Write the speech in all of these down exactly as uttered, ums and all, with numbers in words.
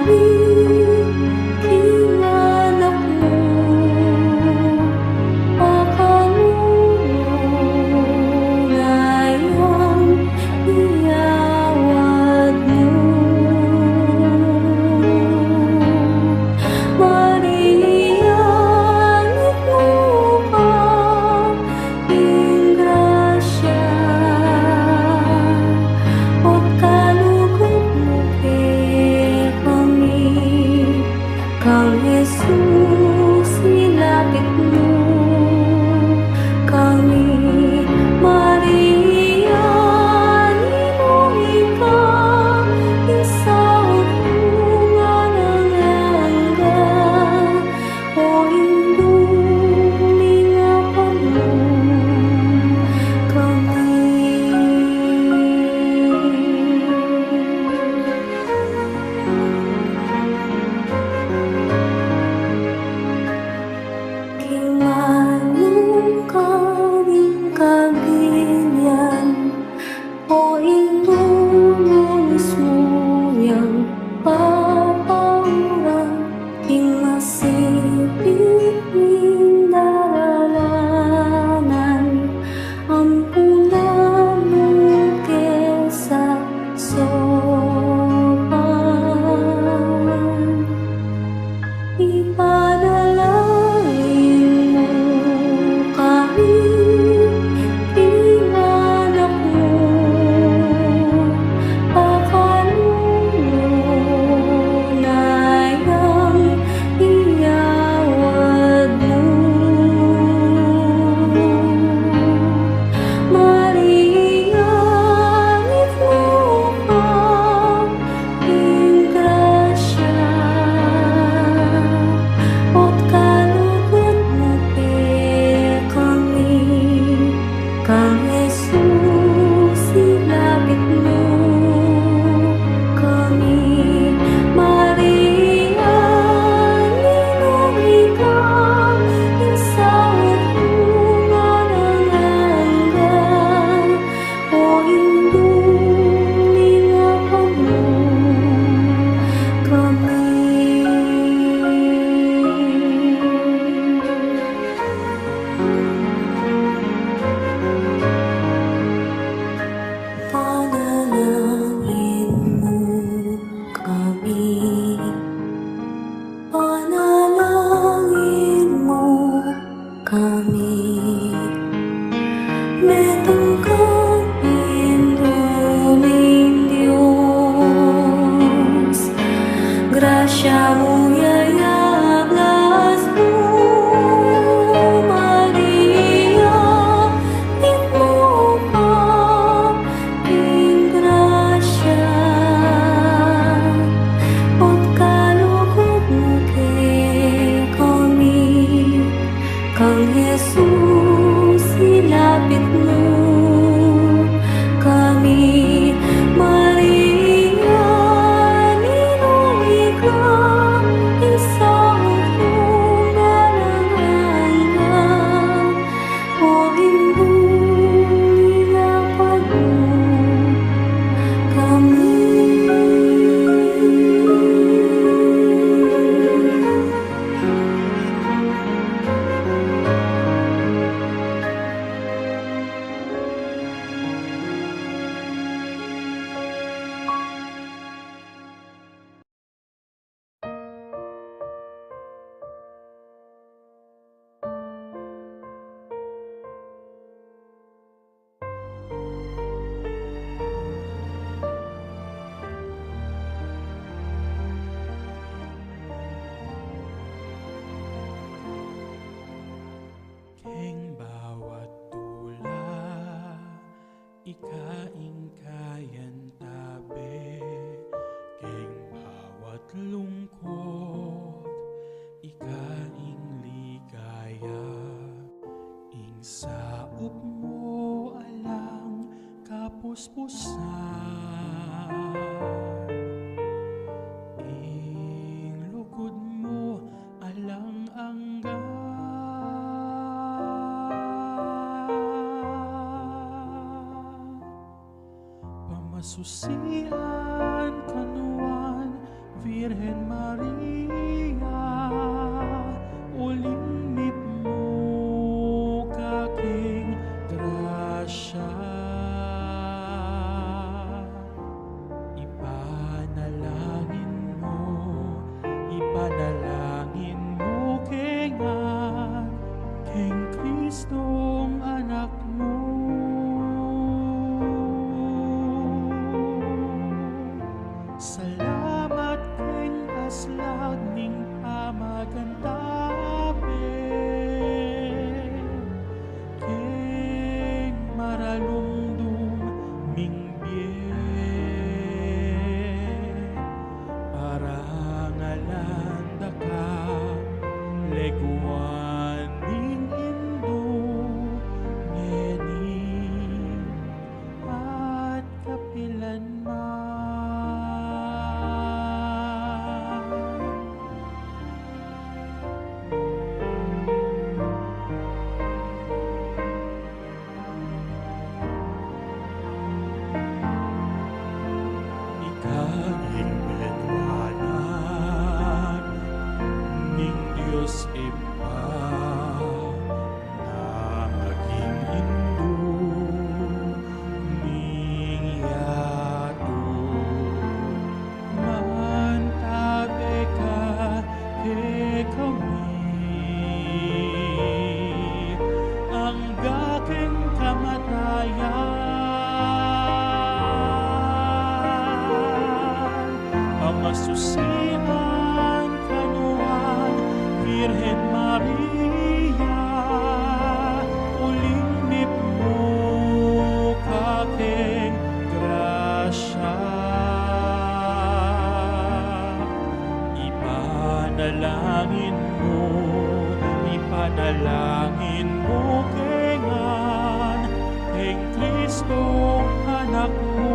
King anak mu, pakalulu na yang iyawad mu. Maria, nit mu pa ing grasya, ot kalugud mu kekami. Kang Jesus, ilapit mu kami. Maria, ninu ika, ing saup mung alang angga, o Indu ning Apamu kami. King manung karing kabilian, o Indu, nung mismu yang papauran ing masipit ning daralanan, ampunan mu ke sa saupan. Ipanalangin mu kami, king anak mu, pakalulu na yang iyawad mu. Maria, nit mu pa ing grasya, ot kalugud mu kekami. Kang Jesus, ilapit mu kami. Maria, ninu ika, ing saup mung alang angga, o Indu ning Apamu kami. Panalangin mu kami. Panalangin mu kami. Metung kang Indu ning Dios, grasya mu yayablas mu, Maria, nit mu pa ing grasya, ot kalugud mu kekami. Kang Jesus, ilapit mu kami. Maria, ninu ika, ing saup mung alang angga, o Indu ning Apamu kami. Keng bawat tula, ika ing kayantabe, keng bawat lungkot, ika ing ligaya, ing saup mu alang kapuspusan, ing lugud mu alang angga. Pamasusian kanuan, Virgen Birhen Maria, uling mipmu ka king grasya. Ipanalangin mu, ipanalangin mu kami, king Kristong Anak mu. Salamat king aslag ning pamagantape, king maralumdum ming bie, parangalan da ka, leguan ning Indu, ngeni at kapilan man. Ika ing menuanan ning Dios Ibpa, na maging Indu ning yatu. Mantabe ka kekami, angga king kamatayan, pamasusian ka nuan, Birhen Maria, uling mipmu ka king grasya. Ipanalangin mu, ipanalangin mu kami, king Kristong Anak mu.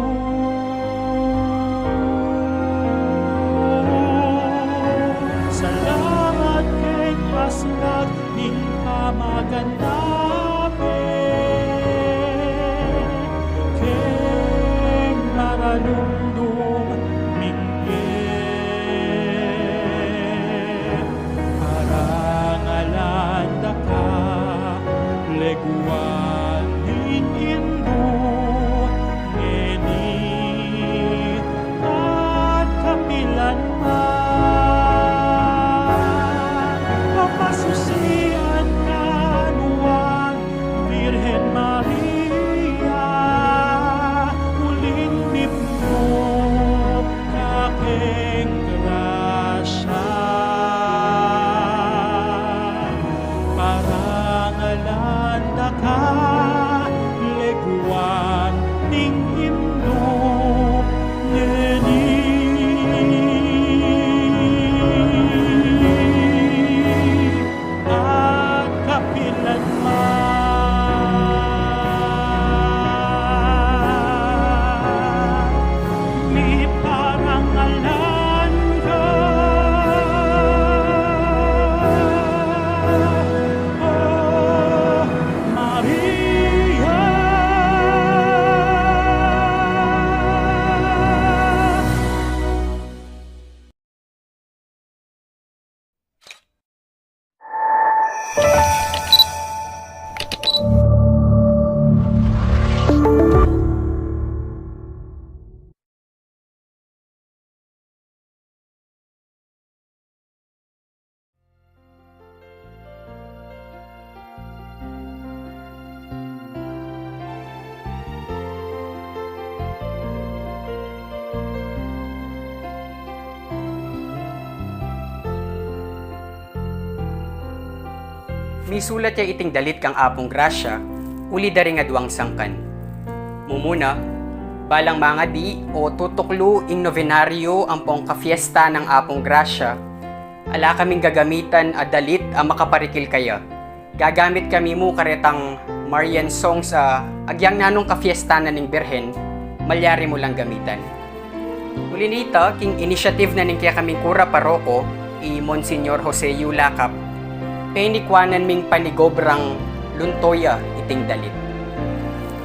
Salamat king aslag ning pamagantape, king maralumdum ming bie, parangalan da ka, leguan ning Indu, ngeni at kapilan man. Pamasusian ka nuan, Birhen Maria, uling mipmu ka king grasya. Parangalan da ka, leguan ning Indu, ngeni at kapilan man. Miparangalan ka, O Maria. Misulat ya iting dalit kang Apung Grasya, uli da ring aduang sangkan. Mumuna, balang mangadi o tutuklu ing nobenaryo ampong kafiesta nang Apung Grasya, ala kaming gagamitan a dalit a makaparikil kaya. Gagamit kami mu karetang Marian songs a agyang nanung kafiesta na ning Birhen, malyari mu lang gamitan. Uli na nita, king initiative na ning kekaming kura paroko, i Monsignor Jose Yu Lakap, penikuanan ming panigobrang lunto ya iting dalit.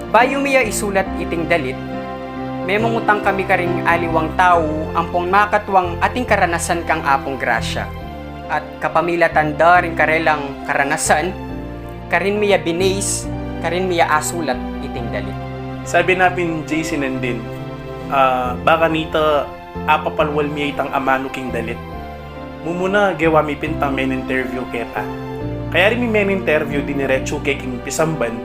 Bayu mi ya isulat iting dalit, Memungutang kami karing aliwang tau ampong makatuang ating karanasan kang Apung Grasya. At kapamilatan da ring karelang karanasan, karin mi ya binase, karin mi ya asulat iting dalit. Sabi na pin J C Nandin, ah, baka nita apapalwal mi ya itang amanu king dalit. Mumuna, gewa mi pin itang men-interview keta. Kaya rin mi men-interview, diniretsu ke king pisamban,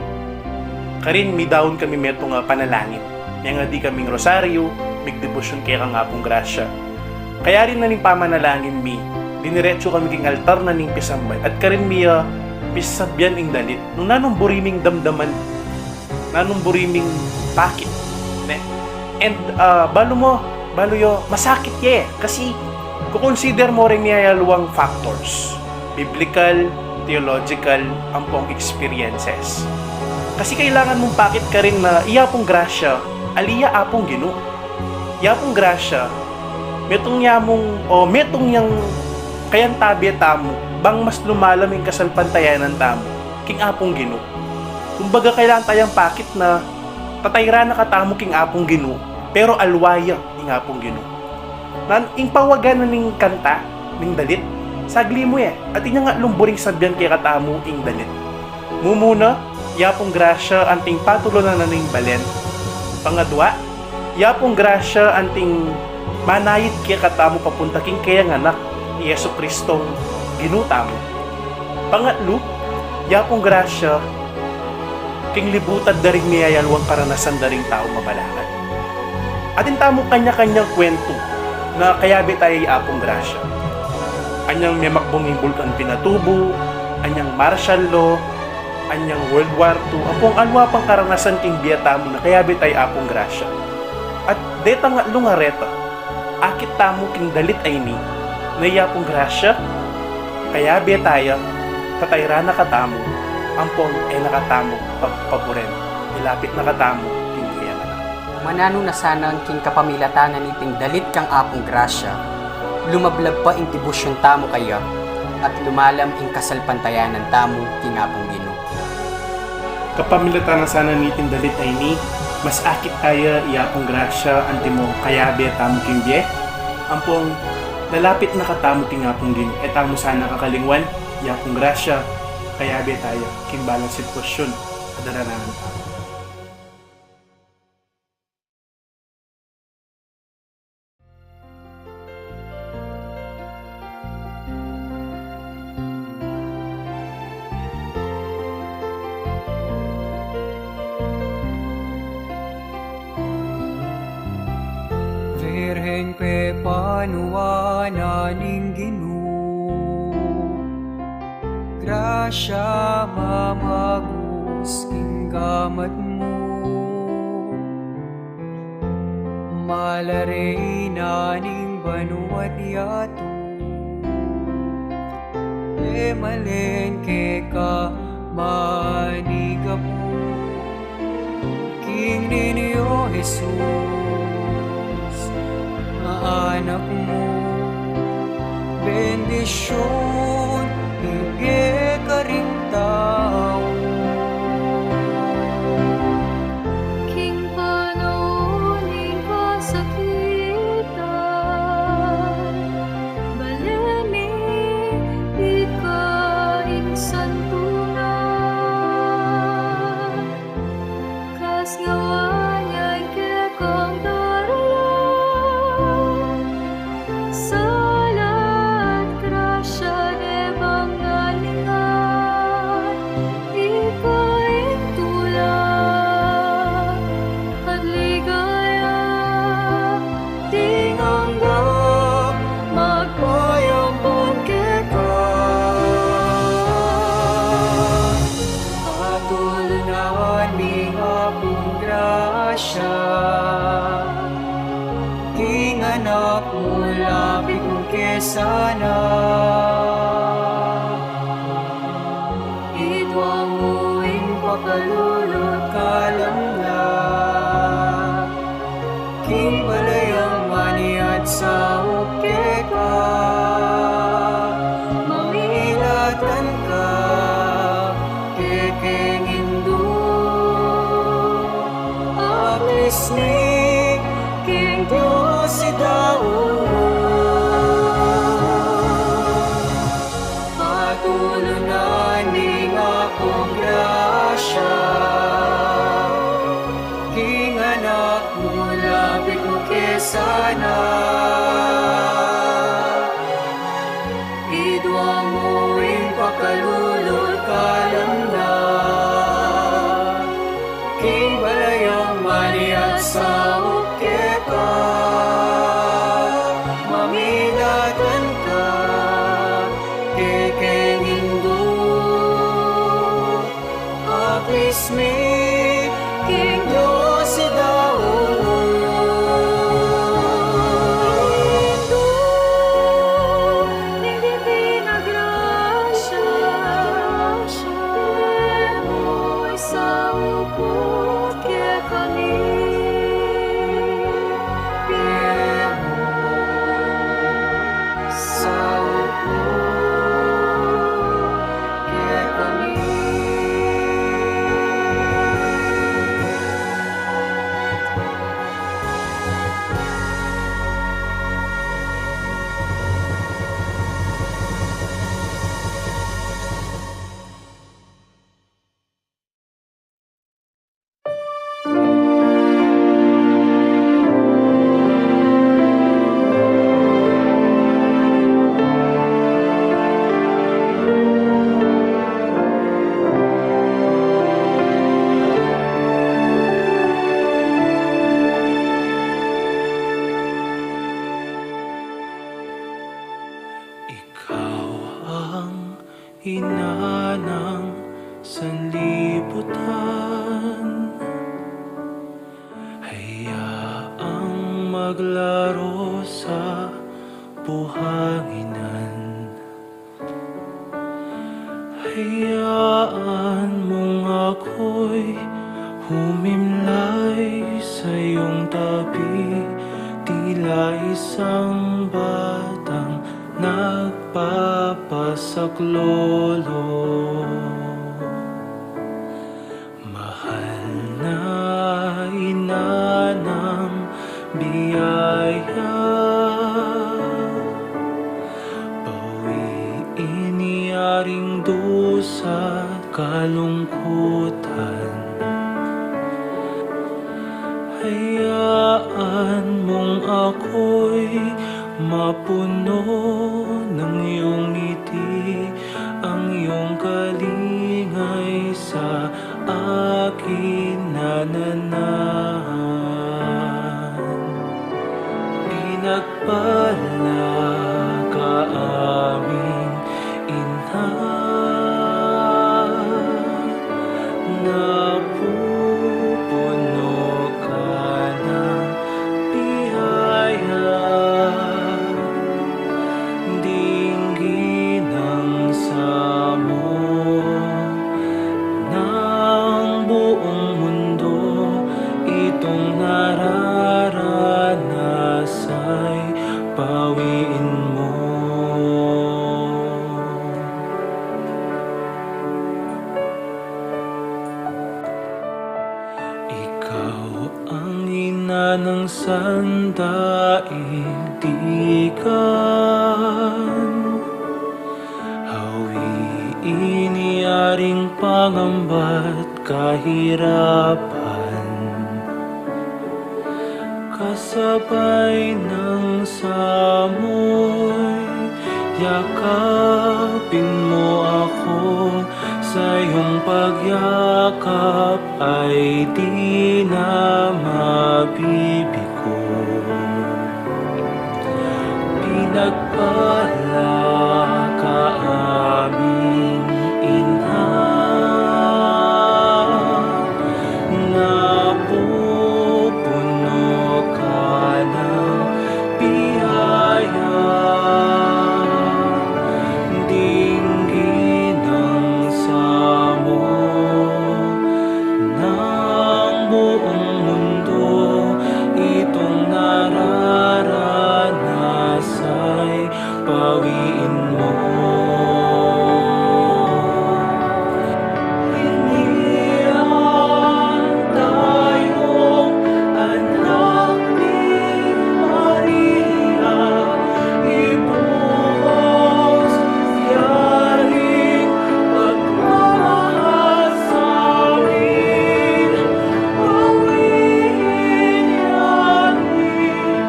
karin midaun kami metung a panalangin. Mengadi kaming rosaryu, migdebosyon keka kang Apung Grasya. Kaya rin na ning pamanalangin mi, diniretsu kami king altar na ning pisamban, at karin mi ya pisasabian ing dalit. Nung nanung buri ming damdaman, nanung buri ming pakit, ne? And, ah, balu mo, balu yo, masakit ye. Kasi, kukonsider mo ring miyayaluang factors. Biblical, theological, ampong experiences. Kasi kailangan mung pakit karin na i Apung Grasya, ali ya Apung Ginu. I Apung Grasya, metung ya mung, o metung yang kayantabe tamu, bang mas lumalam ing kasalpantayanan tamu king Apung Ginu. Kumbaga, kailangan tayang pakit na tatayran na katamu king Apung Ginu, pero alwa ya ing Apung Ginu. Nan, ing pawagan na ning kanta, ning dalit, sagli mu e, at inya nga lumburing sabian kekatamu ing dalit. Mumuna, i Apung Grasya anting patulunan na ning balen. Pangadwa, i Apung Grasya anting manayid kekatamu papunta king keyang Anak, i Jesucristong Ginu tamu. Pangatlu, i Apung Grasya king libutan da ring miyayaluang karanasan da ring tau mabalakad. Atin tamu kanya-kanyang kwentu na kayabe taya i Apung Grasya. Anyang memakbung ing Bulkan Pinatubo, anyang martial law, anyang World War two, ampong alwa pang karanasan king bie tamu na kayabe taya i Apung Grasya. At detang atlung areta, akit tamu king dalit a ini, na i Apung Grasya, kayabe taya, tatayran na katamu, ampong e na katamu pagpaburen, ilapit na katamu king keyang Anak. Mananu na sana king kapamilatan na niting dalit kang Apung Grasya, lumablab pa ing debosyon tamu kaya, at lumalam ing kasalpantayanan tamu king Apung Ginu. Kapamilatan na sana niting dalit a ini, mas akit taya i Apung Grasya antimo kayabe tamu king bie, ampong lalapit na katamu king Apung Ginu. E tamu sana kakalingwan, i Apung Grasya, kayabe taya king balang sitwasyun a darananan tamu. Virgen, pepanuan na ning Ginu, grasya mamagus king gamat mu. Mala Reyna ning banua't yatu, e malen keka manigapu. King Niño Jesus, a anak mu, bendisyun ibie karing tau. King panaun ning kasakitan, balen mi ika ing santunan. Kasngawaan yang kekang daralan, sala at grasya de bang nalingan, ika ing tula at ligaya, ding angga magpayampun keka. Patulunan mi Apung Grasya, king anak mu lapit mu ke sana. Ituang mu ing papalulu't kalamnan, king balayang maniat saup keka, mamilatan ka kekeng Indu. Apisni Ina ng sanlibutan, hayaang maglaro sa buhanginan. Hayaan mong ako'y humimlay sa iyong tabi, tila isang batang nagpapasaklolo. Mahal na ina ng biyaya, bawiin ni Aring Dusa kalungkutan. Hayaan mong ako'y mapuno ng iyong ngiti, ang iyong kalingay sa akin nananan. Pinagpala ka aming ina, napupuno ka ng biyaya, dinggin ang samot ng buong mundo, itong nararanas ay bawiin mo. Ikaw ang ina ng sandaigdigan, hawiin ni Aring pangamba't kahirapan. Kasabay ng samoy, yakapin mo ako, sa iyong pagyakap ay di na mabibigo. Pinagpala ka aming ina, napupuno ka ng biyaya, dinggin ang samot ng buong mundo, itong nararanas ay bawiin mo. Iniwan tayong anak ni Maria, ibuhos yaring pagmamahal sa amin, bawiin yaring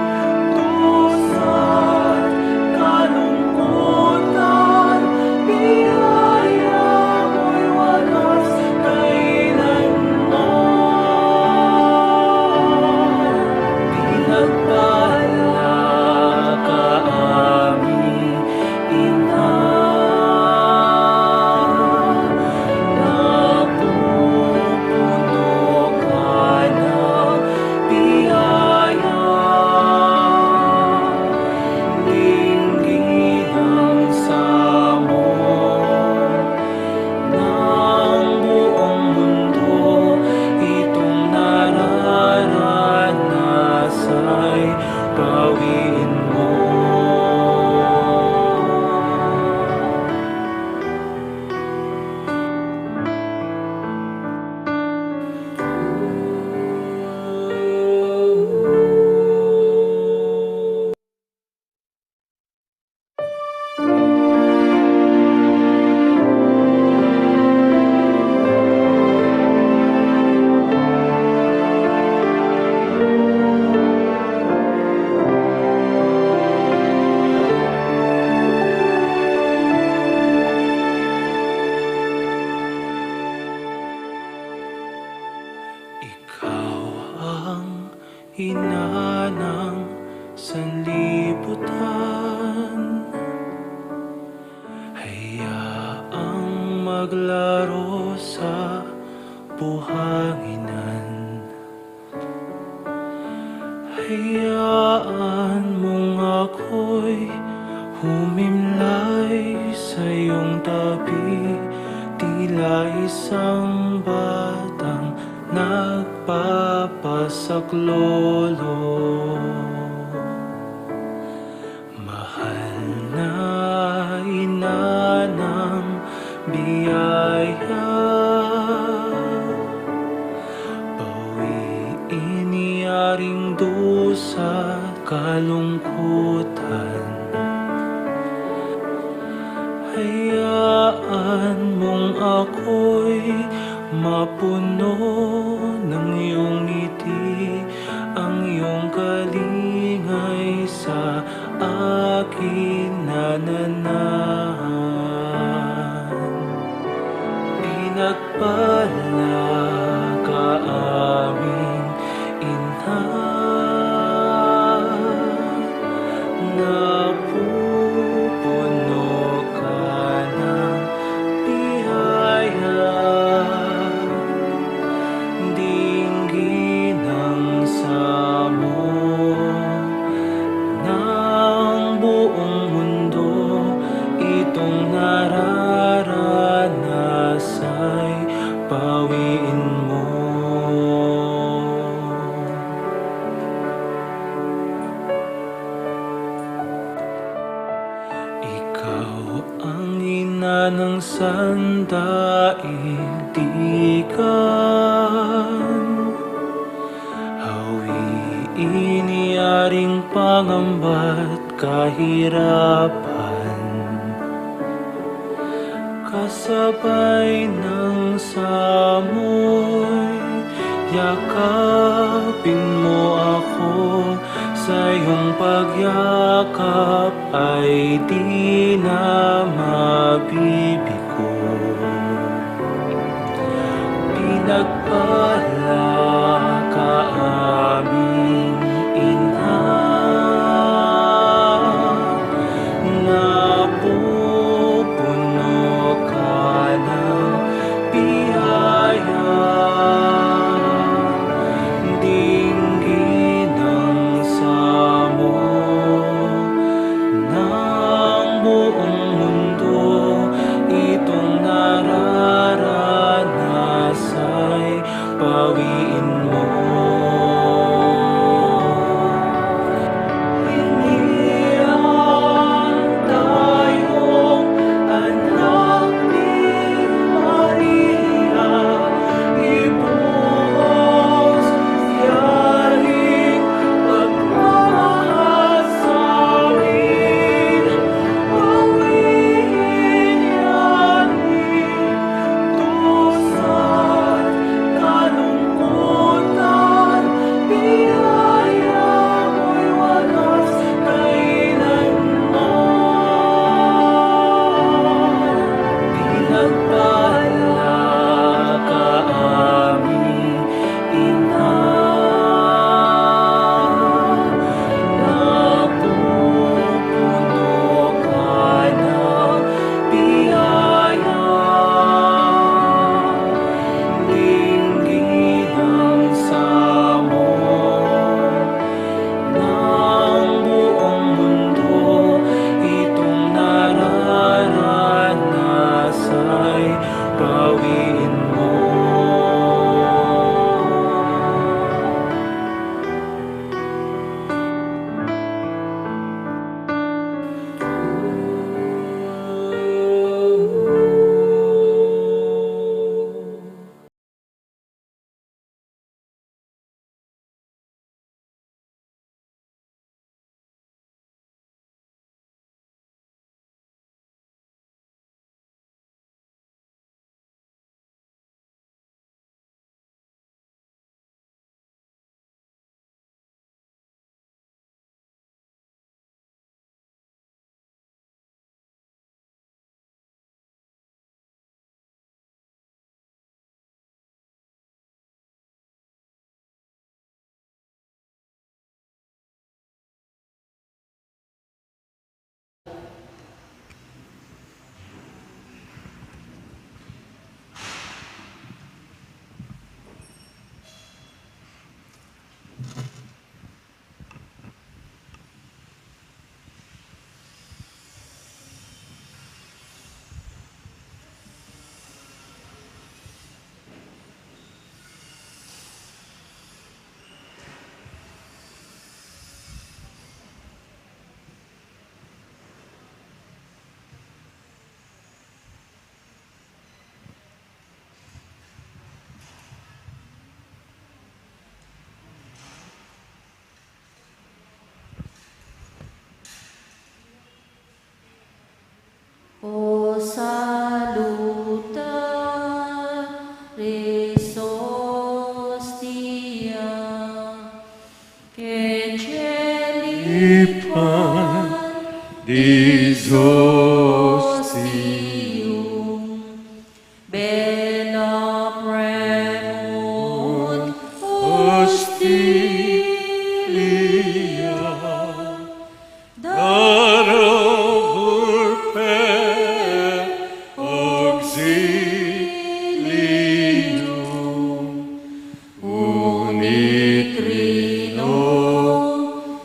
dusa't kalungkutan, biyaya mo'y wagas kailanman. Pinagpala ka aming ina, napupuno ka ng biyaya, dinggin ang samot ng buong mundo, itong nararanas ay bawiin mo. Ikaw ang ina ng sanlibutan. Paglaro sa buhanginan. Hayaan mung ako'y humimlay sa iyong tabi, tila isang batang nagpapasaklolo. Mahal na inanang biyaya, bawiin ya ring dusa kalungkutan. Hayaan mung ako'y mapuno ng iyong ngiti, ang iyong kalingay sa akin nananan. Pinagpala ka aming ina, napupuno ka ng biyaya, dinggin ang samo ng buong mundo, itong nararanas ay bawiin mo. Ikaw ang ina ng sandaigdigan. Hawiin ya ring pangamba't kahirapan, kasabay ng samoy. Yakapin mo ako, sa iyong pagyakap ay di na mabibigo. Pinagpala ka aming ina, napupuno ka ng biyaya, dinggin ang samo ng buong mundo, itong nararanas ay O salutaris hostia, que celipan Dei hostium, bella premunt hostilia, dare urbe auxilium, unitrino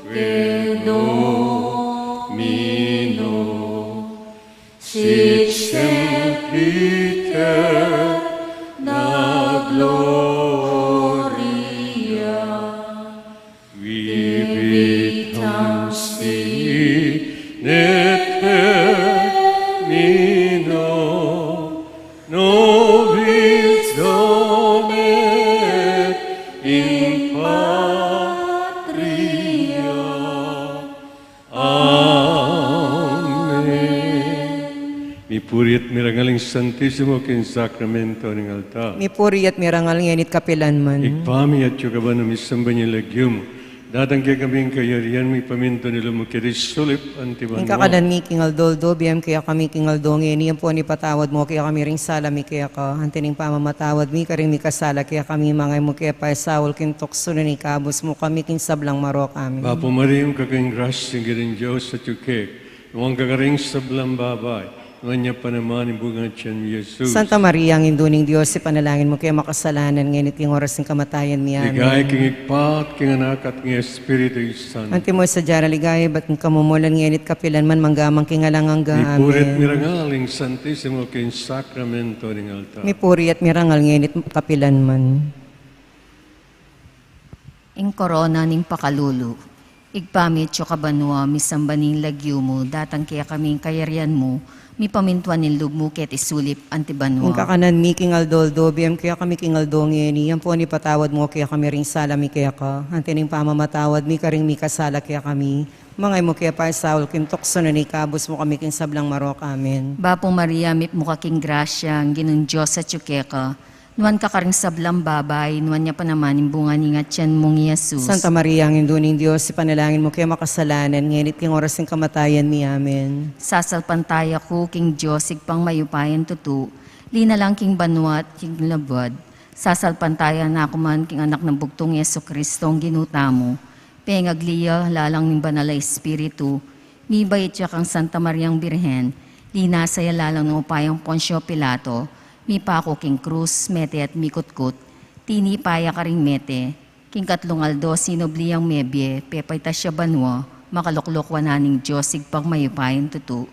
que Domino, sic semper in aeternum gloria. Qui vitam si in aeternum nomine, nobis Domine in patria. Amen. Mipuri at mirangal ing Santisimo king sakramento ning altar. Mipuri at mirangal ngeni at kapilan man. Ibpa mi, atsu ka banua, misamban ya ing lagyu mu. Datang kekami ing kayarian mu, mipamintuan ing lub mu keti sulip anti banua. Ing kakanan mi king aldo-aldo, ibie mu kekami king aldo ngeni, ampon ipatawad mu kekami ring sala mi keka, anti ning pamamatawad mi karing mikasala kekami, manga e mu ke paisaul king tuksu, nune ikabus mu kami king sablang marok. Amen. Bapu Maria, mipnu ka king grasya, ing Ginung Dios atyu keka, nuan ka karing sablang babai, nuan ya pa naman ing bunga ning tiyan mu, i Jesus. Santa Maria, Indu ning Dios, ipanalangin mu keng makasalanan, ngeni at king oras ning kamatayan mi. Amen. Ligaya king Ibpa, at king Anak, at king Espiritu Santo. Antimo sadya ing ligaya, ibat king kamumulan, ngeni at kapilan man, mangga man king alang angga. Amen. Mipuri at mirangal ing Santisimo king sakramento ning altar. Mipuri at mirangal ngeni at kapilan man. Ing korona ning pakalulu. Ibpa mi, atsu ka banua, misamban ing lagyu mu, datang kekami ing kayarian mu, mipamintuan ing lub mu keti sulip anti banua. Ing kakanan mi king aldo-aldo, ibie mu kekami king aldo ngeni, ampon ipatawad mu kekami ring sala mi keka, anti ning pamamatawad mi karing mikasala kekami, manga e mu ke paisaul king tuksu, nune ikabus mu kami king sablang marok. Amen. Bapu Maria, mipnu ka king grasya, ing Ginung Dios atyu keka, nuan ka karing sablang babai, nuan ya pa naman ing bunga ning atian mu, i Jesus. Santa Maria, Indu ning Dios, ipanalangin mu keng makasalanan, ngeni at king oras ning kamatayan mi. Amen. Sasalpantaya ku king Dios, Ibpang mayupayang tutu, linalang king banua at king labuad. Sasalpantaya na ku man king Anak nang bugtung, i Jesucristo, ing Ginu tamu, pengagli ya lalang ning Banal a Espiritu, mibait ya kang Santa Mariang Birhen, linasa ya lalang ning upayang Poncio Pilato, mipaku king krus, mete at mikutkut, tinipa ya karing mete, king katlung aldo sinubli yang mebie, pepaitas ya banua, makalukluk wanan ning Dios Ibpang mayupayang tutu,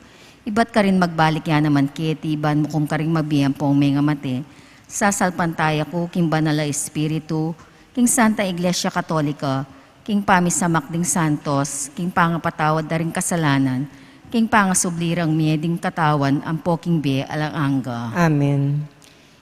ibat karin magbalik ya naman keti ban mukum karing mabie ampong mengamate. Sasalpantaya ku king Banal a Espiritu, king Santa Iglesia Katolika, king pamisamak ding santos, king pangapatawad da ring kasalanan, king pangasubli rang mie ding katawan ampo king bie alang angga. Amen.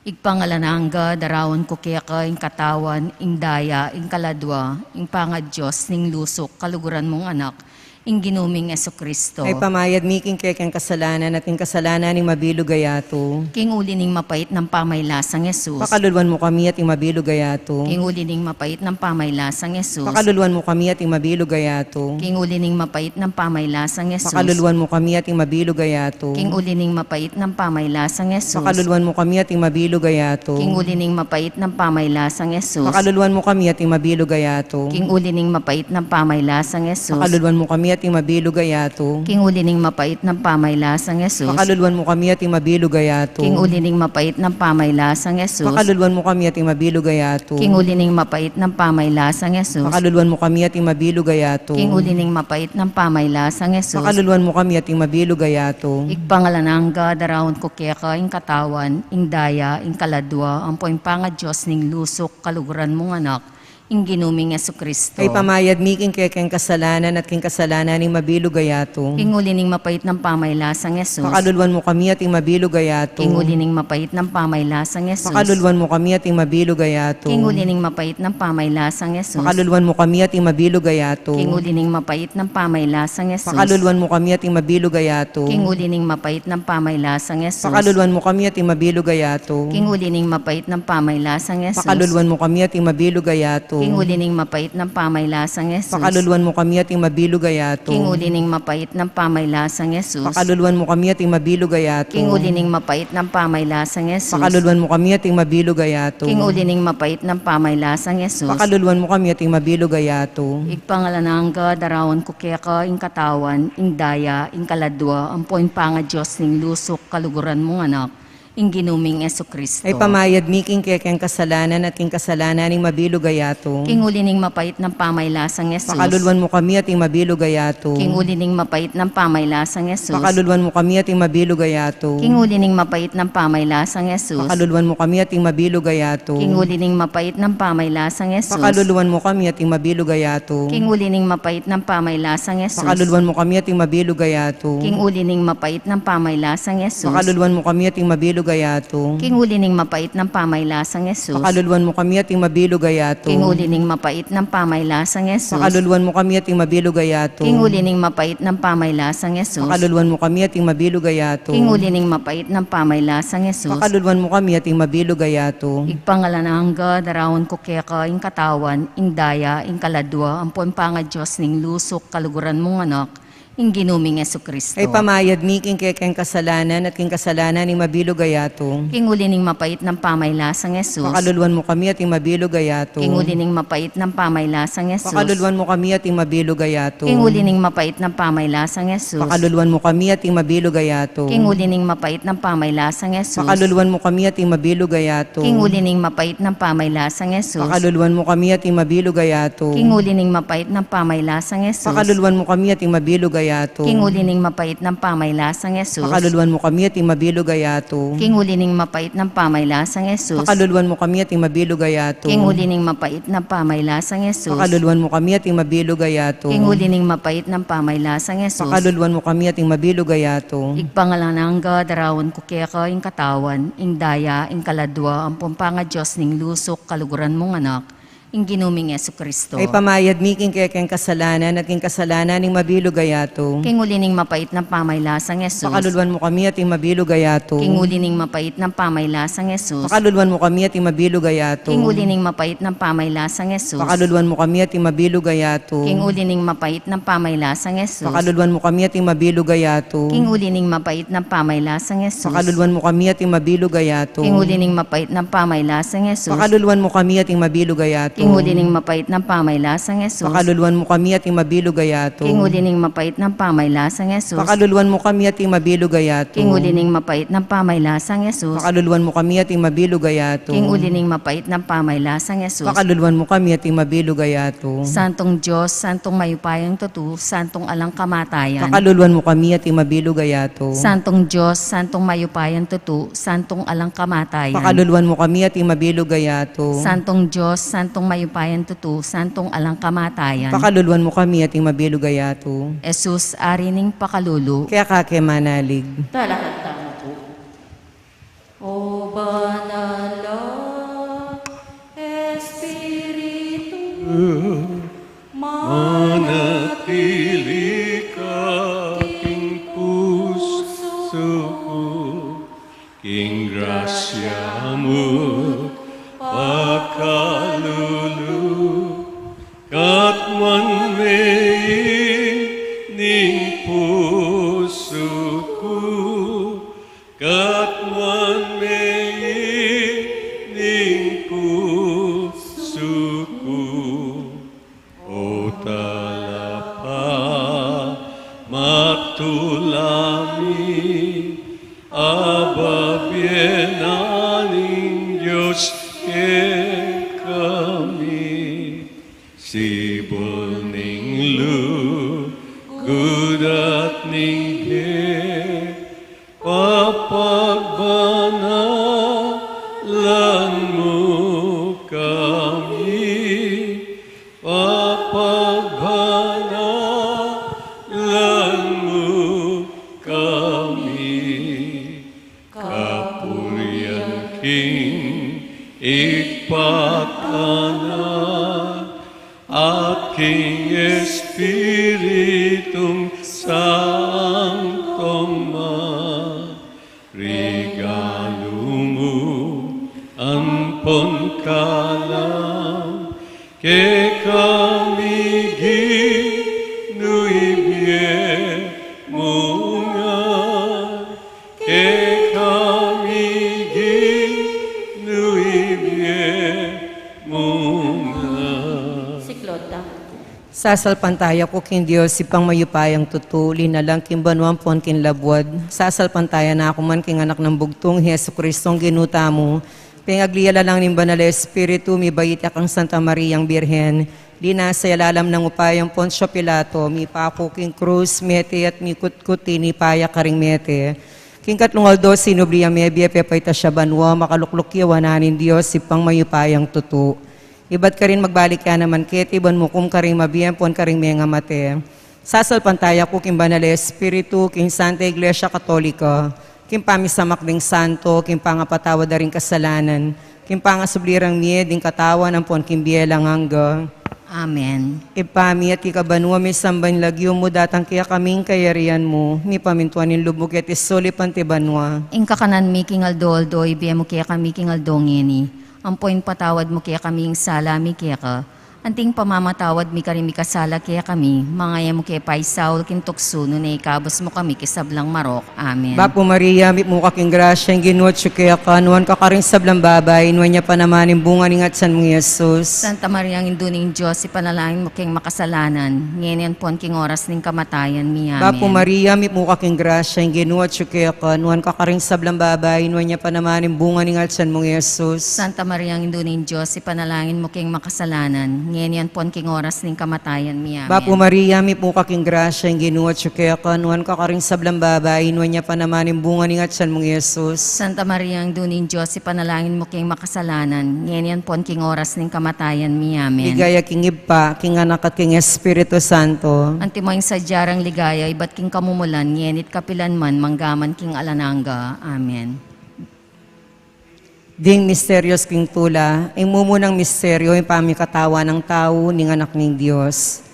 Ibpang alang angga, daraun ku keka ing katawan, ing daya, ing kaladua, ing pangaDios ning lusuk, kaluguran mung Anak, ing Ginu ming Jesucristo. Ipamayad mi king kekeng kasalanan at ing kasalanan ning mabilug a yatu. King uli ning mapait nang pamaylasang Jesus. Pakaluluan mu kami at ing mabilug a yatu. King uli ning mapait nang pamaylasang Jesus. Pakaluluan mu kami at ing mabilug a yatu. King uli ning mapait nang pamaylasang Jesus. Pakaluluan mu kami at ing mabilug a yatu. King uli ning mapait nang pamaylasang Jesus. Pakaluluan mu kami at ing mabilug a yatu. King uli ning mapait nang pamaylasang Jesus. Pakaluluan mu kami at ing mabilug a yatu. King uli ning mapait nang pamaylasang Jesus. Pakaluluan mu kami at ing mabilug a yatu. King uli ning mapait nang pamaylasang Jesus. Pakaluluan mu kami at ing mabilug a yatu. King uli ning mapait nang pamaylasang Jesus. Pakaluluan mu kami at ing mabilug a yatu. King uli ning mapait nang pamaylasang Jesus. Pakaluluan mu kami at ing mabilug a yatu. King uli ning mapait nang pamaylasang Jesus. Pakaluluan mu kami at ing mabilug a yatu. Ibpang alang angga, daraun ku keka ing katawan, ing daya, ing kaladua, ampo ing pangaDios ning lusuk, kaluguran mung Anak, ing Ginu ming Jesucristo. Ipamayad mi king kekeng kasalanan at king kasalanan ning mabilug a yatu. King uli ning mapait nang pamaylasang Jesus. Pakaluluan mu kami at ing mabilug a yatu. King uli ning mapait nang pamaylasang Jesus. Pakaluluan mu kami at ing mabilug a yatu. King uli ning mapait nang pamaylasang Jesus. Pakaluluan mu kami at ing mabilug a yatu. King uli ning mapait nang pamaylasang Jesus. Pakaluluan mu kami at ing mabilug a yatu. King uli ning mapait nang pamaylasang Jesus. Pakaluluan mu kami at ing mabilug a yatu. King uli ning mapait nang pamaylasang Jesus. Pakaluluan mu kami at ing mabilug a yatu. King uli ning mapait nang pamaylasang Jesus. Pakaluluan mu kami at ing mabilug a yatu. King uli ning mapait nang pamaylasang Jesus. Pakaluluan mu kami at ing mabilug a yatu. King uli ning mapait nang pamaylasang Jesus. Pakaluluan mu kami at ing mabilug a yatu. King uli ning mapait nang pamaylasang Jesus. Pakaluluan mu kami at ing mabilug a yatu. Ibpa, ngalan angga, daraun ku keka ing katawan, ing daya, ing kaladua, ampo ing pangaDios ning lusuk, kaluguran mung Anak, ing Ginu ming Jesucristo. Ipamayad mi king kekeng kasalanan at king kasalanan ning mabilug a yatu. King uli ning mapait nang pamaylasang Jesus. Pakaluluan mu kami at ing mabilug a yatu. King uli ning mapait nang pamaylasang Jesus. Pakaluluan mu kami at ing mabilug a yatu. King uli ning mapait nang pamaylasang Jesus. Pakaluluan mu kami at ing mabilug a yatu. King uli ning mapait nang pamaylasang Jesus. Pakaluluan mu kami at ing mabilug a yatu. King uli ning mapait nang pamaylasang Jesus. Pakaluluan mu kami at ing mabilug a yatu. King uli ning mapait nang pamaylasang Jesus. Pakaluluan mu kami at ing mabilug a yatu. King uli ning mapait nang pamaylasang Jesus. Pakaluluan mu kami at ing mabilug a yatu. King uli ning mapait nang pamaylasang Jesus. Pakaluluan mu kami at ing mabilug a yatu. King uli ning mapait nang pamaylasang Jesus. Pakaluluan mu kami at ing mabilug a yatu. King uli ning mapait nang pamaylasang Jesus. Pakaluluan mu kami at ing mabilug a yatu. Ibpa, ngalan angga, daraun ku keka ing katawan, ing daya, ing kaladua, ampo ing pangaDios ning lusuk, kaluguran mung Anak, ing Ginu ming Jesucristo. Ipamayad mi king kekeng kasalanan at king kasalanan ning mabilug a yatu. King uli ning mapait nang pamaylasang Jesus. Pakaluluan mu kami at ing mabilug a yatu. King uli ning mapait nang pamaylasang Jesus. Pakaluluan mu kami at ing mabilug a yatu. King uli ning mapait nang pamaylasang Jesus. Pakaluluan mu kami at ing mabilug a yatu. King uli ning mapait nang pamaylasang Jesus. Pakaluluan mu kami at ing mabilug a yatu. King uli ning mapait nang pamaylasang Jesus. Pakaluluan mu kami at ing mabilug a yatu. King uli ning mapait nang pamaylasang Jesus. Pakaluluan mu kami at ing mabilug a yatu. King uli ning mapait nang pamaylasang Jesus. Pakaluluan mu kami at ing mabilug a yatu. King uli ning mapait nang pamaylasang Jesus. Pakaluluan mu kami at ing mabilug a yatu. King uli ning mapait nang pamaylasang Jesus. Pakaluluan mu kami at ing mabilug a yatu. King uli ning mapait nang pamaylasang Jesus. Pakaluluan mu kami at ing mabilug a yatu. Ibpa, ngalan angga, daraun ku keka ing katawan, ing daya, ing kaladua, ampo ing pangaDios ning lusuk, kaluguran mung Anak, ing Ginu ming Jesucristo. Ipamayad mi king kekeng kasalanan at king kasalanan ning mabilug a yatu. King uli ning mapait nang pamaylasang Jesus. Pakaluluan mu kami at ing mabilug a yatu. King uli ning mapait nang pamaylasang Jesus. Pakaluluan mu kami at ing mabilug a yatu. King uli ning mapait nang pamaylasang Jesus. Pakaluluan mu kami at ing mabilug a yatu. King uli ning mapait nang pamaylasang Jesus. Pakaluluan mu kami at ing mabilug a yatu. King uli ning mapait nang pamaylasang Jesus. Pakaluluan mu kami at ing mabilug a yatu. King uli ning mapait nang pamaylasang Jesus. Pakaluluan mu kami at ing mabilug a yatu. King uli ning mapait nang pamaylasang Jesus. Pakaluluan mu kami at ing mabilug a yatu. King uli ning mapait nang pamaylasang Jesus. Pakaluluan mu kami at ing mabilug a yatu. King uli ning mapait nang pamaylasang Jesus. Pakaluluan mu kami at ing mabilug a yatu. King uli ning mapait nang pamaylasang Jesus. Pakaluluan mu kami at ing mabilug a yatu. Santung Dios, santung mayupayang tutu, santung alang kamatayan. Pakaluluan mu kami at ing mabilug a yatu. Santung Dios, santung mayupayang tutu, santung alang kamatayan. Pakaluluan mu kami at ing mabilug a yatu. Santung Dios, santung mayupayang tutu, santung alang kamatayan. Pakaluluan mu kami at ing mabilug a yatu. Jesus, Ari ning pakalulu. Keka ke manalig. Talakad tamu pu. O Banal a Espiritu, manatili ka king pusu ku, king grasya mu pakalulu, katmuan me ning pusu ku, katmuan me ning pusu ku. O Talapa, matula mi, Abba, bie na ning Dios kekami, sibul ning lugud at ning bie, papagbanalan mu kami, Ami, kapurian king Ibpa, Anak, at king Espiritu Santo man, regalu mu ampon kalam kekami, Ginu, ibie mu ngan kekami, Ginu, ibie mu ngan. Siklod tamu. Sasalpantaya ku king Dios, Ibpang mayupayang tutu, linalang king banua ampon king labuad. Sasalpantaya na ku man king Anak nang bugtung, Jesucristong Ginu tamu, pinagli ya lalang ning Banal a Espiritu, mibait ya kang Santa Mariang Birhen, linasa ya lalam nang upaya nang Poncio Pilato, mipaku king krus, mete at mikutkut, tinipa ya karing mete. King katlung aldo sinubli ya mebie, pepaitas ya banua, makalukluk ya wanan ning Dios Ibpang mayupayang tutu. Ibat karin magbalik ya naman keti ban mukum karing mabie ampon karing mengamate. Sasalpantaya ku king Banal a Espiritu, king Santa Iglesia Katolika, king pamisamak ding santo, king pangapatawad da ring kasalanan, king pangasubli rang mie ding katawan ampon king bie alang angga. Amen. Ibpa mi, atiu ka banua, misamban ing lagyu mu, datang kekami ing kayarian mu, mipamintuan ing lub mu keti sulip anti banua. Ing kakanan mi king aldo-aldo ibie mu kekami king aldo ngeni. Ampo ing patawad mu kekami ing sala mi keka, anti ing pamamatawad mi karing mikasala kekami, manga e mu ke paisaul king tuksu, nune ikabus mu kami king sablang marok. Amen. Bapu Maria, mitmu ka king grasya, ing Ginu atyu keka, nuan ka karing sablang babai, nuan ya pa naman ing bunga ning atyan mung Jesus. Santa Maria, Indu ning Dios, ipanalangin mu keng makasalanan, ngeni ampon king oras ning kamatayan mi. Amen. Bapu Maria, mitmu ka king grasya, ing Ginu atyu keka, nuan ka karing sablang babai, nuan ya pa naman ing bunga ning atyan mung Jesus. Santa Maria, Indu ning Dios, ipanalangin mu keng makasalanan, ngeni ampon king oras ning kamatayan mi. Amen. Bapu Maria, mitmu ka king grasya, ing Ginu atyu keka, nuan ka karing sablang babai, nuan ya pa naman ing bunga ning atyan mung Jesus. Santa Maria, Indu ning Dios, ipanalangin mu keng makasalanan, ngeni ampon king oras ning kamatayan mi. Amen. Ligaya king Ibpa, king Anak, at king Espiritu Santo. Antimo ing sadya rang ligaya, ibat king kamumulan, ngeni't kapilan man, manggaman king alang angga. Amen. Ding misterios king tula, ing mumunang misterio, ing pamikatawan nang tau ning Anak ning Dios.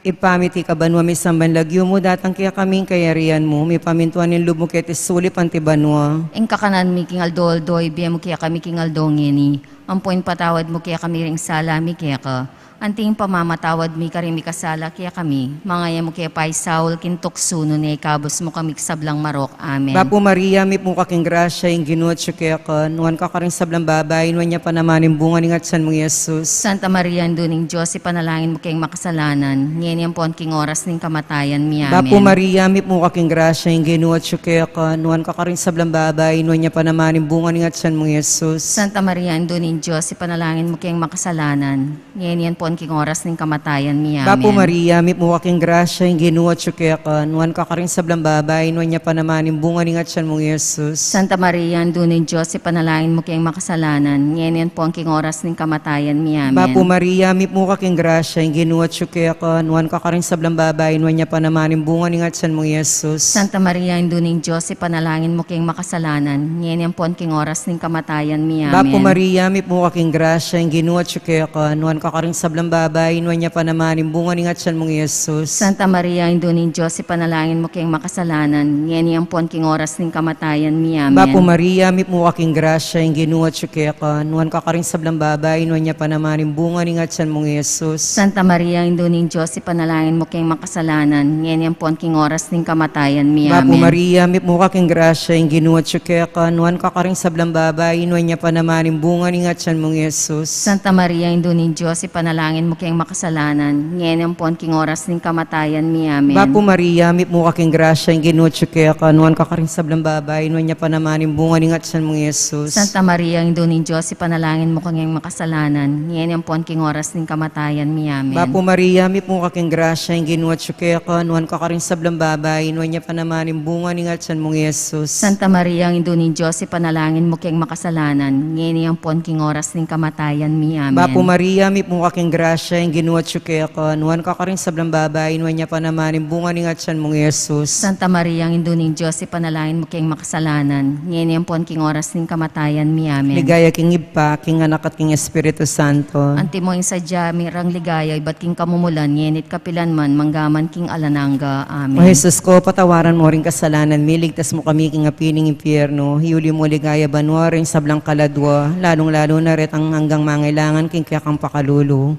Ibpa mi, atiu ka banua, misamban ing lagyu mu, datang kekami ing kayarian mu, mipamintuan ing lub mu keti sulip anti banua. Ing kakanan mi king aldo-aldo, ibie mu kekami king aldo ngeni. Ampo ing patawad mu kekami ring sala mi keka, anti ing pamamatawad mi karing mikasala kekami, manga e mu ke paisaul king tuksu, nune ikabus mu kami king sablang marok. Amen. Bapu Maria, mitmu ka king grasya, ing Ginu atyu keka, nuan ka karing sablang babai, nuan ya pa naman ing bunga ning atyan mung Jesus. Santa Maria, Indu ning Dios, ipanalangin mu keng makasalanan, ngeni ampon king oras ning kamatayan mi. Amen. Bapu Maria, mitmu ka king grasya, ing Ginu atyu keka, nuan ka karing sablang babai, nuan ya pa naman ing bunga ning atyan mung Jesus. Santa Maria, Indu ning Dios, ipanalangin mu keng makasalanan, ngeni ampon king oras ning kamatayan mi. Amen. Bapu Maria, mitmu ka king grasya, ing Ginu atyu keka, nuan ka karing sablang babai, nuan ya pa naman ing bunga ning atyan mung Jesus. Santa Maria, Indu ning Dios, ipanalangin mu keng makasalanan, ngeni ampon king oras ning kamatayan mi. Amen. Bapu Maria, mitmu ka king grasya, ing Ginu atyu keka, nuan ka karing sablang babai, nuan ya pa naman ing bunga ning atyan mung Jesus. Santa Maria, Indu ning Dios, ipanalangin mu keng makasalanan, ngeni ampon king oras ning kamatayan mi. Amen. Bapu Maria, mitmu ka king grasya, ing Ginu atyu keka, nuan ka karing sablang babai, nuan ya pa naman ing bunga ning atyan mung Jesus. Santa Maria, Indu ning Dios, ipanalangin mu keng makasalanan, ngeni ampon king oras ning kamatayan mi. Amen. Bapu Maria, mitmu ka king grasya, ing Ginu atyu keka, nuan ka karing sablang babai, nuan ya pa naman ing bunga ning atyan mung Jesus. Santa Maria, Indu ning Dios, ipanalangin mu keng makasalanan, ngeni ampon king oras ning kamatayan mi. Bapu Amen. Maria, mitmu ka king grasya, ing Ginu atyu keka, nuan ka karing sablang babai, nuan ya pa naman ing bunga ning atyan mung Jesus. Santa Maria, Indu ning Dios, ipanalangin mu keng makasalanan, ngeni ampon king oras ning kamatayan mi. Amen. Bapu Maria, mitmu ka king grasya, ing Ginu atyu keka, nuan ka karing sablang babai, nuan ya pa naman ing bunga ning atyan mung Jesus. Santa Maria, Indu ning Dios, ipanalangin mu keng makasalanan, ngeni ampon king oras ning kamatayan mi. Amen. Bapu Maria, mitmu ka king grasya, ing Ginu atyu keka, nuan ka karing sablang babai, nuan ya pa naman ing bunga ning atyan mung Jesus. Santa Maria, Indu ning Dios, ipanalangin mu keng makasalanan, ngeni ampon king oras ning kamatayan mi. Amen. Bapu Maria, mitmu ka king Grasya, ing Ginu atyu keka, nuan ka karing sablang babai, nuan ya pa naman ing bunga ning atyan mung Jesus. Santa Maria, Indu ning Dios, ipanalangin mu keng makasalanan, ngeni ampon king oras ning kamatayan mi. Amen. Ligaya king Ibpa, king Anak, at king Espiritu Santo. Antimo ing sadya mi rang ligaya, ibat king kamumulan, ngeni at kapilan man, manggaman king alang angga. Amen. O Jesus ko, patawaran mo ring kasalanan mi, ligtas mo kami king api ning impyerno, iuli mo king ligaya banua ring sablang kaladua, lalung-lalu na retang anggang mangailangan king kekang pakalulu.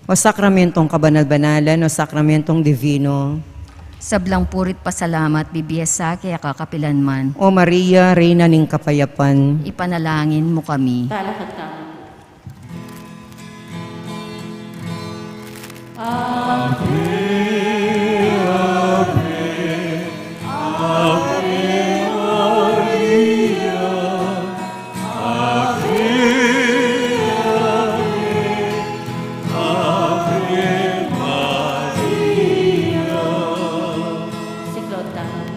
O sakramentong kabanal-banalan, o sakramentong divino. Sablang puri't pasalamat, bibie sa keka kapilan man. O Maria, Reyna ning kapayapan. Ipanalangin mu kami. Talakad tamu. Ave, Ave, Ave Maria, Ave, Ave, Ave Maria. Siklod tamu.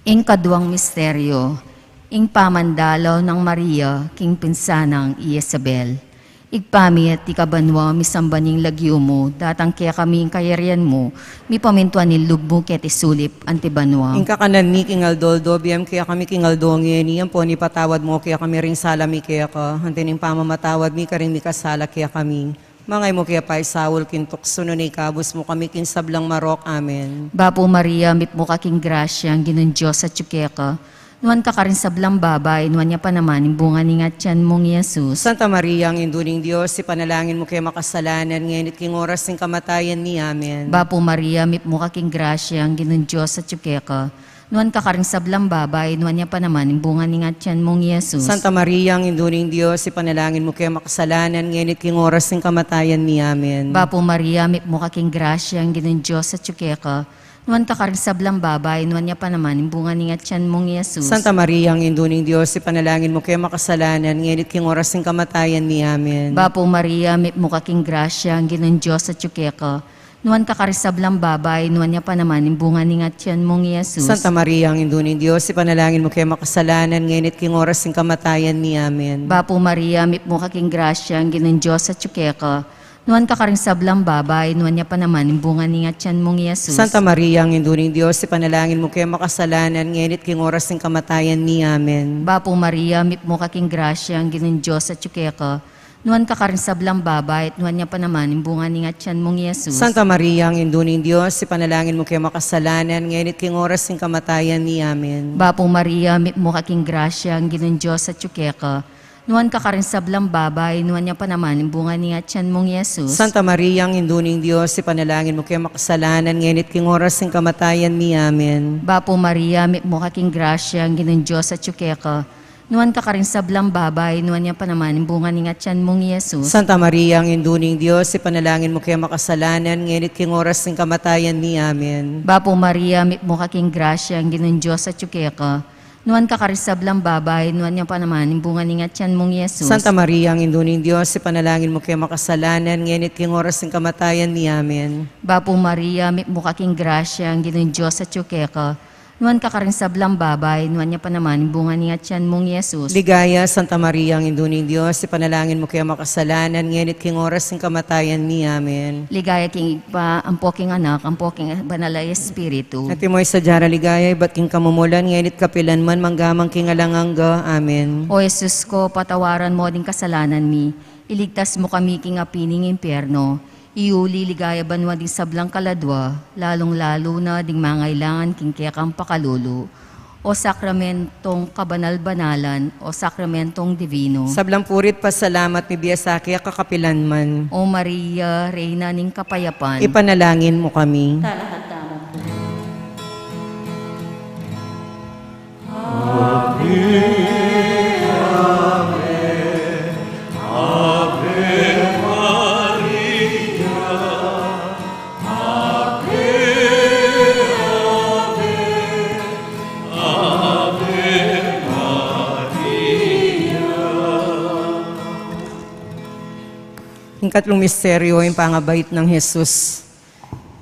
Ing kaduang misteryo, ing pamandalaw nang Maria king pinsan nang Isabel. Ibpa mi atyu ka banua, misamban ing lagyu mu, datang kekami ing kayarian mu, mipamintuan ing lub mu keti sulip anti banua. Ing kakanan mi king aldo-aldo, ibie mu kekami king aldo ngeni, ampon ipatawad mu kekami ring sala mi keka, anti ning pamamatawad mi karing mikasala kekami. Manga e mu ke paisaul king tuksu, nune ikabus mu kami king sablang marok. Amen. Bapu Maria, mipmu ka king grasya, ing Ginung Dios atyu keka. Nuan ka karing sablang babai, nuan ya pa naman ing bunga ning atyan mung Jesus. Santa Maria, Indu ning Dios, ipanalangin mu ke makasalanan, ngeni at king oras ning kamatayan mi. Amen. Bapu Maria, mipmu ka king grasya, ing Ginung Dios atyu keka. Nuan ka karing sablang babai, nuan ya pa naman ing bunga ning atyan mung Jesus. Santa Maria, Indu ning Dios, ipanalangin mu ke makasalanan, ngeni at king oras ning kamatayan mi. Amen. Bapu Maria, mipmu ka king grasya, ing Ginung Dios atyu keka. Nuan ka karing sablang babai, nuan ya pa naman ing bunga ning atyan mung Jesus. Santa Maria, Indu ning Dios, ipanalangin mu ke makasalanan, ngeni at king oras ning kamatayan mi. Amen. Bapu Maria, mipmu ka king grasya, ing Ginung Dios atyu keka. Nuan ka karing sablang babai, nuan ya pa naman ing bunga ning atyan mung Jesus. Santa Maria, Indu ning Dios, ipanalangin mu ke makasalanan, ngeni at king oras ning kamatayan mi. Amen. Bapu Maria, mipmu ka king grasya, ing Ginung Dios atyu keka. Nuan ka karing sablang babai, nuan ya pa naman ing bunga ning atyan mung Jesus. Santa Maria, Indu ning Dios, ipanalangin mu ke makasalanan, ngeni at king oras ning kamatayan mi. Amen. Bapu Maria, mipmu ka king grasya, ing Ginung Dios atyu keka. Nuan ka karing sablang babai, at nuan ya pa naman ing bunga ning atyan mung Jesus. Santa Maria, Indu ning Dios, ipanalangin mu ke makasalanan, ngeni at king oras ning kamatayan mi. Amen. Bapu Maria, mipmu ka king grasya, ing Ginung Dios atyu keka. Nuan ka karing sablang babai, nuan ya pa naman ing bunga ning atyan mung Jesus. Santa Maria, Indu ning Dios, ipanalangin mu ke makasalanan, ngeni at king oras ning kamatayan mi. Amen. Bapu Maria, mipmu ka king grasya, ing Ginung Dios atyu keka. Nuan ka karing sablang babai, nuan ya pa naman ing bunga ning atyan mung Jesus. Santa Maria, Indu ning Dios, ipanalangin mu ke makasalanan, ngeni at king oras ning kamatayan mi. Amen. Bapu Maria, mipmu ka king grasya, ing Ginung Dios atyu keka. Nuan ka karing sablang babai, nuan ya pa naman ing bunga ning atyan mung Jesus. Santa Maria, Indu ning Dios, ipanalangin mu ke makasalanan, ngeni at king oras ning kamatayan mi. Amen. Bapu Maria, mipmu ka king grasya, ing Ginung Dios atyu keka. Nuan ka karing sablang babai, nuan ya pa naman ing bunga ning atyan mung Jesus. Ligaya, Santa Maria, Indu ning Dios, ipanalangin mu ke makasalanan, ngeni at king oras ning kamatayan mi. Amen. Ligaya king Ibpa, ampo king Anak, ampo king Banal a Espiritu. Antimo ing sadya rang ligaya, ibat king kamumulan, ngeni at kapilan man, manggaman king alang angga. Amen. O Jesus ko, patawaran mo ding kasalanan mi, iligtas mu kami king api ning impyerno, iuli ligaya banua ding sablang kaladua, lalung-lalu na ding mangailangan king kekang pakalulu. O sakramentong kabanal-banalan, o sakramentong divino. Sablang puri't pasalamat mibie sa keka kapilan man. O Maria, Reyna ning kapayapan. Ipanalangin mu kami. Talakad tamu. Ave, Ave, Ave Maria, Ave, Ave, Ave Maria. Ing katlung misteryo, ing pangabait nang Jesus.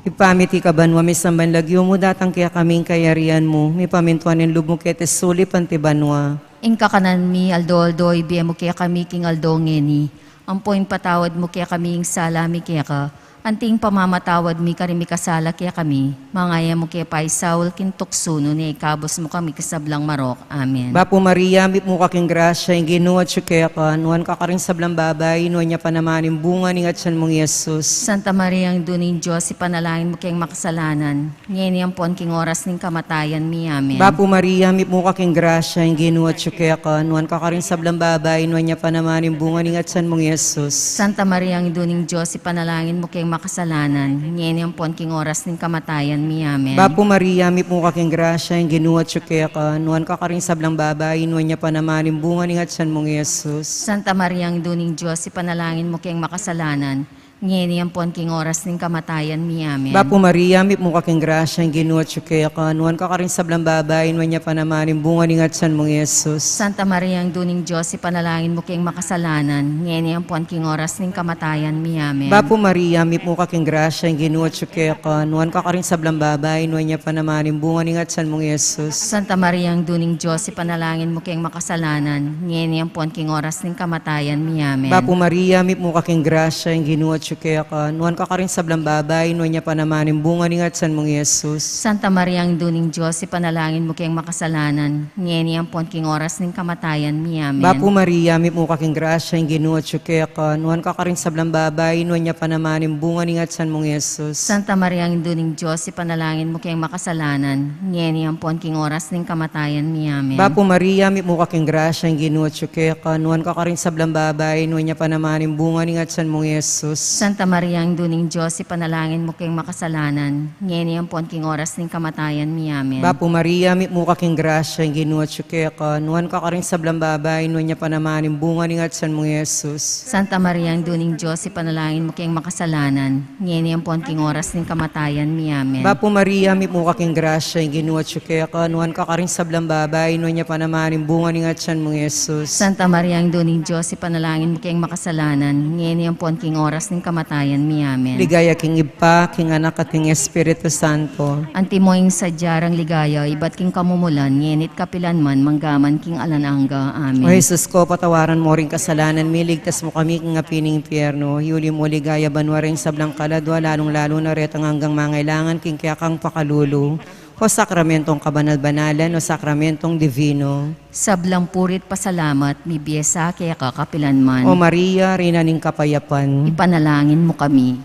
Ibpa mi, atiu ka banua, misamban lagyu mu, datang kekami ing kayarian mu, mipamintuan ing lub mu keti sulip anti banua. Ing kakanan mi aldo-aldo ibie mu kekami king aldo ngeni. Ampo ipatawad mu kekami ing sala mi keka, anti ing pamamatawad mi karing mikasala kekami. Manga e mu ke paisaul king tuksu, nune ikabus mu kami king sablang marok. Amen. Bapu Maria, mipnu ka king grasya, ing Ginu atyu keka, nuan ka karing sablang babai, nuan ya pa naman ing bunga ning atyan mung Jesus. Santa Maria, Indu ning Dios, ipanalangin mu keng makasalanan, ngeni ampon king oras ning kamatayan mi. Amen. Bapu Maria, mipnu ka king grasya, ing Ginu atyu keka, nuan ka karing sablang babai, nuan ya pa naman ing bunga ning atyan mung Jesus. Santa Maria, Indu ning Dios, ipanalangin mu keng makasalanan, ngeni ampon king oras ning kamatayan mi. Amen. Bapu Maria, mipnu ka king grasya, ing Ginu atyu keka, nuan ka karing sablang babai, nuan ya pa naman ing bunga ning atyan mung Jesus. Santa Maria, Indu ning Dios, ipanalangin mu keng makasalanan, ngeni ampon king oras ning kamatayan mi. Amen. Bapu Maria, mipnu ka king grasya, ing Ginu atyu keka, nuan ka karing sablang babai, nuan ya pa naman ing bunga ning atyan mung Jesus. Santa Maria, Indu ning Dios, ipanalangin mu keng makasalanan, ngeni ampon king oras ning kamatayan mi. Amen. Bapu Maria, mipnu ka king grasya, ing Ginu atyu keka, nuan ka karing sablang babai, nuan ya pa naman ing bunga ning atyan mung Jesus. Santa Maria, Indu ning Dios, ipanalangin mu keng makasalanan, ngeni ampon king oras ning kamatayan mi. Amen. Bapu Maria, mipnu ka king grasya, ing Ginu atyu keka, nuan ka karing sablang babai, nuan ya pa naman ing bunga ning atyan mung Jesus. Santa Maria, Indu ning Dios, ipanalangin mu keng makasalanan, ngeni ampon king oras ning kamatayan mi. Amen. Bapu Maria, mipnu ka king grasya, ing Ginu atyu keka, nuan ka karing sablang babai, nuan ya pa naman ing bunga ning atyan mung Jesus. Santa Maria, Indu ning Dios, ipanalangin mu keng makasalanan, ngeni ampon king oras ning kamatayan mi. Amen. Bapu Maria, mipnu ka king grasya, ing Ginu atyu keka, nuan ka karing sablang babai, nuan ya pa naman ing bunga ning atyan mung Jesus. Santa Maria, Indu ning Dios, ipanalangin mu keng makasalanan, ngeni ampon king oras ning kamatayan mi. Amen. Bapu Maria, mipnu ka king grasya, ing Ginu atyu keka, nuan ka karing sablang babai, nuan ya pa naman ing bunga ning atyan mung Jesus. Santa Maria, Indu ning Dios, ipanalangin mu keng makasalanan, ngeni ampon king oras ning kamatayan mi. Amen. Bapu Maria, mipnu ka king grasya, ing Ginu atyu keka, nuan ka karing sablang babai, nuan ya pa naman ing bunga ning atyan mung Jesus. Santa Maria, Indu ning Dios, ipanalangin mu keng makasalanan, ngeni ampon king oras ning kamatayan mi. Amen. Ligaya king Ibpa, king Anak, at king Espiritu Santo. Antimo ing sadya rang ligaya, ibat king kamumulan, ngeni't kapilan man, manggaman king alang angga. Amen. O Jesus ko, patawaran mo ring kasalanan mi, ligtas mo kami king api ning impyerno, iuli mo king ligaya banua ring sablang kaladua, lalung-lalu na retang anggang mangailangan king kekang pakalulu. O sakramentong kabanal-banalan, o sakramentong divino. Sablang puri't pasalamat, mibie sa keka kapilan man. O Maria, Reyna ning kapayapan. Ipanalangin mo kami.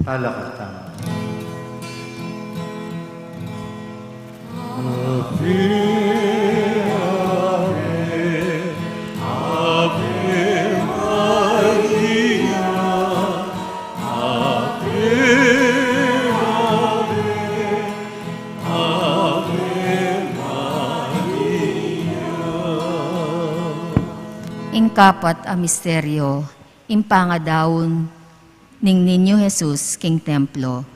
Talakad tamu. Ave, Ave, Ave Maria, Ave, Ave, Ave Maria. Ing kapat a misteryo, ing pangadaun ning Niño Jesus king templo.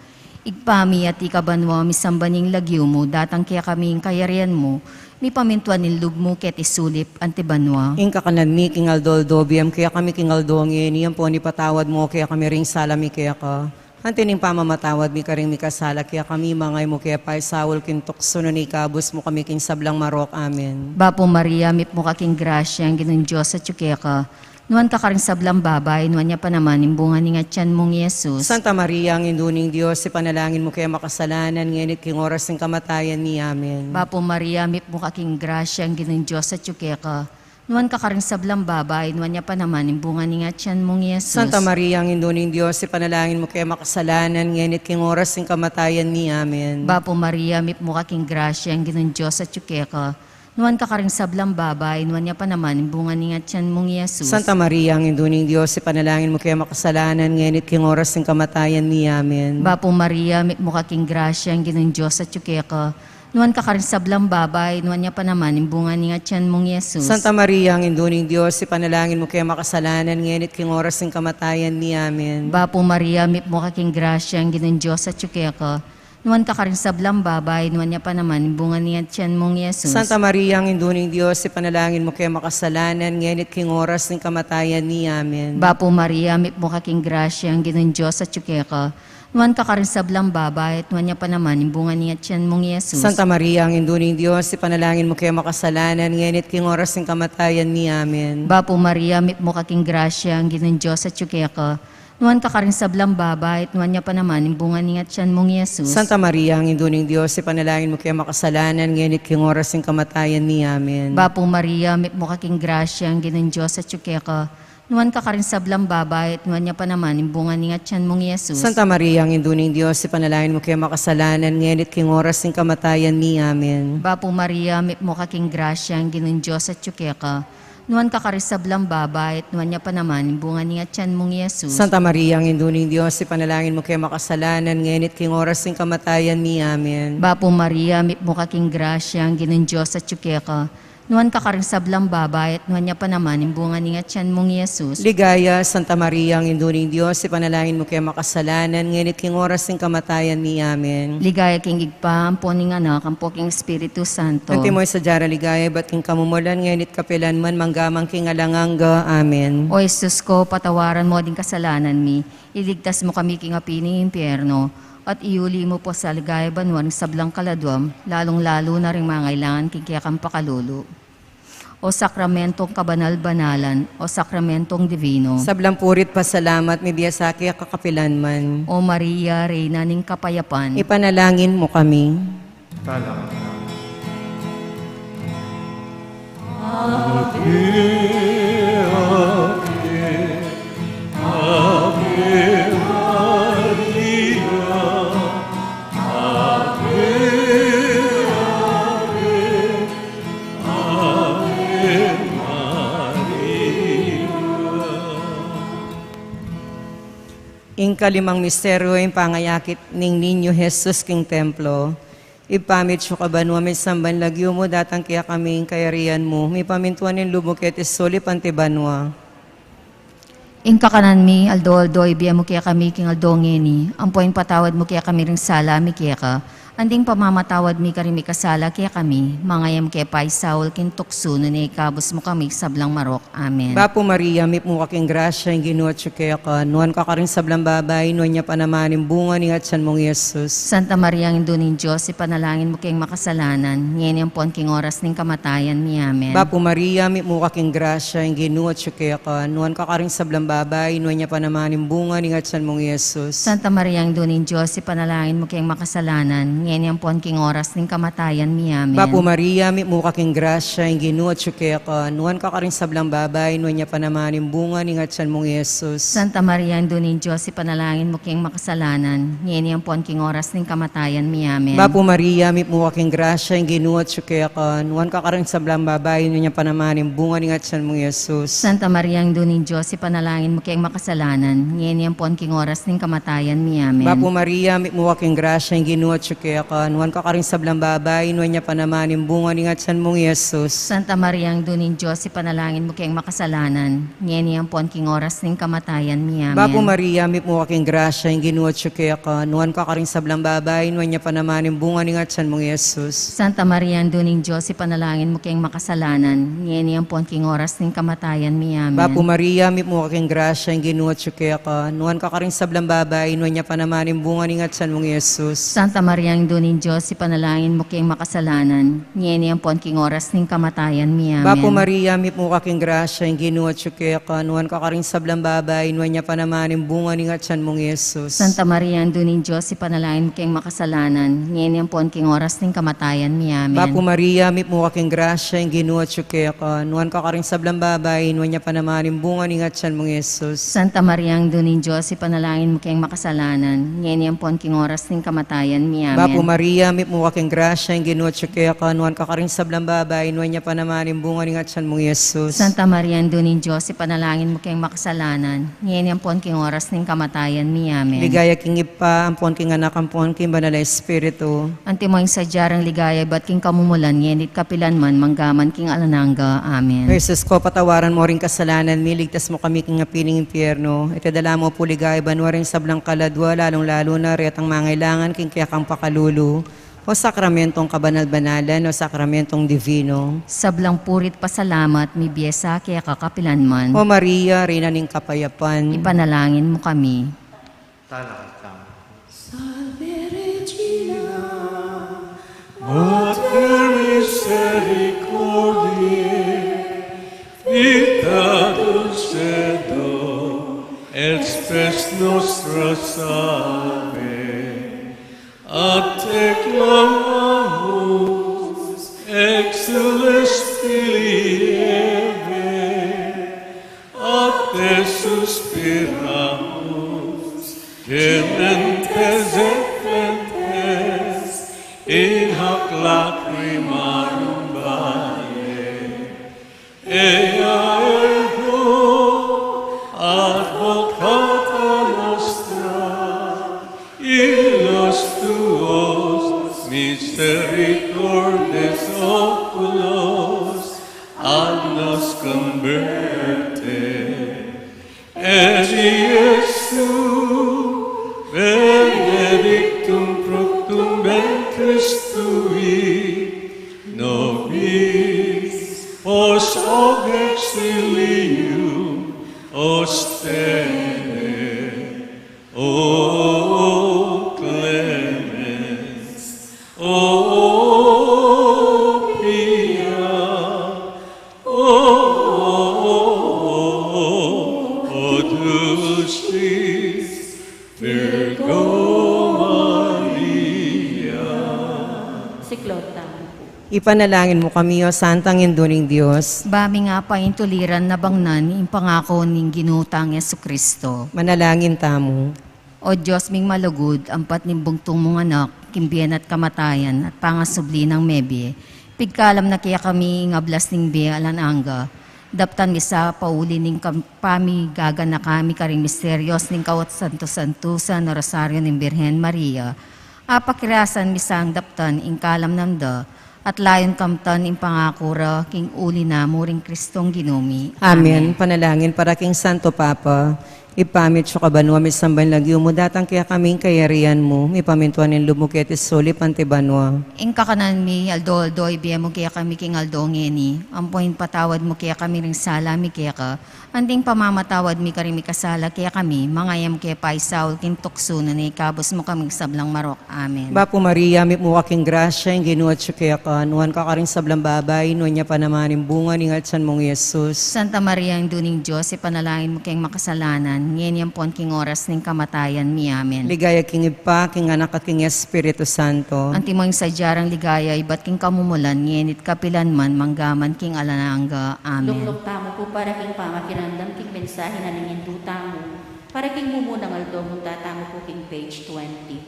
Ibpa mi, atiu ka banua, misamban ing lagyu mu, datang kekami ing kayarian mu, mipamintuan ing lub mu keti sulip anti banua. Ing kakanan mi king aldo-aldo, ibie mu kekami king aldo ngeni, ampon ipatawad mu kekami ring sala mi keka, anti ning pamamatawad mi karing mikasala kekami, manga e mu ke paisaul king tuksu, nune ikabus mu kami king sablang marok. Amen. Bapu Maria, mipmu ka king grasya, ing Ginung Dios atyu keka. Nuan ka karing sablang babai, nuan ya pa naman ing bunga ning atyan mung Jesus. Santa Maria, Indu ning Dios, ipanalangin mu ke makasalanan, ngeni't king oras ning kamatayan mi. Amen. Bapu Maria, mipmu ka king grasya, ing Ginung Dios atyu keka. Nuan ka karing sablang babai, nuan ya pa naman ing bunga ning atyan mung Jesus. Santa Maria, Indu ning Dios, ipanalangin mu ke makasalanan, ngeni't king oras ning kamatayan mi. Amen. Bapu Maria, mipmu ka king grasya, ing Ginung Dios atyu keka. Nuan ka karing sablang babai, nuan ya pa naman ing bunga ning atyan mung Jesus. Santa Maria, Indu ning Dios, ipanalangin mu ke makasalanan, ngeni't king oras ning kamatayan mi. Amen. Bapu Maria, mipmu ka king grasya, ing Ginung Dios atyu keka. Nuan ka karing sablang babai, nuan ya pa naman ing bunga ning atyan mung Jesus. Santa Maria, Indu ning Dios, ipanalangin mu ke makasalanan, ngeni't king oras ning kamatayan mi. Amen. Bapu Maria, mipmu ka king grasya, ing Ginung Dios atyu keka. Nuan ka karing sablang babai, nuan ya pa naman ing bunga ning atyan mung Jesus. Santa Maria, Indu ning Dios, ipanalangin mu ke makasalanan, ngeni't king oras ning kamatayan mi. Amen. Bapu Maria, mipmu ka king grasya, ing Ginung Dios atyu keka. Nuan ka karing sablang babai, at nuan ya pa naman ing bunga ning atian mung i Jesus. Santa Maria, ang Indu ning Dios, ipanalangin mu ke makasalanan, ngeni at king oras ning kamatayan mi. Amen. Bapu Maria, mipmu ka king grasya, ang Ginung Dios atyu keka. Nuan ka karing sablang babai, at nuan ya pa naman ing bunga ning atian mung i Jesus. Santa Maria, ang Indu ning Dios, ipanalangin mu ke makasalanan, ngeni at king oras ning kamatayan mi. Amen. Bapu Maria, mipmu ka king grasya, ang Ginung Dios atyu keka. Nuan ka karing sablang babai, at nuan ya pa naman ing bunga ning atian mung i Jesus. Santa Maria, ang Indu ning Dios, ipanalangin mu ke makasalanan, ngeni at king oras ning kamatayan mi. Amen. Bapu Maria, mipmu ka king grasya, ang Ginung Dios atyu keka. Nuan ka karing sablang babai, at nuan ya pa naman ing bunga ning atian mung i Jesus. Santa Maria, ang Indu ning Dios, ipanalangin mu ke makasalanan, ngeni at king oras ning kamatayan mi. Amen. Bapu Maria, mipmu ka king grasya, ang Ginung Dios atyu keka. Nuan ka karing sablang babai, at nuan ya pa naman ing bunga ning atian mung i Jesus. Ligaya, Santa Maria, ang Indu ning Dios, ipanalangin mu ke makasalanan, ngeni at king oras ning kamatayan mi. Amen. Ligaya king Ibpa, ampo ning Anak, ampo king Espiritu Santo. Antimo ing sadya rang ligaya ibat king kamumulan, ngeni at kapilan man, mangga man king alang angga. Amen. O Jesus ko, patawaran mu ding kasalanan mi, iligtas mu kami king api ning impyerno, at iuli mu pu sa ligaya banua ring sablang kaladua, lalung-lalu na ring mangailangan king kekang pakalulu. O sakramentong kabanal-banalan, o sakramentong dibino. Sablang puri't pasalamat, mibie sa keka kapilan man. O Maria, Reyna ning kapayapan. Ipanalangin mu kami. Ave, Ave, Ave Maria, Ave, Ave, Ave Maria. Ing kalimang misteryu, ing pangayakit ning Niño Jesus king templo. Ibpa mi atsu ka banua, misamban ing lagyu mu, datang kekami ing kayarian mu, mipamintuan ing lub mu keti sulip anti banua. Ing kakanan mi aldo-aldo ibie mu kekami king aldo ngeni, ampo ipatawad mu kekami ring sala mi keka, anti ing pamamatawad mi karing mikasala kekami, manga e mu ke paisaul king tuksu, nune ikabus mu kami king sablang marok. Amen. Bapu Maria, mipmu ka king grasya, ing Ginu atyu keka, nuan ka karing sablang babai, nuan ya pa naman ing bunga ning atian mung i Jesus. Santa Maria, Indu ning Dios, ipanalangin mu keng makasalanan, ngeni ampon king oras ning kamatayan mi. Amen. Bapu Maria, mipmu ka king grasya, ing Ginu atyu keka, nuan ka karing sablang babai, nuan ya pa naman ing bunga ning atian mung i Jesus. Santa Maria, Indu ning Dios, ipanalangin mu keng makasalanan, ngeni ampon king oras ning kamatayan mi. Amen. Bapu Maria, mipmu ka king grasya, ing Ginu atyu keka, nuan ka karing sablang babai, nuan ya pa naman ing bunga ning atian mung i Jesus. Santa Maria, Indu ning Dios, ipanalangin mu keng makasalanan, ngeni ampon king oras ning kamatayan mi. Amen. Bapu Maria, mipmu ka king grasya, ing Ginu atyu keka, nuan ka karing sablang babai, nuan ya pa naman ing bunga ning atian mung i Jesus. Santa Maria, Indu ning Dios, ipanalangin mu keng makasalanan, ngeni ampon king oras ning kamatayan mi. Amen. Bapu Maria, mipmu ka king grasya, ing Ginu atyu keka, nuan ka karing sablang babai, nuan ya pa naman ing bunga ning atian mung i Jesus. Santa Maria, Indu ning Dios, ipanalangin mu keng makasalanan, ngeni ampon king oras ning kamatayan mi. Amen. Bapu Maria, mipmu ka king grasya, ing Ginu atyu keka, nuan ka karing sablang babai, nuan ya pa naman ing bunga ning atian mung i Jesus. Santa Maria, Indu ning Dios, ipanalangin mu keng makasalanan, ngeni ampon king oras ning kamatayan mi. Amen. Bapu Maria, mipmu ka king grasya, ing Ginu atyu keka, nuan ka karing sablang babai, nuan ya pa naman ing bunga ning atian mung i Jesus. Santa Maria, Indu ning Dios, ipanalangin mu keng makasalanan, ngeni ampon king oras ning kamatayan mi. Amen. Bapu Maria, mipmu ka king grasya, ing Ginu atyu keka, nuan ka karing sablang babai, nuan ya pa naman ing bunga ning atian mung i Jesus. Santa Maria, Indu ning Dios, ipanalangin mu keng makasalanan, ngeni ampon king oras ning kamatayan mi. Amen. Bapu Maria, mipmu ka king grasya, ing Ginu atyu keka, nuan ka karing sablang babai, nuan ya pa naman ing bunga ning atian mung i Jesus. Santa Maria, Indu ning Dios, ipanalangin mu keng makasalanan, ngeni ampon king oras ning kamatayan mi. Amen. Bapu Maria, mipmu ka king grasya, ing Ginu atyu keka, nuan ka karing sablang babai, nuan ya pa naman ing bunga ning atian mung i Jesus. Santa Maria, Indu ning Dios, ipanalangin mu keng makasalanan, ngeni ampon king oras ning kamatayan mi. Amen. Ligaya king Ibpa, ampon king Anak, ampon king Banal a Espiritu. Antimo ing sadya rang ligaya ibat king kamumulan, ngeni at kapilan man, mangga man king alang angga. Amen. O Jesus ko, patawaran mu ring kasalanan mi, iligtas mu kami king api ning impyerno, ipadala mu pu king banua ring sablang kaladua, lalung-lalu na retang mangailangan king kekang pakalulu. O sakramentong kabanal-banalan, o sakramentong dibino. Sablang puri't pasalamat, mibie sa keka kapilan man. O Maria, Reyna ning kapayapan. Ipanalangin mu kami. Talakad kami. Mater misericordiae, vita dulcedo et spes nostra salve, a te clamamus, exsules filii Evae, a te suspiramus, gementes et flentes in hac lacrimarum valle. Ea ergo advocata nostra, illos tuos misericordes oculos ad nos converte. Et Iesu benedictum fructum ventris tui, nobis pos hoc exilium ostende. O clemens, o pia, o, o dulcis Virgo Maria. Siklod tamu pu. Ipanalangin mu kami, O Santang Indu ning Dios. Ba ming apaintuliran nabangnan ing pangaku ning Ginu tang Jesucristo. Manalangin tamu. O Dios ming malugud, ampat ning bugtung mung Anak, king bie na at kamatayan, at pangasubli nang mebie, pigkalam na kekami ing ablas ning bie alang angga, daptan mi sa pauli ning kam-, pamigaganaka mi karing misterios ning kasantu-santusan a Rosario ning Birhen Maria, apakirasan mi sang daptan ing kalam nanda, at layun kamtan ing pangaku ra king uli na mu ring Kristong Ginu mi. Amen. Amen. Panalangin para king Santo Papa. Ibpa mi atsu ka banua, misamban ing lagyu mu, datang kekami ing kayarian mu, mipamintuan ing lub mu keti sulip anti banua. Ing kakanan mi aldo-aldo ibie mu kekami king aldo ngeni, ampon ipatawad mu kekami ring sala mi keka, anti ing pamamatawad mi karing mikasala kekami, manga e mu ke paisaul king tuksu, nune ikabus mu kami king sablang marok. Amen. Bapu Maria, mitmu ka king grasya, ing Ginu atsu keka, nuan ka karing sablang babai, nuan ya pa naman ing bunga ning atian mung Jesus. Santa Maria, Indu ning Dios, ipanalangin mu keng makasalanan, ngeni ampon king oras ning kamatayan mi. Amen. Ligaya king Ibpa, king Anak, at king Espiritu Santo. Antimo ing sadya rang ligaya ibat king kamumulan, ngeni at kapilan man, mangga man king alang angga. Amen. Lukluk tamu pu para king pamakiramdam king mensahe na ning Indu tamu. Para king mumunang aldo, munta tamu pu king page twenty.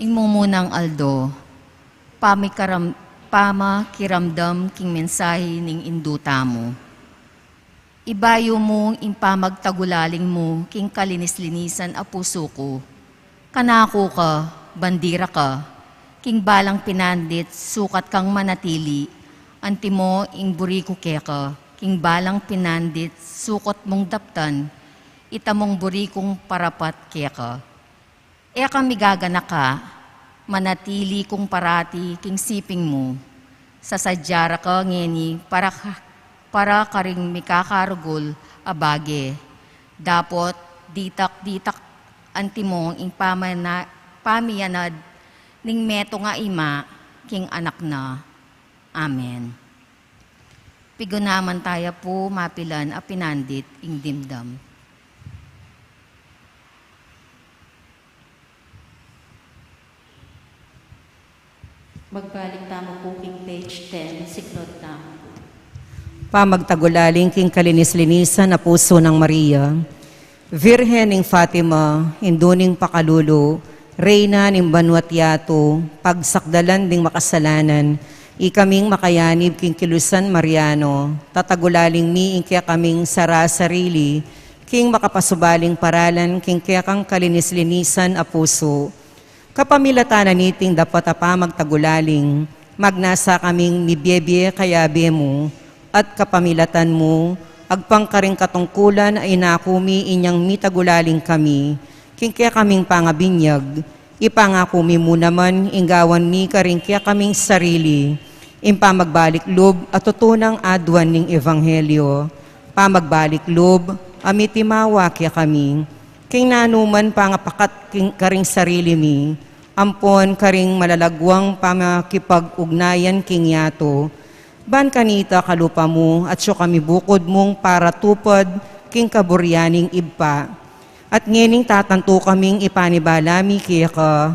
Ing mumunang aldo, pamikaram-, pamakiramdam king mensahe ning Indu tamu. Ibayu mu ing pamagtagulaling mu king kalinis-linisan a pusu ku. Kanaku ka, bandira ka, king balang pinandit sukat kang manatili, antimo ing buri ku keka, king balang pinandit sukat mung daptan, ita mung buri kung parapat keka. E ka migaganaka, manatili kung parati king siping mu. Sasadya ra ka ngeni para ka-, para karing mikakarugul a bage. Dapot ditak-ditak antimo ing pamana-, pamianad ning metung a ima king anak na. Amen. Pigunaman taya pu mapilan a pinandit ing dimdam. Magbalik tamu pu king page ten, siklod tamu pu. Pamagtagulaling king kalinis-linisan a pusu nang Maria. Virgen ning Fatima, Indu ning pakalulu, Reyna ning banua't yatu, pagsakdalan ding makasalanan, ikaming makayanib king kilusan Mariano, tatagulaling mi ing kekaming sara-sarili, king makapasubaling paralan king kekang kalinis-linisan a pusu. Kapamilatan na niting dapot a pamagtagulaling, magnasa kaming mibie-bie kayabe mu, at kapamilatan mu, agpang karing katungkulan a inaku mi inyang mitagulaling kami, king kekaming pangabinyag, ipangaku mi mu naman ing gawan mi karing kekaming sarili, ing pamagbalik lub a tutunang aduan ning ebanghelyo, pamagbalik lub a mitimawa kekami, king nanuman pangapakat king karing sarili mi, ampon karing malalagwang pamakipag-ugnayan king yatu. Ban kanita kalupa mu, atiu kami bukud mung paratupad king kaburian ning Ibpa. At ngening tatantu kaming ipanibala mi keka,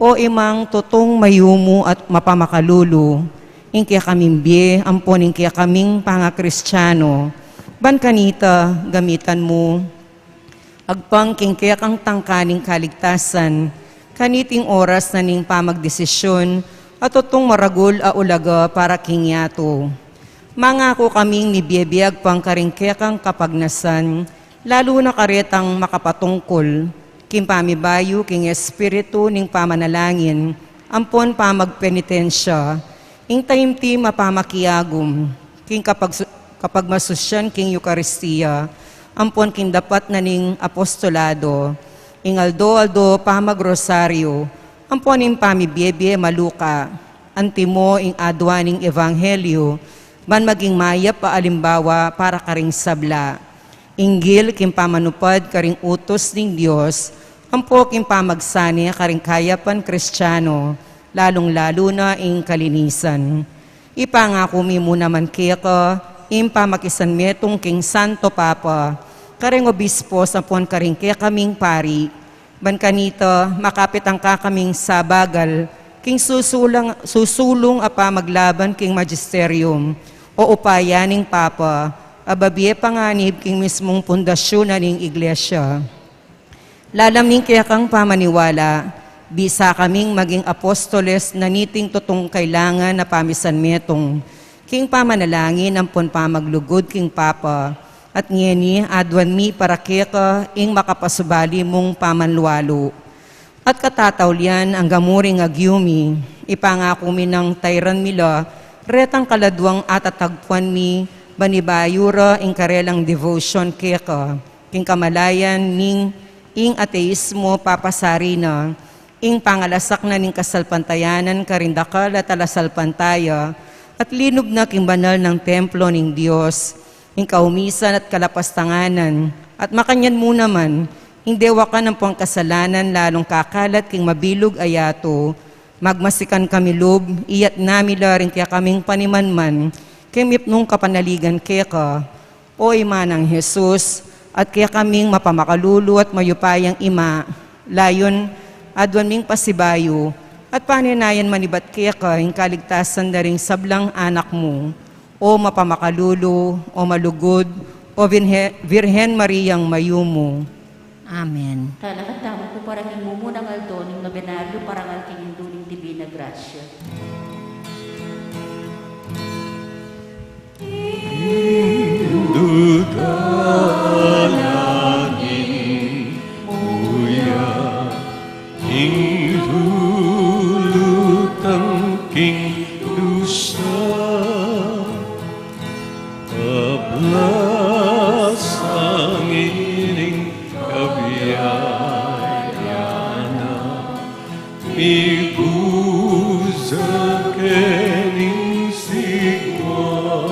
O Imang tutung mayumu at mapamakalulu, ing kekaming bie ampon ing kekaming pangakristiano. Ban kanita, gamitan mu agpang king kekang tangka ning kaligtasan, kaniting oras na ning pamagdesisyun, at tutung maragul a ulaga para king yatu. Mangaku kaming mibie-bie agpang karing kekang kapagnasan, lalu na karetang makapatungkul, king pamibayu, king espiritu, ning pamanalangin, ampon pamagpenitensya, ing taimtim a pamakiagum, king kapagsu-, kapagmasusyan king Eukaristia, ampon king dapat na ning apostolado, ing aldo-aldo pamagrosaryo, ampon ing pamibie-bie maluka, antimo ing adua ning ebanghelyo, ban maging mayap a alimbawa para karing sabla. Inggil king pamanupad karing utus ning Dios, ampo king pamagsane karing kayapan Kristiano, lalung-lalu na ing kalinisan. Ipangaku mi mu naman keka, ing pamakisanmetung king Santo Papa, karing obispos ampon karing kekaming pari, ban kanita, makapit ang kakaming sabagal, king susulang, susulung a pamaglaban king magisterium, o upaya ning Papa, a babie panganib king mismung pundasyun na ning Iglesia. Lalam ning kekang pamaniwala, bisa kaming maging apostoles na niting tutung kailangan na pamisanmetung, king pamanalangin ampon pamaglugud king Papa, at ngeni aduan mi para keka ing makapasubali mung pamanlualu. At katataulian angga mu ring agyu mi, ipangaku mi nang tairan mi la retang kaladuang atatagpuan mi, ban ibayu ra ing karelang devotion keka, king kamalayan ning ing ateismo papasari na, ing pangalasak na ning kasalpantayanan karing dakal a talasalpantaya, at linub na king banal nang templo ning Dios, ing kaumisan at kalapastanganan, at makanyan mu naman, ing dewakan ampong kasalanan lalung kakalat king mabilug a yatu, magmasikan kami lub, iyatna mi la ring kekaming panimanman, king mipnung kapanaligan keka, O Ima nang Jesus, at kekaming mapamakalulu at mayupayang Ima, layun, aduan ming pasibayu, at paninayan manibat keka ing kaligtasan da ring sablang anak mu, O mapamakalulu, O malugud, O Virhe-, Virgen Mariang mayumu. Amen. Talakad tamu pu para king mumunang aldo ning nobenaryo parangal king Indu ning Divina Gracia. Indu dalangin mu ya, ing lulutang king dusa, pablasang ining kabiayan na, mibuzan ke ning sigma.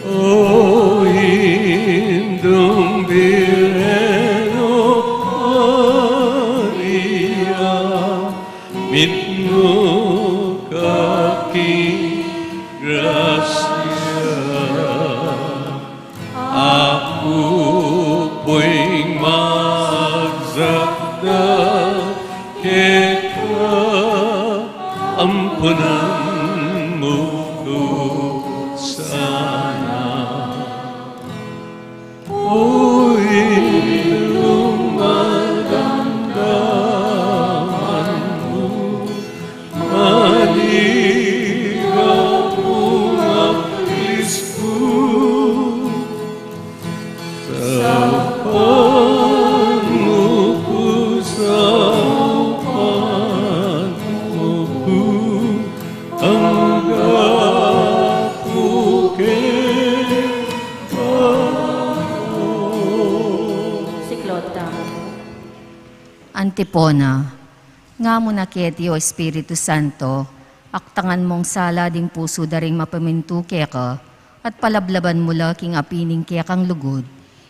O Indung Birhen, O Maria, mitmu ka king grasya. Aku pu'y magdakdal keka, ampunan mu ku sana. O Indung madamdaman mu, manigapu nga Kristu, saupan mu ku, saupan mu ku, angga pu ke balu. Siklaud tamu. Antipona. Nga mu na keti, O Espiritu Santo, aktangan mung sala ding pusu da ring mapamintu keka, at palablaban mu la king api ning kekang lugud,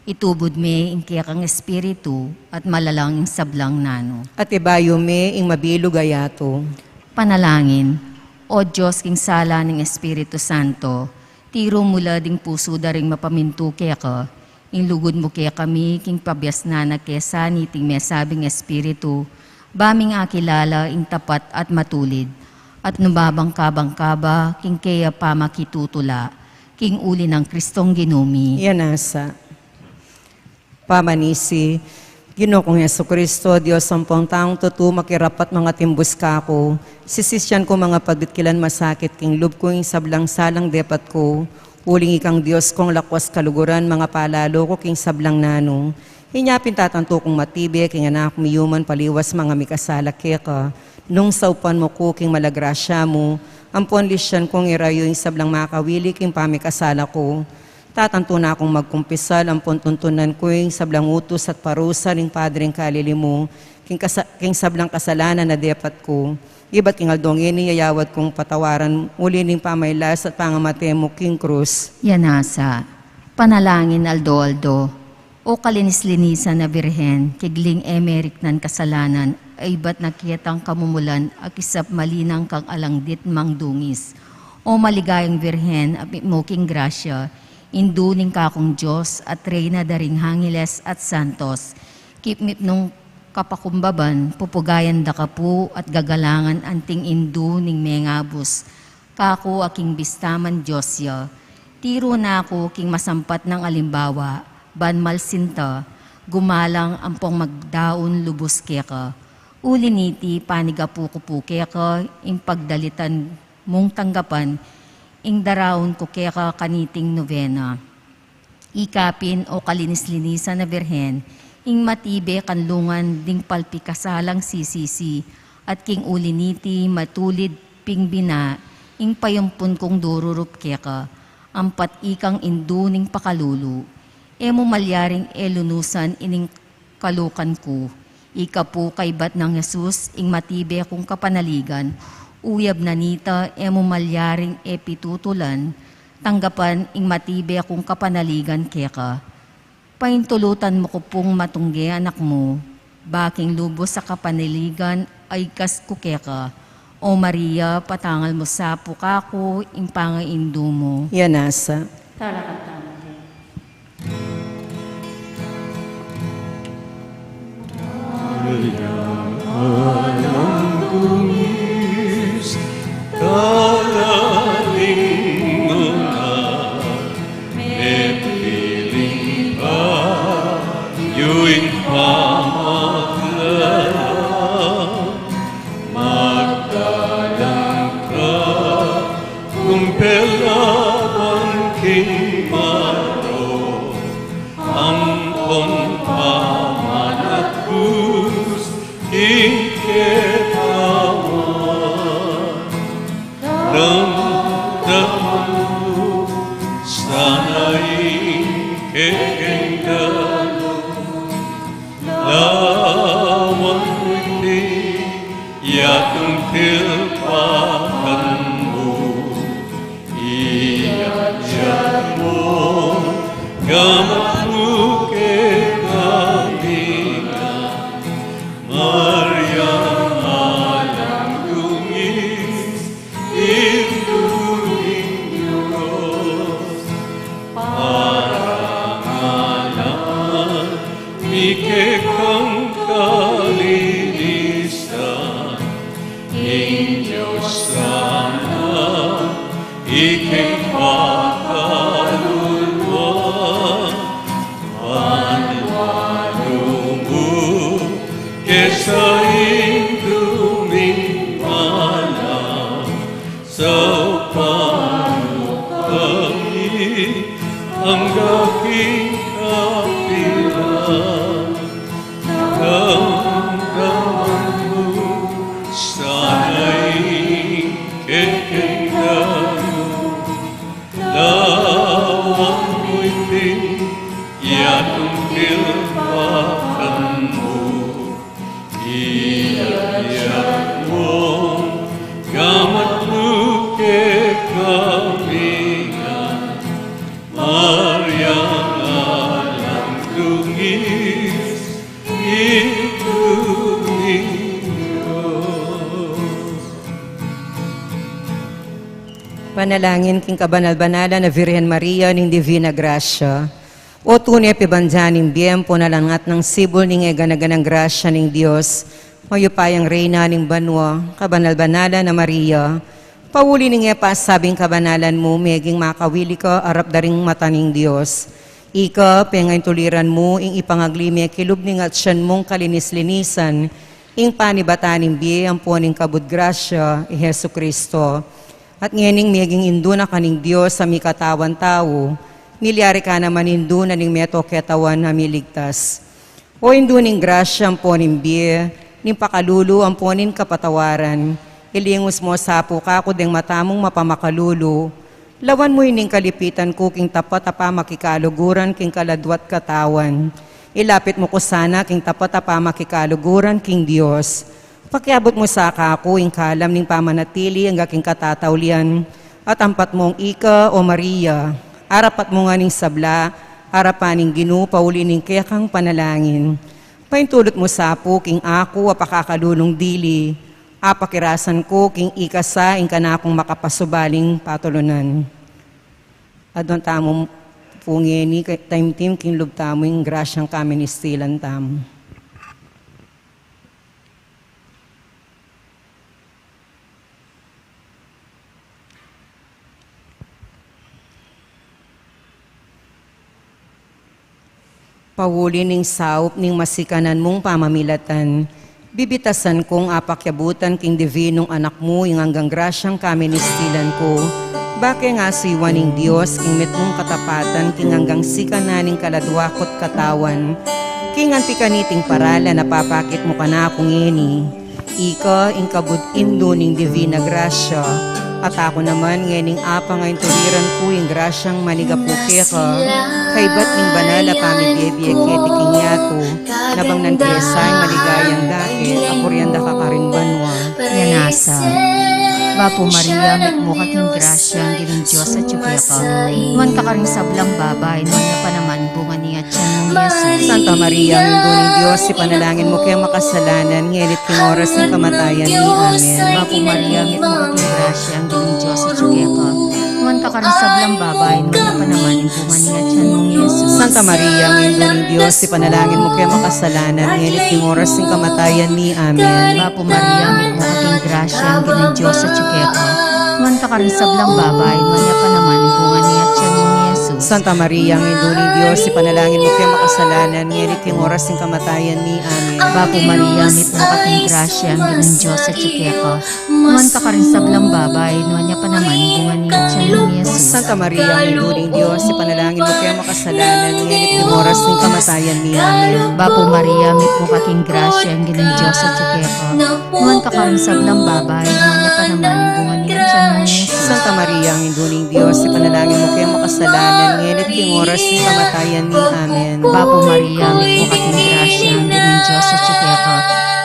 Itubud me ing kekang Espiritu, at malalang ing sablang nanu. At ibayu me ing mabilug a yatu. Panalangin. O Dios, king sala ning Espiritu Santo, tiru mu la ding pusu da ring mapamintu keka, ing lugud mu kekami king pabiasnan na kesa niting mesabing Espiritu, ba ming akilala ing tapat at matulid, at nung babangka-bangka ba king keya pamakitutula, king uli nang Kristong Ginu mi. Iya nasa. Pamanisi. Ginu kung Jesucristo, Dios ampong taung tutu, makirapat mangatimbus kaku. Sisisyan ku mangapagditkilan masakit king lub ku ing sablang salang depat ku, uling ikang Dios kung lakwas kaluguran, mangapalalu ku king sablang nanu. Inya pin tatantu kung matibe king anak mi, yuman paliwas mangamikasala keka, nung saupan mu ku king mala grasya mu, ampon lisyan kung irayu ing sablang makawili king pamikasala ku. Tatantu na kung magkumpisal ampon tuntunan ku ing sablang utus at parusa ning Padring Kalili mu, king kasa-, king sablang kasalanan a depat ku. Ibat king aldo ngeni, yayawad kung patawaran uli ning pamailas at pangamate mu king krus. Iya nasa. Panalangin aldo-aldo. O kalinis-linisan a Birhen, kigling e meriknan kasalanan, a ibat na ketang kamumulan, a kisap malinang kang alang ditmang dungis. O maligayang Birhen, a mipmu king grasya, Indu ning kakung Dios, at Reyna da ring angeles at santos. Kipmipnung kapakumbaban, pupugayan da ka pu at gagalangan anting indu ning mengabus kaku a king bista man Dios ya. Tiru na ku king masampat nang alimbawa, ban malsinta, gumalang ampong magdaun lubus keka. Uli niti, panigapu ku pu keka ing pagdalitan mung tanggapan ing daraun ku keka kaniting nobena. Ika pin, o kalinis-linisan a Birhen, ing matibe kanlungan ding palpikasalang sisisi, at king uli niti matulid ping bina ing payumpun kung dururup keka, ampat ikang indu ning pakalulu. E mu malyaring e lunusan ining kalukan ku. Ika pu kaybat nang Jesus ing matibe kung kapanaligan, uyab na nita e mu malyaring e pitutulan, tanggapan ing matibe kung kapanaligan keka. Paintulutan mu ku pung matungge anak mu, ba king lubus a kapanaligan a igkas ku keka. O Maria, patangal mu sa pu kaku ing pangaindu mu. Iya nasa. Talakad tamu. Maria, alang dungis, talaling mula, mepiling pa, yuing pamaglala, magdalang ka, kung pelaban king marok, ampon pamanatbus king kekang awan. Damdaman mu sana ing kekeng dalu, lawan mu iti, yatung tilpakan mu, iyadyat mu, gamat mu kekami ngan, Maria, alang dungis, Indu ning Dios, parangalan mi kekang kalinisan, ing Dios sana ikeng pakaluluan, ban walu mu kesa Indu ming malang, saupan mu kami angga king kapilan. Damdaman mu sana ing kekeng dalu, lawan mu iti, yatung tilpakan mu, iyadyat mu, gamat mu kekami ngan, Maria, Panalangin king kabanal-banalan a Virgen Maria ning Divina Gracia. O tune pibandya ning bie ampon alang ngatnang sibul ning e gana-ganang grasya ning Dios, mayupayang Reyna ning banua, kabanal-banalan a Maria, pauli ning e pasabing kabanalan mu, meging makawili ka arap da ring mata ning Dios. Ika, pengaintuliran mu ing ipangagli me kilub ning atyan mung kalinis-linisan, ing panibatan ning bie ampon ning kabud grasya, i Jesucristo. At ngening meging Indu na ka ning Dios a mikatawan tau, milyari ka naman Indu na ning meto ketawan a miligtas. O Indu ning grasya ampon ning bie, ning pakalulu ampon ning kapatawaran, ilingus mu sa pu kaku deng mata mung mapamakalulu, lawan mu ining kalipitan ku king tapat a pamakikaluguran king kaladwa't katawan. Ilapit mu ku sana king tapat a pamakikaluguran king Dios. Pakiabut mu sa kaku ing kalam ning pamanatili angga king katataulian, at ampat mung ika, o Maria, arapat mu ngan ing sabla arapan ning Ginu pauli ning kekang panalangin. Paintulut mu sa pu king aku a pakakalulung dili, apakirasan ku king ika sa ing kanakung makapasubaling patulunan. Adwan tamu pu ngeni, taimtim king lub tamu ing grasyang kaministilan tamu. Pauli ning saup ning masikanan mung pamamilatan, bibitasan kung apakiabutan king divinung Anak mu ing anggang grasyang kaministilan ku, ba ke ngasuiwan ning Dios king mitmung katapatan king anggang sikanan ning kaladwa ku't katawan, king anti kaniting paralan a papakit mu kanaku ngeni. Ika ing kabud Indu ning Divina Gracia, at aku naman ngening apangaintuliran ku ing grasyang manigapu keka, kaybat ning banal a pamibie-bie keti king yatu, nabang nang kesa ing maligayang dake a purian da ka karing banua. Yan nasa. Bapu Maria, mitmu ka king grasya, ing Ginung Dios atyu keka. Nuan ka karing sablang babai, nuan ya pa naman ing bunga ning Jesus. Santa Maria, Indu ning Dios, ipanalangin mu keng makasalanan, ngeni't king oras ning kamatayan mi. Amen. Bapu Maria, mitmu ka king grasya, ing Ginung Dios atyu keka. Nuan ka karing sablang babai, nuan ya pa naman ing bunga ning atyan mung Jesus. Santa Maria, Indu ning Dios, ipanalangin mu keng makasalanan, ngeni't king oras ning kamatayan mi. Amen. Bapu Maria, mitmu ka king grasya, ing Ginung Dios atyu keka. Nuan ka karing sablang babai, nuan ya pa naman ing bunga ning atyan mung Jesus. Santa Maria, Indu ning Dios, ipanalangin mu keng makasalanan, ngeni't king oras ning kamatayan mi. Amen. Bapu Maria, mitmu ka king grasya, ing Ginung Dios atyu keka. Nuan ka karing sablang babai, nuan ya pa naman ing bunga ning atyan mung Jesus. Santa Maria, Indu ning Dios, ipanalangin mu keng makasalanan, ngeni't king oras ning kamatayan mi. Amen. Bapu Maria, mitmu ka king grasya, ing Ginung Dios atyu keka. Nuan ka karing sablang babai, nuan ya pa naman ing bunga ning atyan mung Jesus. Santa Maria, Indu ning Dios, ipanalangin mu keng makasalanan, ngeni't king oras ning kamatayan mi. Amen. Bapu Maria, mitmu ka king grasya, ing Ginung Dios atyu keka.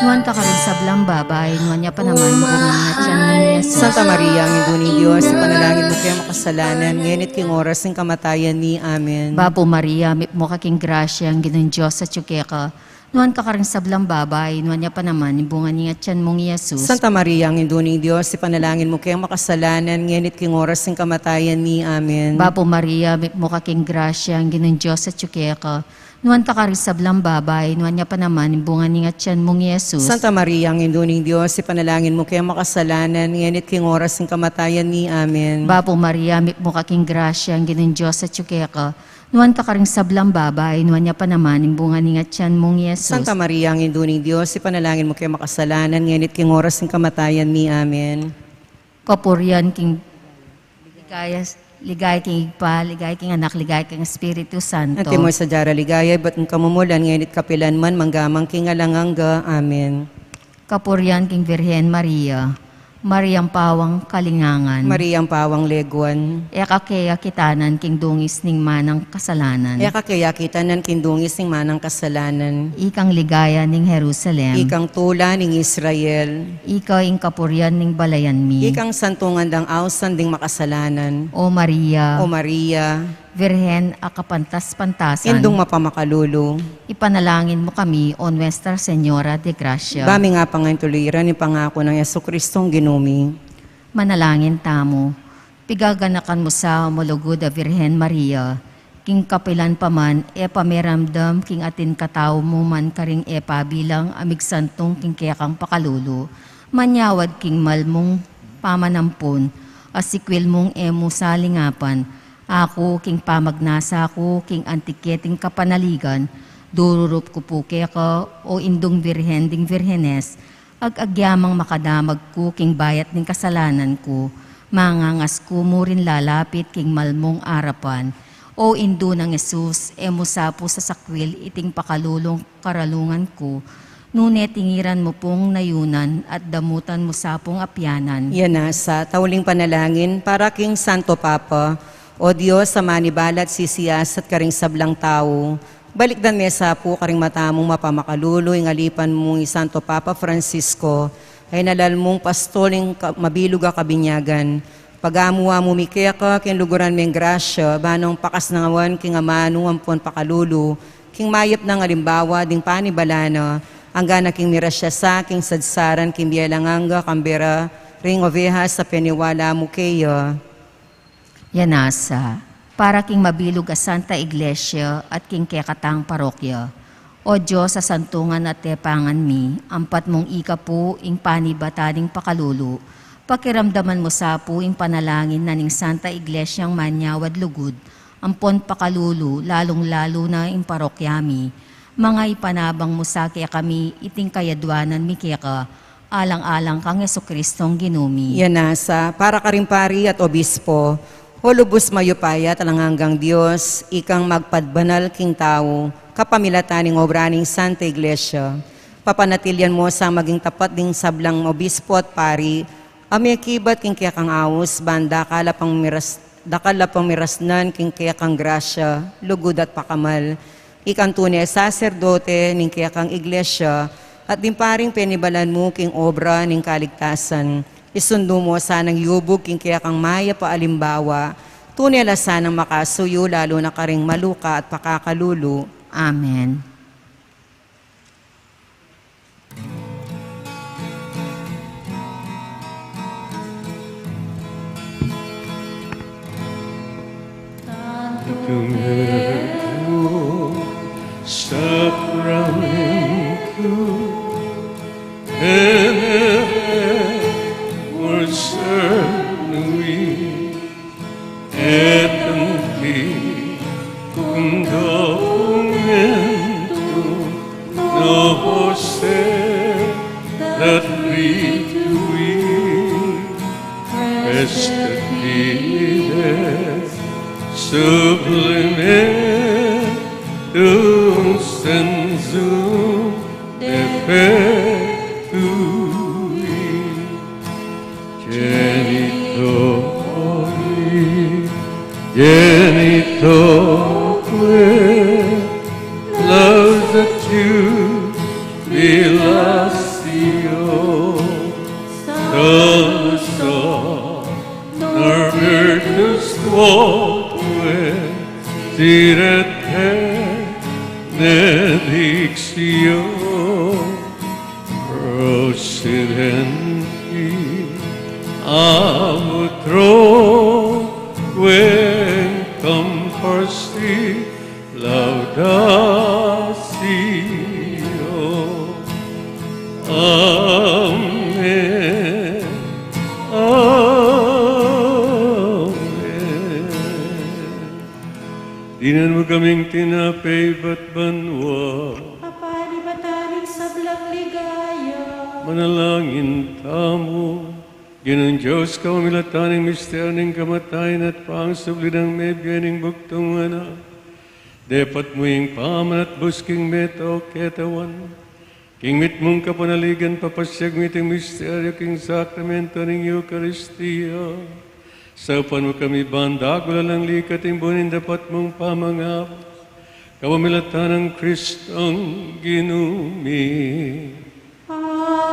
Nuan ka karing sablang babai, nuan ya pa naman ing bunga ning atyan mung Jesus. Santa Maria, Indu ning Dios, ipanalangin mu keng makasalanan, ngeni't king oras ning kamatayan mi. Amen. Bapu Maria, mitmu ka king grasya, ing Ginung Dios atyu keka. Nuan ka karing sablang babai, nuan ya pa naman ing bunga ning atyan mung Jesus. Santa Maria, Indu ning Dios, ipanalangin mu keng makasalanan, ngeni't king oras ning kamatayan mi. Amen. Bapu Maria, mitmu ka king grasya, ing Ginung Dios atyu keka. Nuan ka karing sablang babai, nuan ya pa naman ing bunga ning atyan mung Jesus. Santa Maria, Indu ning Dios, ipanalangin mu keng makasalanan, ngeni't king oras ning kamatayan mi. Amen. Bapu Maria, mitmu ka king grasya, ing Ginung Dios atyu keka. Nuan ka karing sablang babai, nuan ya pa naman ing bunga ning atyan mung Jesus. Santa Maria, Indu ning Dios, ipanalangin mu keng makasalanan, ngeni't king oras ning kamatayan mi. Amen. Kapurian king ligaya, ligaya king Ibpa, ligaya king Anak, ligaya king Espiritu Santo. Antimo sadya ra ligaya, ibat king kamumulan, ngeni't kapilan man, mangga man king alang angga. Amen. Kapurian king Virgen Maria, Mariang pawang kalingangan. Mariang pawang leguan. E ka keya kitanan king dungis ning manang kasalanan. E ka keya kitanan king dungis ning manang kasalanan. Ikang ligaya ning Jerusalem. Ikang tula ning Israel. Ika ing kapurian ning balayan mi. Ikang santungan dang ausan ding makasalanan. O Maria. O Maria. Virgen a kapantas-pantasan. Indung mapamakalulu. Ipanalangin mu kami, O Nuestra Señora de Gracia. Ba ming apangaintuliran ing pangaku nang Jesucristong Ginu mi. Manalangin tamu. Pigaganakan mu sa, O malugud a Virgen Maria, king kapilan pa man, e pa meramdam king atin katau mu man karing e pa bilang a migsantung king kekang pakalulu, manyawad king mal mung pamanampun, a sikwil mung e mu sa lingapan, aku king pamagnasa ku king anti keting kapanaligan, dururup ku pu keka, O Indung Virgen ding Virgenes, ag-agyamang makadamag ku king bayat ning kasalanan ku, mangangas ku mu rin lalapit king mal mung arapan. O Indu nang Jesus, e mu sa pu sasakwil iting pakalulung karalungan ku, nune tingiran mu pung nayunan at damutan mu sa pung apyanan. Yan na sa tauling panalangin para king Santo Papa. O Dios, a manibalat sisiyasat karing sablang tau, balikdan me sa pu karing mata mung mapamakalulu ing alipan mung i Santo Papa Francisco, a inalal mung pastol ning ka-, mabilug a kabinyagan. Pagamuan mu mi keka king luguran meng grasya, banong pakasnangan king amanu ampon pakalulu, king mayap nang alimbawa ding panibala na, angga na king mirasya sa king sadsaran king bie alang angga, kambera ring ovehas a peniwala mu keya. Yan na sa, para king mabilug a Santa Iglesia at king kekatang parokya. O Dios a santungan at tepangan mi, ampat mung ika pu ing panibata ding pakalulu, pakiramdaman mu sa pu ing panalangin na ning Santa Iglesiang manyawad lugud, ampon pakalulu, lalung-lalu na ing parokya mi. Manga ipanabang mu sa kekami iting kayadwanan mi keka, alang-alang kang Jesucristong Ginu mi. Yan na sa, para karing pari at obispo. O lubus mayupaya at alang anggang Dios, ikang magpadbanal king tau, kapamilatan ning obra ning Santa Iglesia. Papanatilian mu sa maging tapat ding sablang obispo at pari, a mekibat king kekang aus, ban dakal a pamiras-, dakal a pamirasnan king kekang grasya, lugud at pakamal. Ikang tune saserdote ning kekang Iglesia, at ding paring penibalan mu king obra ning kaligtasan. Isundu mu sanang yubug king kekang mayap a alimbawa, tune la sanang makasuyu lalu na karing maluka at pakakalulu. Amen. Tantum ergo sacramentum tenere, Sequor, et antiquum documentum novo se, dat vitui restituit, sublimetum censum defectui. Genitori, genitoque, lauda jubilatio, salus honor virtus quoque, sire benedictio, procidenti ab utroque in comparsi laudatio. Amen. Amen. Dinan mu kaming tinape ibat banua. Apan ibatan ing sablang ligaya. Manalangin tamu. Ginung Dios, kapamilatan ning misteryu ning kamatayan at pangsubli nang mebie ning bugtung anak, depat mu ing pamanatbus king metung a katawan. King mitmung kapanaligan, papasiag mi iting misteryu king sakramento ning Eukaristia. Saupan mu kami ban dakula lang likat ing buin ning depat mung pamangabus, kapamilatan nang Kristong Ginu mi. Amen.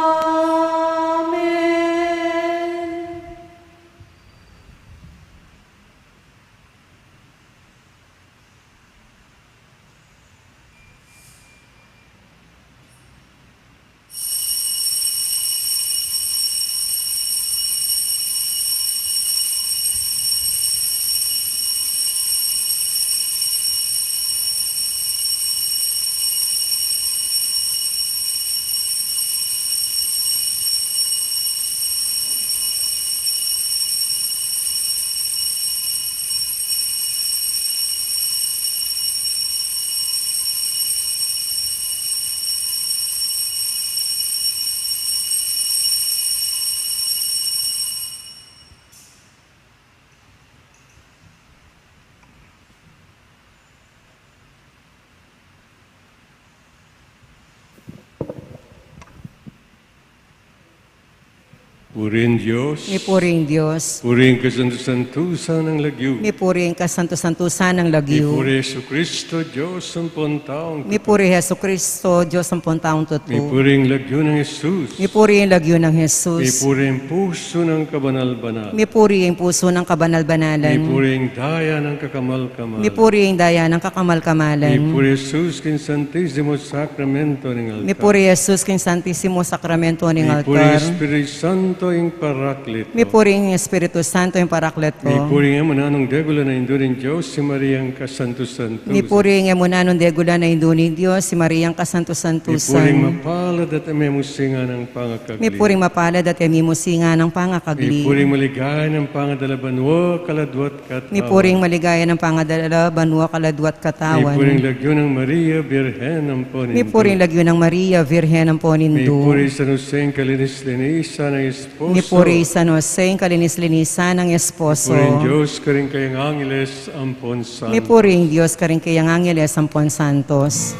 Purihin Dios. Mipuri ing Dios. Purihin kasantu-santusan nang lagyu. Mipuri ing kasantu-santusan nang lagyu. Mipuri Jesucristo, Dios ampon taung tutu. Mipuri Jesucristo, Dios ampon taung tutu. Mipuri ing lagyu nang Jesus. Mipuri ing lagyu nang Jesus. Mipuri ing pusu nang kabanal-banalan. Mipuri ing pusu nang kabanal-banalan. Mipuri ing daya nang kakamal-kamalan. Mipuri ing daya nang kakamal-kamalan. Mipuri Jesus king Santisimo Sakramento ning altar. Mipuri Jesus king Santisimo Sakramento ning altar. Mipuri ing Espiritu Santo ing Parakleto. Mipuri ing Espiritu Santo ing Parakleto. Mipuri ing emunan nung degula na Indu ning Dios, i Mariang kasantu-santusan. Mipuri ing emunan nung degula na Indu ning Dios, i Mariang kasantu-santusan. Mipuri ing mapalad at e mimusinga nang pangakagli. Mipuri ing mapalad at e mimusinga nang pangakagli. Mipuri ing maligaya nang pangadala banua kaladua at katawan. Mipuri ing maligaya nang pangadala banua kaladua at katawan. Mipuri ing lagyu nang Maria, Birhen ampon Indu. Mipuri ing lagyu nang Maria, Birhen ampon Indu. Mipuri San Jose ing kalinis-linisan nang esposo. Mipuri San Jose ing kalinis-linisan nang esposo. Mipuri ing Dios karing kayang angeles ampon santos. Mipuri ing Dios karing kayang angeles ampon santos.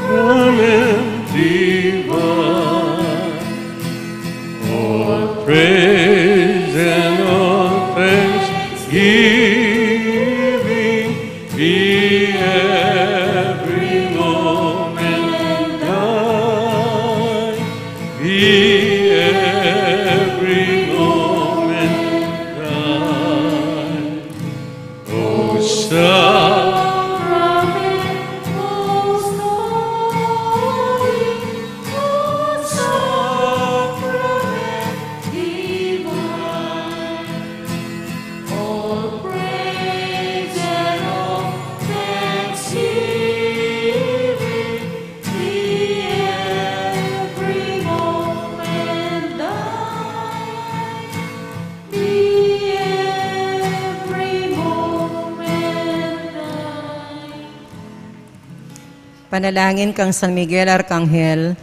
Sacrament divine. All praise and all thanksgiving be every moment thine. Be every moment thine. O sacrament most holy, O sacrament divine, all praise and all thanksgiving be every moment thine. Be every moment thine. Panalangin kang San Miguel Arkanghel.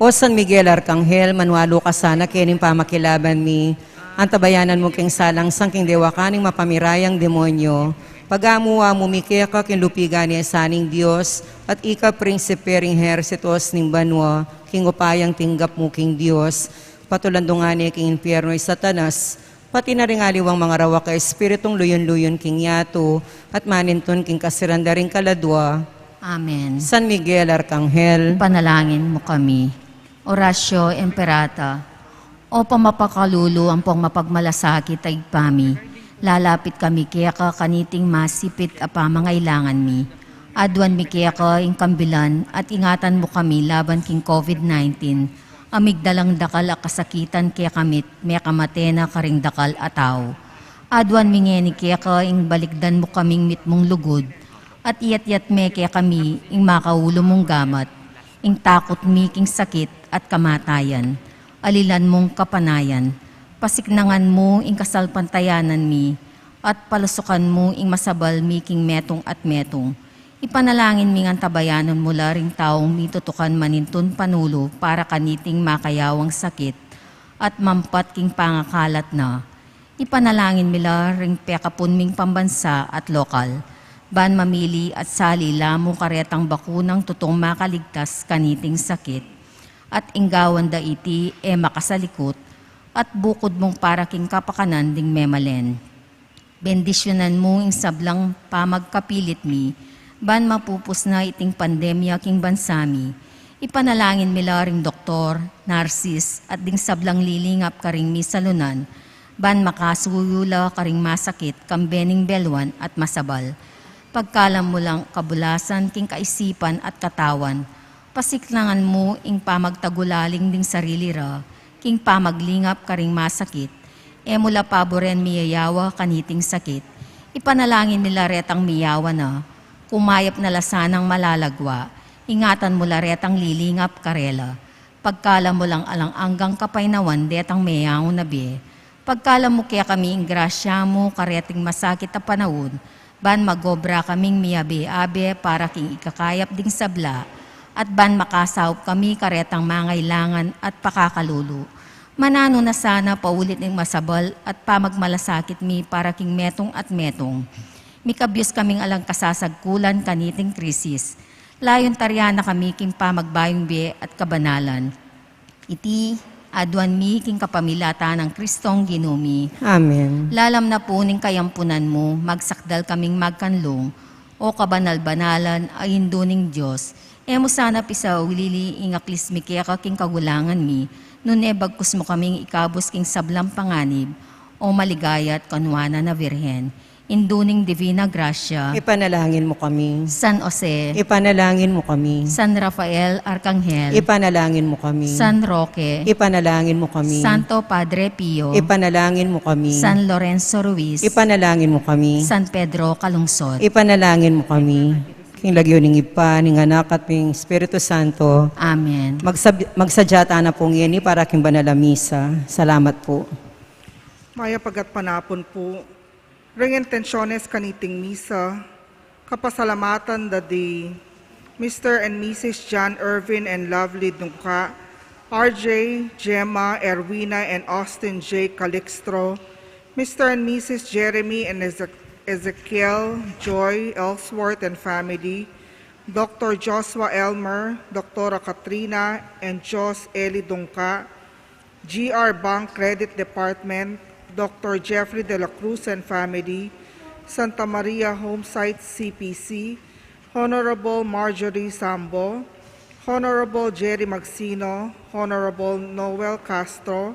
O San Miguel Arkanghel, manwalu ka sana keni king pamakilaban mi. Antabayanan mu king salang sangking dewakan ing mapamirayang demonyo. Pagamu-amu mi keka king lupigan a esa ning Dios, at ika prinsipe ring ehersitos ning banua, king upayang tinggap mu king Dios. Patulan mu ngan e king impyernu i Satanas, pati na ring aliwang mangarawak a espiritung luyun-luyun king yatu, at manintun king kasiran da ring kaladua. Amen. San Miguel Arkanghel. Ipanalangin mu kami. Oratio Imperata. O pamapakalulu ampong mapagmalasakit a Ibpa mi, lalapit kami keka kaniting masipit a pamangailangan mi. Aduan mi keka ing kambilan at ingatan mu kami laban king COVID nineteen, a migdalang dakal a kasakitan kekami't mekamate na karing dakal a tau. Aduan mi ngeni keka ing balikdan mu kaming mitmung lugud, at iyatyat me kekami ing makaulu mung gamat, ing takut mi king sakit at kamatayan. Alilan mung kapanayan, pasiknangan mu ing kasalpantayanan mi, at palusukan mu ing masabal mi king metung at metung. Ipanalangin mi ngan tabayanan mu la ring taung mitutukan manintun panulu para kaniting makayawang sakit at mampat king pangakalat na. Ipanalangin mi la ring pekapun ming pambansa at lokal, ban mamili at sali la mu karetang bakunang tutung makaligtas kaniting sakit, at ing gawan da iti e makasalikut, at bukud mung para king kapakanan ding memalen. Bendisyunan mu ing sablang pamagkapilit mi, ban mapupus na iting pandemya king bansa mi. Ipanalangin mi la ring doktor, narsis, at ding sablang lilingap karing misalunan, ban makasuyu la karing masakit kambe ning beluan at masabal. Pagkalam mu lang kabulasan king kaisipan at katawan, pasiknangan mu ing pamagtagulaling ding sarili ra king pamaglingap karing masakit. E mu la paburen miyayawa kaniting sakit. Ipanalangin mi la retang miyawa na, kumayap na la sanang malalagwa. Ingatan mu la retang lilingap karela. Pagkalam mu lang alang anggang kapaynawan detang meyangu na bie. Pagkalam mu kekami ing grasya mu kareting masakit a panaun, ban magobra kaming miyabe-abe para king ikakayap ding sabla, at ban makasaup kami karetang mangailangan at pakakalulu. Mananu na sana paulit ning masabal at pamagmalasakit mi para king metung at metung. Mikabyus kaming alang kasasagkulan kaniting krisis. Layun tarian na kami king pamagbayung bie at kabanalan. Iti, aduan mi king kapamilatan nang Kristong Ginu mi. Amen. Lalam na pu ning kayampunan mu, magsakdal kaming magkanlung, O kabanal-banalan a Indu ning Dios, e mu sana pisaulili ing aklis mi keka king kagulangan mi, nune bagkus mu kaming ikabus king sablang panganib, O maligaya at kanuanan a Virgen, Indu ning Divina Gracia. Ipanalangin mu kami. San Jose. Ipanalangin mu kami. San Rafael Arcangel. Ipanalangin mu kami. San Roque. Ipanalangin mu kami. Santo Padre Pio. Ipanalangin mu kami. San Lorenzo Ruiz. Ipanalangin mu kami. San Pedro Calungsod. Ipanalangin mu kami. King lagyu ning Ibpa, ning Anak, at ning Espiritu Santo. Amen. Magsab-, magsadya tana pu ngeni para king banal a misa. Salamat pu. Mayap a gatpanapun pu. Ring intensyones kaniting misa, kapasalamatan da di Mister and Missus John Irvin and Lovely Dungca, R J, Gemma, Erwina, and Austin J Calixtro, Mister and Missus Jeremy and Eze-, Ezekiel, Joy, Ellsworth and family, Doctor Joshua Elmer, Doctora Katrina, and Jos Eli Dungca, G R Bank Credit Department, Doctor Jeffrey de la Cruz and family, Santa Maria Homesite C P C, Honorable Marjorie Sambo, Honorable Jerry Magsino, Honorable Noel Castro,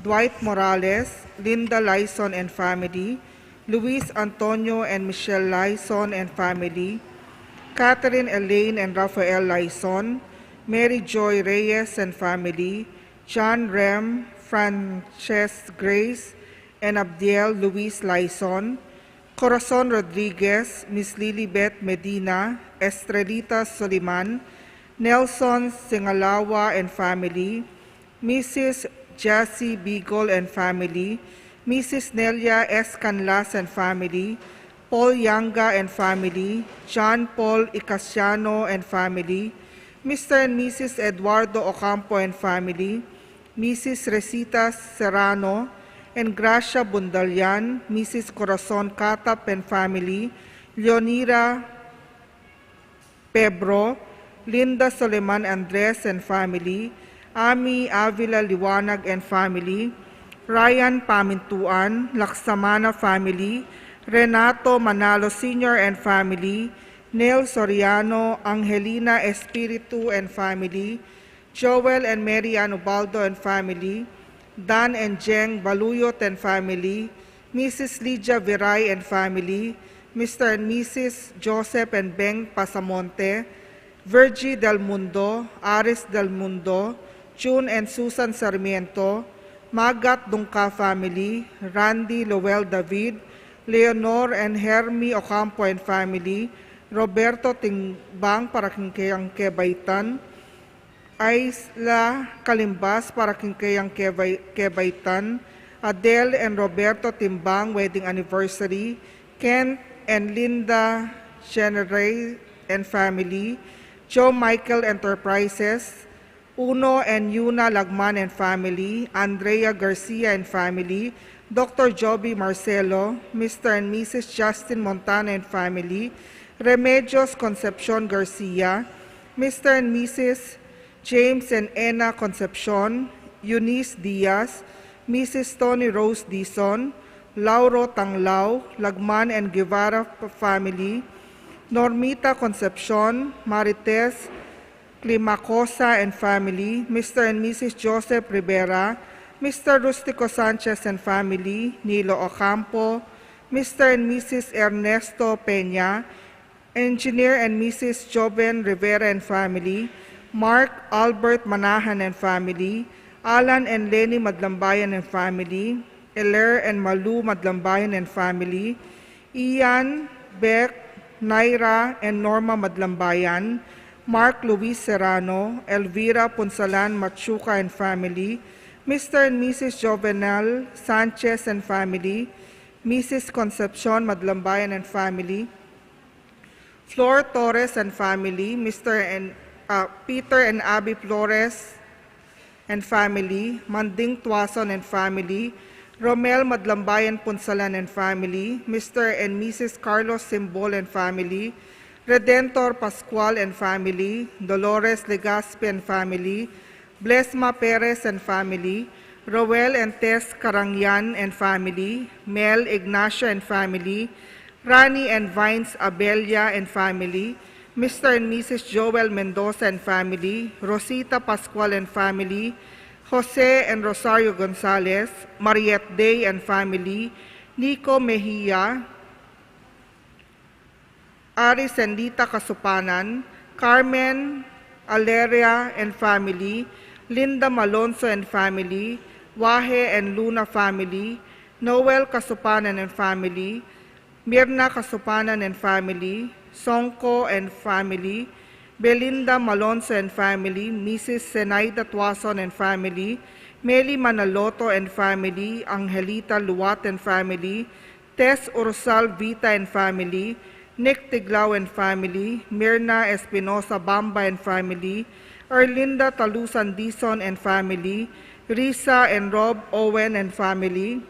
Dwight Morales, Linda Lyson and family, Luis Antonio and Michelle Lyson and family, Catherine Elaine and Rafael Lyson, Mary Joy Reyes and family, John Rem, Frances Grace, and Abdiel Luis Lyson, Corazon Rodriguez, Miss Lilibet Medina, Estrelita Soliman, Nelson Singalawa and family, Missus Jassy Bigol and family, Missus Nelia S Canlas and family, Paul Yanga and family, John Paul Icasiano and family, Mister and Missus Eduardo Ocampo and family, Missus Resita Serrano and Gracia Bundalian, Missus Corazon Catap and family, Leonira Pebro, Linda Soleman Andres and family, Ami Avila Liwanag and family, Ryan Pamintuan, Laksamana family, Renato Manalo Senior and family, Nel Soriano, Angelina Espiritu and family, Joel and Mary Ann Ubaldo and family, Dan and Jeng Baluyot and family, Missus Lydia Viray and family, Mister and Missus Joseph and Beng Pasamonte, Virgie Del Mundo, Aris Del Mundo, June and Susan Sarmiento, Magat Dungca family, Randy Lowell David, Leonor and Hermie Ocampo and family, Roberto Timbang para king keyang kebaitan, Isla Calimbas para king keyang kebay-, kebaitan, Adele and Roberto Timbang wedding anniversary, Kent and Linda Generay and family, Joe Michael Enterprises, Uno and Yuna Lagman and family, Andrea Garcia and family, Doctor Joby Marcelo, Mister and Missus Justin Montana and family, Remedios Concepcion Garcia, Mister and Missus James and Ena Concepcion, Eunice Diaz, Missus Tony Rose Dizon, Lauro Tanglao, Lagman and Guevara f-, family, Normita Concepcion, Marites Climacosa and family, Mister and Missus Joseph Rivera, Mister Rustico Sanchez and family, Nilo Ocampo, Mister and Missus Ernesto Peña, Engineer and Missus Joven Rivera and family, Mark Albert Manahan and family, Alan and Lenny Madlambayan and family, Eler and Malu Madlambayan and family, Ian, Beck, Naira, and Norma Madlambayan, Mark Luis Serrano, Elvira Punsalan Machuca and family, Mister and Missus Jovenel Sanchez and family, Missus Concepcion Madlambayan and family, Flor Torres and family, Mister and, uh, Peter and Abby Flores, and family, Manding Tuason and family, Romel Madlambayan Punsalan and family, Mister and Missus Carlos Simbol and family, Redentor Pascual and family, Dolores Legaspi and family, Blesma Perez and family, Roel and Tess Carangyan and family, Mel Ignacio and family, Rani and Vines Abella and family, Mister and Missus Joel Mendoza and family, Rosita Pascual and family, Jose and Rosario Gonzalez, Mariette Day and family, Nico Mejia, Aris and Lita Kasupanan, Carmen Aleria and family, Linda Malonzo and family, Wahe and Luna family, Noel Kasupanan and family, Mirna Kasupanan and family, Songko and family, Belinda Malonzo and family, Missus Zenaida Tuason and family, Meli Manaloto and family, Angelita Luat and family, Tess Ursal Vita and family, Nick Tiglao and family, Mirna Espinosa Bamba and family, Erlinda Talusan Dizon and family, Risa and Rob Owen and family,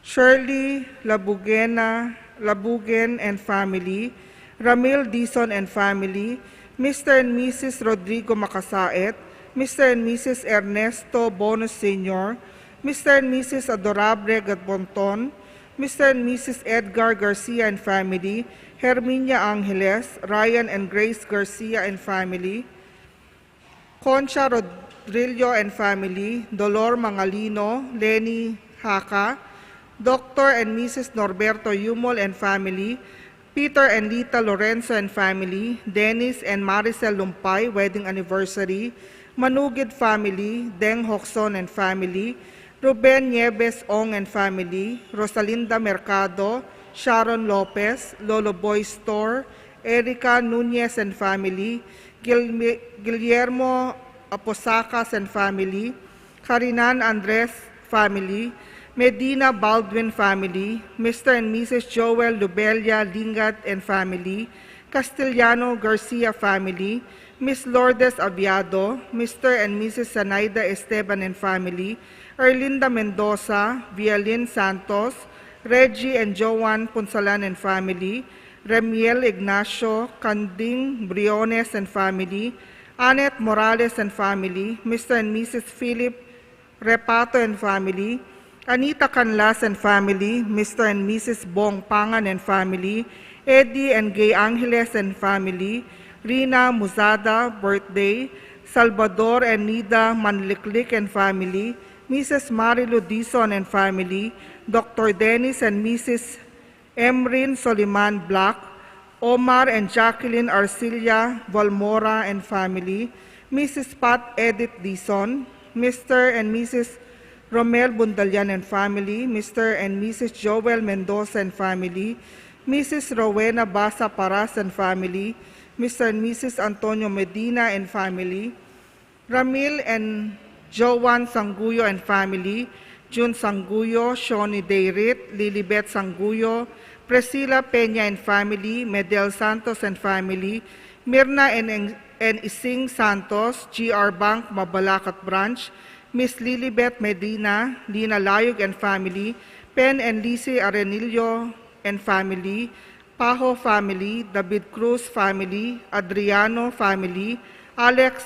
Shirley Labugena, Labugen and family, Ramil Dizon and family, Mister and Missus Rodrigo Macasaet, Mister and Missus Ernesto Bonus Senior, Mister and Missus Adorable Gadbonton, Mister and Missus Edgar Garcia and family, Herminia Angeles, Ryan and Grace Garcia and family, Concha Rodrillo and family, Dolor Mangalino, Lenny Haka, Doctor and Missus Norberto Yumol and family, Peter and Lita Lorenzo and family, Dennis and Maricel Lumpay, wedding anniversary, Manugid family, Deng Hoxon and family, Ruben Nieves Ong and family, Rosalinda Mercado, Sharon Lopez, Lolo Boy Store, Erica Nunez and family, Guilmi-, Guillermo Aposacas and family, Karinan Andres family, Medina Baldwin family, Mister and Missus Joel Lubella Lingat and family, Castellano Garcia family, Miss Lourdes Aviado, Mister and Missus Sanaida Esteban and family, Erlinda Mendoza, Vialin Santos, Reggie and Joan Punsalan and family, Remiel Ignacio Canding Briones and family, Annette Morales and family, Mister and Missus Philip Repato and family, Anita Canlas and family, Mister and Missus Bong Pangan and family, Eddie and Gay Angeles and family, Rina Muzada, birthday, Salvador and Nida Manliklik and family, Missus Marilu Dizon and family, Doctor Dennis and Missus Emrin Soliman Black, Omar and Jacqueline Arcilla Valmora and family, Missus Pat Edith Dizon, Mister and Missus Romel Bundalian and family, Mister and Missus Joel Mendoza and family, Missus Rowena Basa Paras and family, Mister and Missus Antonio Medina and family, Ramil and Joan Sanguyo and family, Jun Sanguyo, Shoni Dayrit, Lilibet Sanguyo, Priscilla Peña and family, Medel Santos and family, Mirna and, and, and Ising Santos, G R Bank, Mabalacat Branch, Miss Lilibet Medina, Lina Layug and family, Pen and Lizzie Arenillo and family, Pajo family, David Cruz family, Adriano family, Alex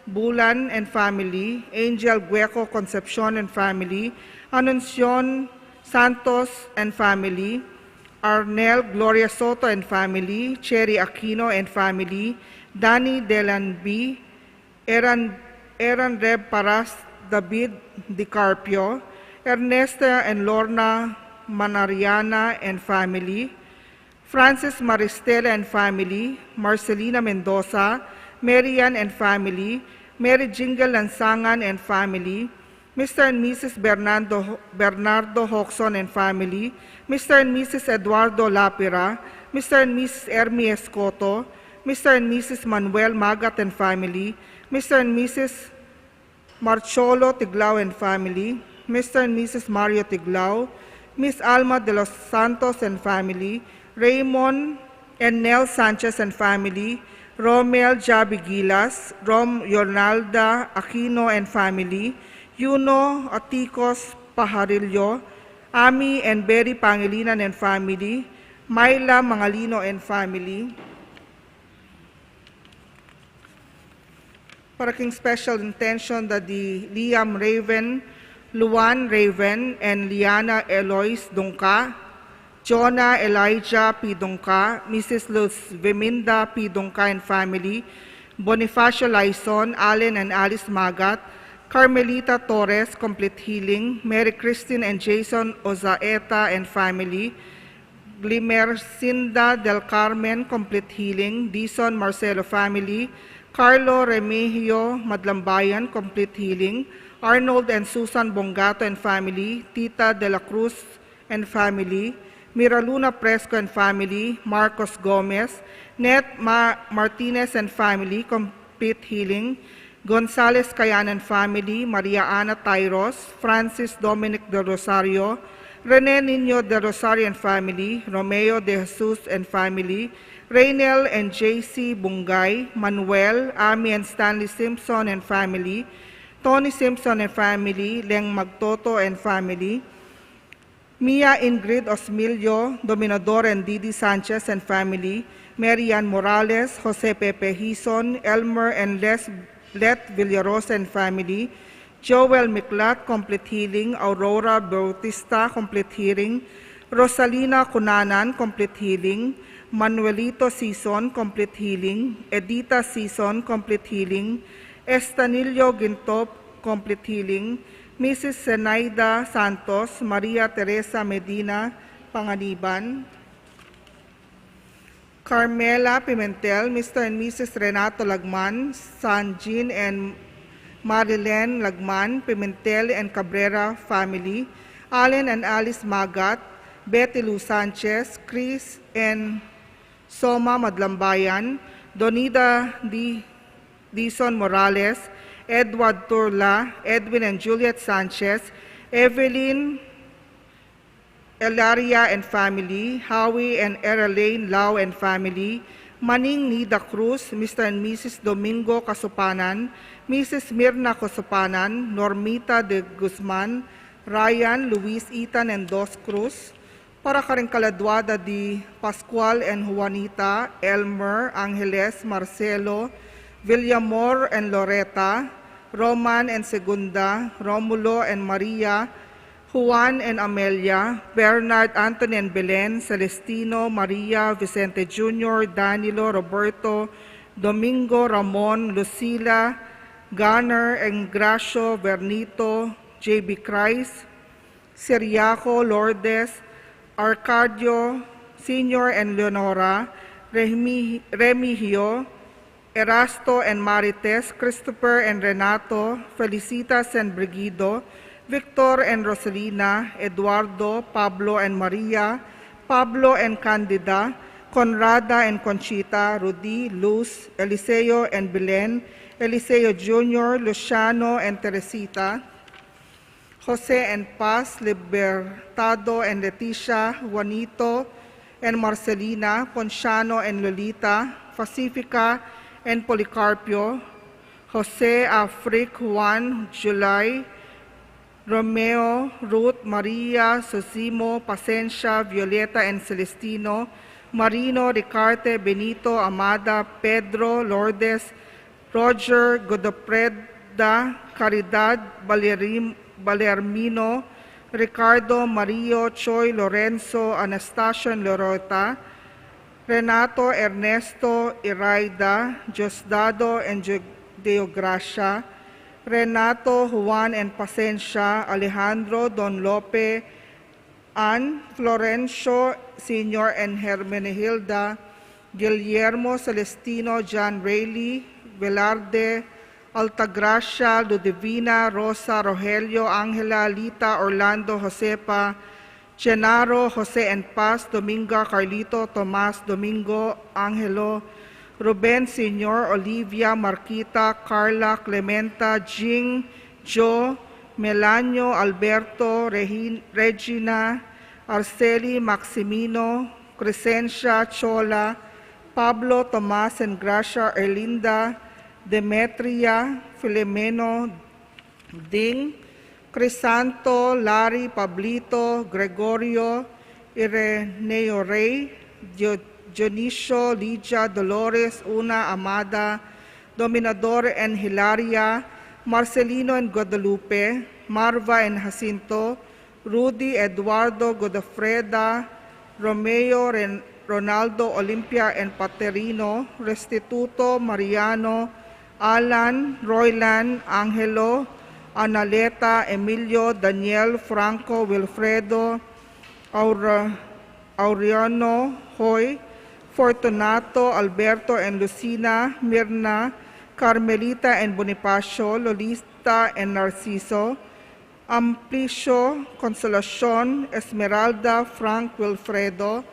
Bulan and family, Angel Gueco Concepcion and family, Anuncion Santos and family, Arnel Gloria Soto and family, Cherry Aquino and family, Danny Delanby, Eran, Eran Reb Paras, David Dicarpio, Ernesta and Lorna Manariana and family, Francis Maristela and family, Marcelina Mendoza, Marian and family, Mary Jingle Lansangan and family, Mister and Missus Bernardo, Bernardo Hoxon and family, Mister and Missus Eduardo Lapira, Mister and Missus Ermi Escoto, Mister and Missus Manuel Magat and family, Mister and Missus Marcholo Tiglao and family, Mister and Missus Mario Tiglao, Miss Alma de los Santos and family, Raymond and Nel Sanchez and family, Romel Javi Gilas, Rom Yonalda Aquino and family, Yuno Aticos Pajarillo, Ami and Berry Pangilinan and family, Myla Mangalino and family. Para king special intention da di Liam Raven, Luan Raven, and Liana Eloise Dungca, Jonah Elijah P. Dungca, Missus Luz Viminda P. Dungca and family, Bonifacio Laison, Allen and Alice Magat, Carmelita Torres, complete healing, Mary Christine and Jason Ozaeta and family, Glimercinda del Carmen, complete healing, Dison Marcelo family, Carlo Remigio Madlambayan, complete healing, Arnold and Susan Bongato and family, Tita de la Cruz and family, Miraluna Presco and family, Marcos Gomez, Net Ma- Martinez and family, complete healing, Gonzalez Kayan and family, Maria Ana Tairos, Francis Dominic Del Rosario, Rene Niño Del Rosario and family, Romeo De Jesus and family, Reynel and J C Bungay, Manuel, Ami and Stanley Simpson and family, Tony Simpson and family, Leng Magtoto and family, Mia Ingrid Osmilio, Dominador and Didi Sanchez and family, Marian Morales, Jose Pepe Hison, Elmer and Les, Let Villarosa and family, Joel Miklat, complete healing, Aurora Bautista, complete healing, Rosalina Cunanan, complete healing, Manuelito Sison, complete healing, Edita Sison, complete healing, Estanilio Gintop, complete healing, Missus Zenaida Santos, Maria Teresa Medina Panganiban, Carmela Pimentel, Mister and Missus Renato Lagman, San Jean and Marilyn Lagman, Pimentel and Cabrera family, Allen and Alice Magat, Betty Lou Sanchez, Chris and Soma Madlambayan, Donida D. Dison Morales, Edward Turla, Edwin and Juliet Sanchez, Evelyn, Elaria and family, Howie and Eralaine Lau and family, Maning Nida Cruz, Mister and Missus Domingo Kasupanan, Missus Mirna Kasupanan, Normita de Guzman, Ryan, Luis, Ethan and Dos Cruz, para karing kaladua da di Pascual and Juanita, Elmer, Angeles, Marcelo, Villamor and Loreta, Roman and Segunda, Romulo and Maria, Juan and Amelia, Bernard, Anthony and Belen, Celestino, Maria, Vicente Junior, Danilo, Roberto, Domingo, Ramon, Lucila, Gunner, Engracio, Bernito, J B Christ, Siriaco, Lourdes, Arcadio Senior and Leonora, Remi- Remigio, Erasto and Marites, Christopher and Renato, Felicitas and Brigido, Victor and Rosalina, Eduardo, Pablo and Maria, Pablo and Candida, Conrada and Conchita, Rudy, Luz, Eliseo and Belen, Eliseo Junior, Luciano and Teresita, Jose and Paz, Libertado and Leticia, Juanito and Marcelina, Ponciano and Lolita, Pacifica and Policarpio, Jose, Afric, Juan, July, Romeo, Ruth, Maria, Sosimo, Pasencia, Violeta and Celestino, Marino, Ricarte, Benito, Amada, Pedro, Lourdes, Roger, Godofreda, Caridad, Valerim- Valermino, Ricardo, Mario, Choi, Lorenzo, Anastasia and Lorota, Renato, Ernesto, Iraida, Diosdado and Deogracia, Renato, Juan and Pasencia, Alejandro, Don Lope, Ann, Florencio Senior and Hermenegilda, Guillermo, Celestino, John, Rayleigh, Velarde, Altagracia, Ludivina, Rosa, Rogelio, Angela, Lita, Orlando, Josefa, Genaro, Jose and Paz, Dominga, Carlito, Tomas, Domingo, Angelo, Ruben Senior, Olivia, Marquita, Carla, Clementa, Jing, Jo, Melanio, Alberto, Regin- Regina, Arceli, Maximino, Crescencia, Chola, Pablo, Tomas and Gracia, Erlinda, Demetria, Filemeno, Ding, Crisanto, Larry, Pablito, Gregorio, Ireneo, Rey, Dio-, Dionisio, Lydia, Dolores, Una, Amada, Dominador and Hilaria, Marcelino and Guadalupe, Marva and Jacinto, Rudy, Eduardo, Godofreda, Romeo, Ren-, Ronaldo, Olympia and Paterino, Restituto, Mariano, Alan, Royland, Angelo, Analeta, Emilio, Daniel, Franco, Wilfredo, Aura-, Auriano, Hoy, Fortunato, Alberto and Lucina, Mirna, Carmelita and Bonifacio, Lolita and Narciso, Amplicio, Consolacion, Esmeralda, Frank, Wilfredo,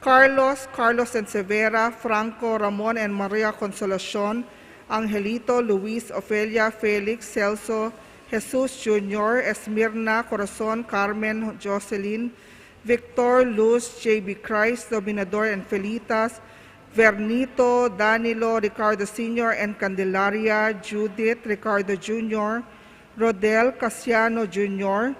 Carlos, Carlos and Severa, Franco, Ramon and Maria Consolacion, Angelito, Luis, Ofelia, Felix, Celso, Jesus Junior, Esmirna, Corazon, Carmen, Jocelyn, Victor, Luz, J B Christ, Dominador and Felitas, Vernito, Danilo, Ricardo Senior and Candelaria, Judith, Ricardo Junior, Rodel, Casiano Junior,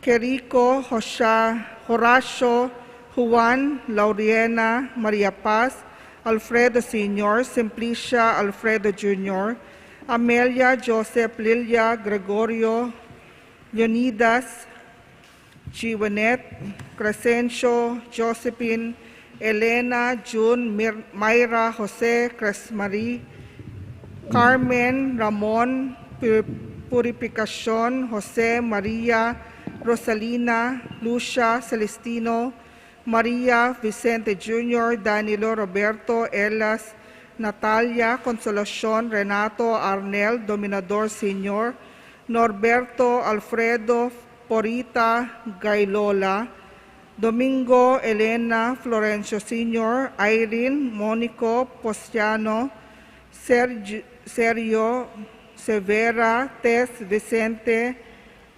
Querico, Hosha-, Horacio, Juan, Lauriena, Maria Paz, Alfredo Senior, Simplicia, Alfredo Junior, Amelia, Joseph, Lilia, Gregorio, Leonidas, Giwanet, Crescencio, Josephine, Elena, June, Mir-, Myra, Jose, Cresmarie, Carmen, Ramon, Pu-, Purificacion, Jose, Maria, Rosalina, Lucia, Celestino, Maria, Vicente Junior, Danilo, Roberto, Elas, Natalia, Consolacion, Renato, Arnel, Dominador Senior, Norberto, Alfredo, Porita, Gailola, Domingo, Elena, Florencio Senior, Irene, Monico, Postiano, Sergi-, Sergio, Severa, Tess, Vicente,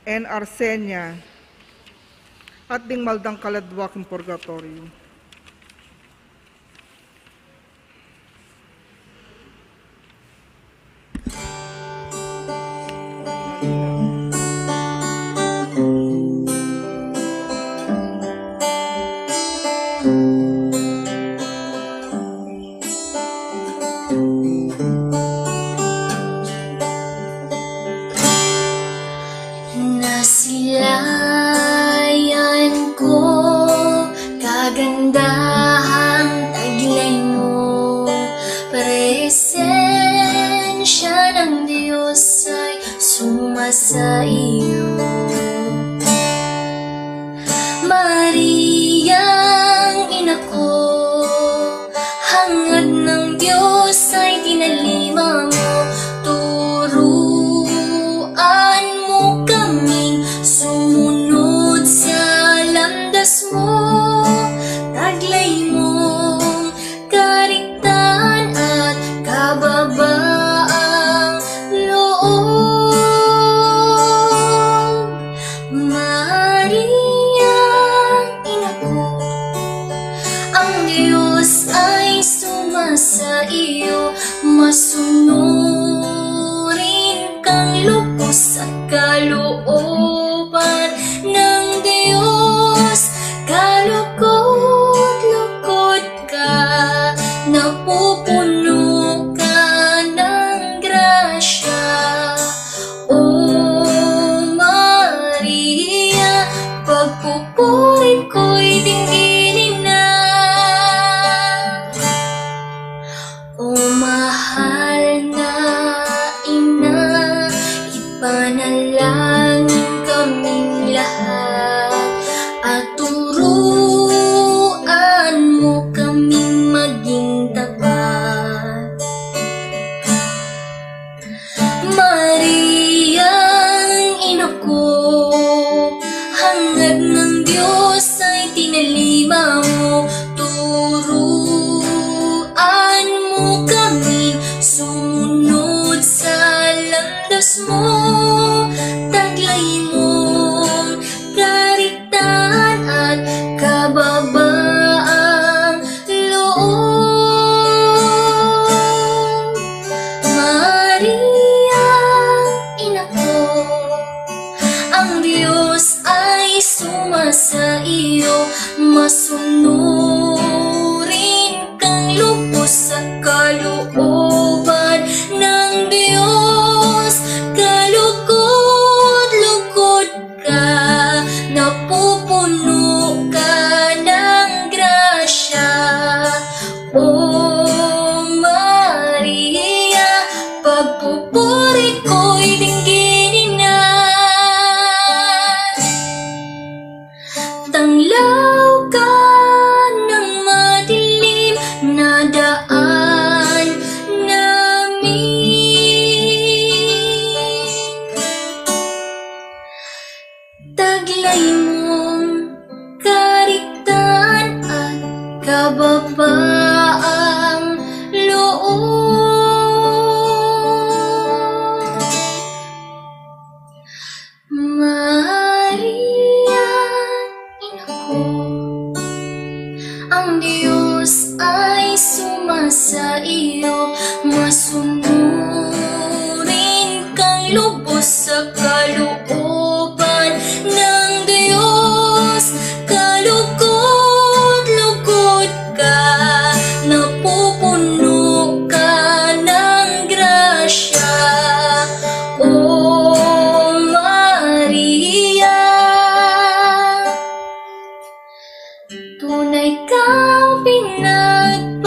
and Arsenia. At ding maldang kaladwa king purgatoryo. Nasilayan ko, kagandahang taglay mo, presensya ng Diyos ay suma sa iyo. Mariang ina ko, hangad ng Diyos ay tinalima mo, turuan mo kaming sumunod sa landas mo, taglay mong kariktan at kababaang loob. Maria, ina ko, ang Diyos ay suma sa iyo, masunurin kang lubos at kalooban ng Diyos, kalukot-lukot ka, napupuno ka ng grasya. O Maria, pagpupuri ko'y dinggin na. O mahal na ina, ipanalangin kaming lahat at turuan mo kaming maging tapat. suma sa iyo, masunurin kang lubos sa kalooban ng Diyos. Kalugod-lugod ka, napupuno ka ng grasya, O Maria. Tunay kang pinagpala.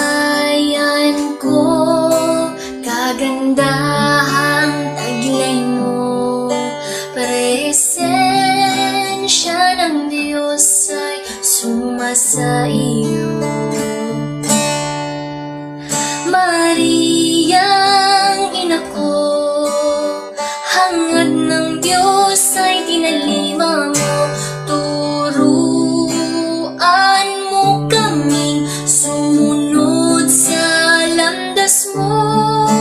Nasilayan ko, kagandahang taglay mo, presensya ng Diyos ay suma sa iyo. Mariang ina ko, hangad ng Diyos ay tinalima mo, turuan mo kaming sumunod sa landas mo,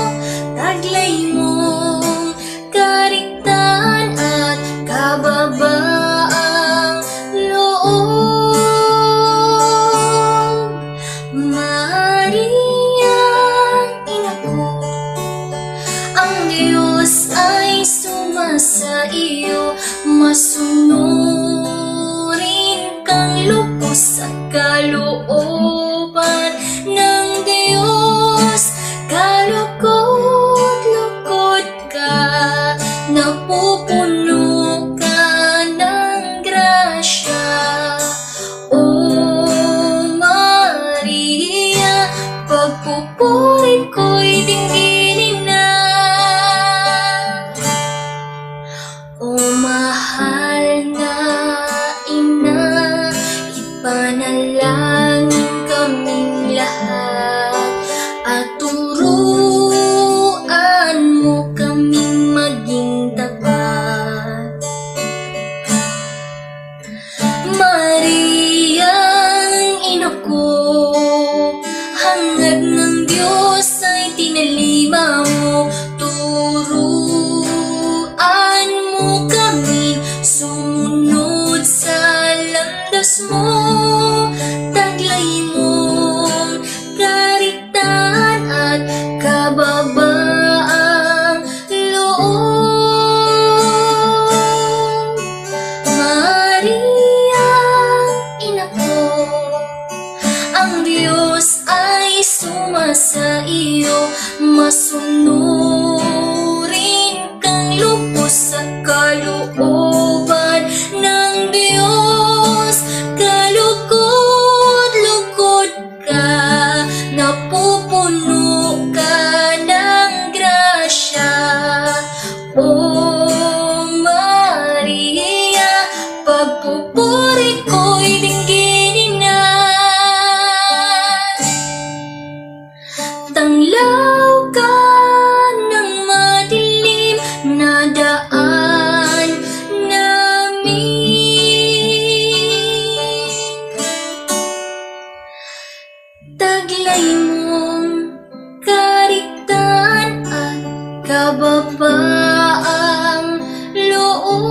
taglay mong kariktan at kababaang loob. Maria, ina ko, ang Diyos ay suma sa iyo, masunurin kang lubos sa kalooban ng Diyos. Kalugod-lugod ka, napupuno ka ng grasya. O Maria, pagpupuri ko'y dinggin na. O mahal na ina, ipanalangin kaming lahat at turuan mo kaming maging tapat. Mariang ina ko, hangad ng Diyos ay tinalima mo, turuan mo kami sumunod sa landas mo, taglay mong kariktan at kababaang loob. Maria, ina ko, ang Diyos ay suma sa iyo, masunurin kang lubos sa kalooban ng Diyos. Kalugod-lugod ka, napupuno ka ng grasya. O Maria, pagpupuri ko'y dinggin na. Tanglaw ka ng madilim na daan namin. Taglay mong kariktan at kababaang loob.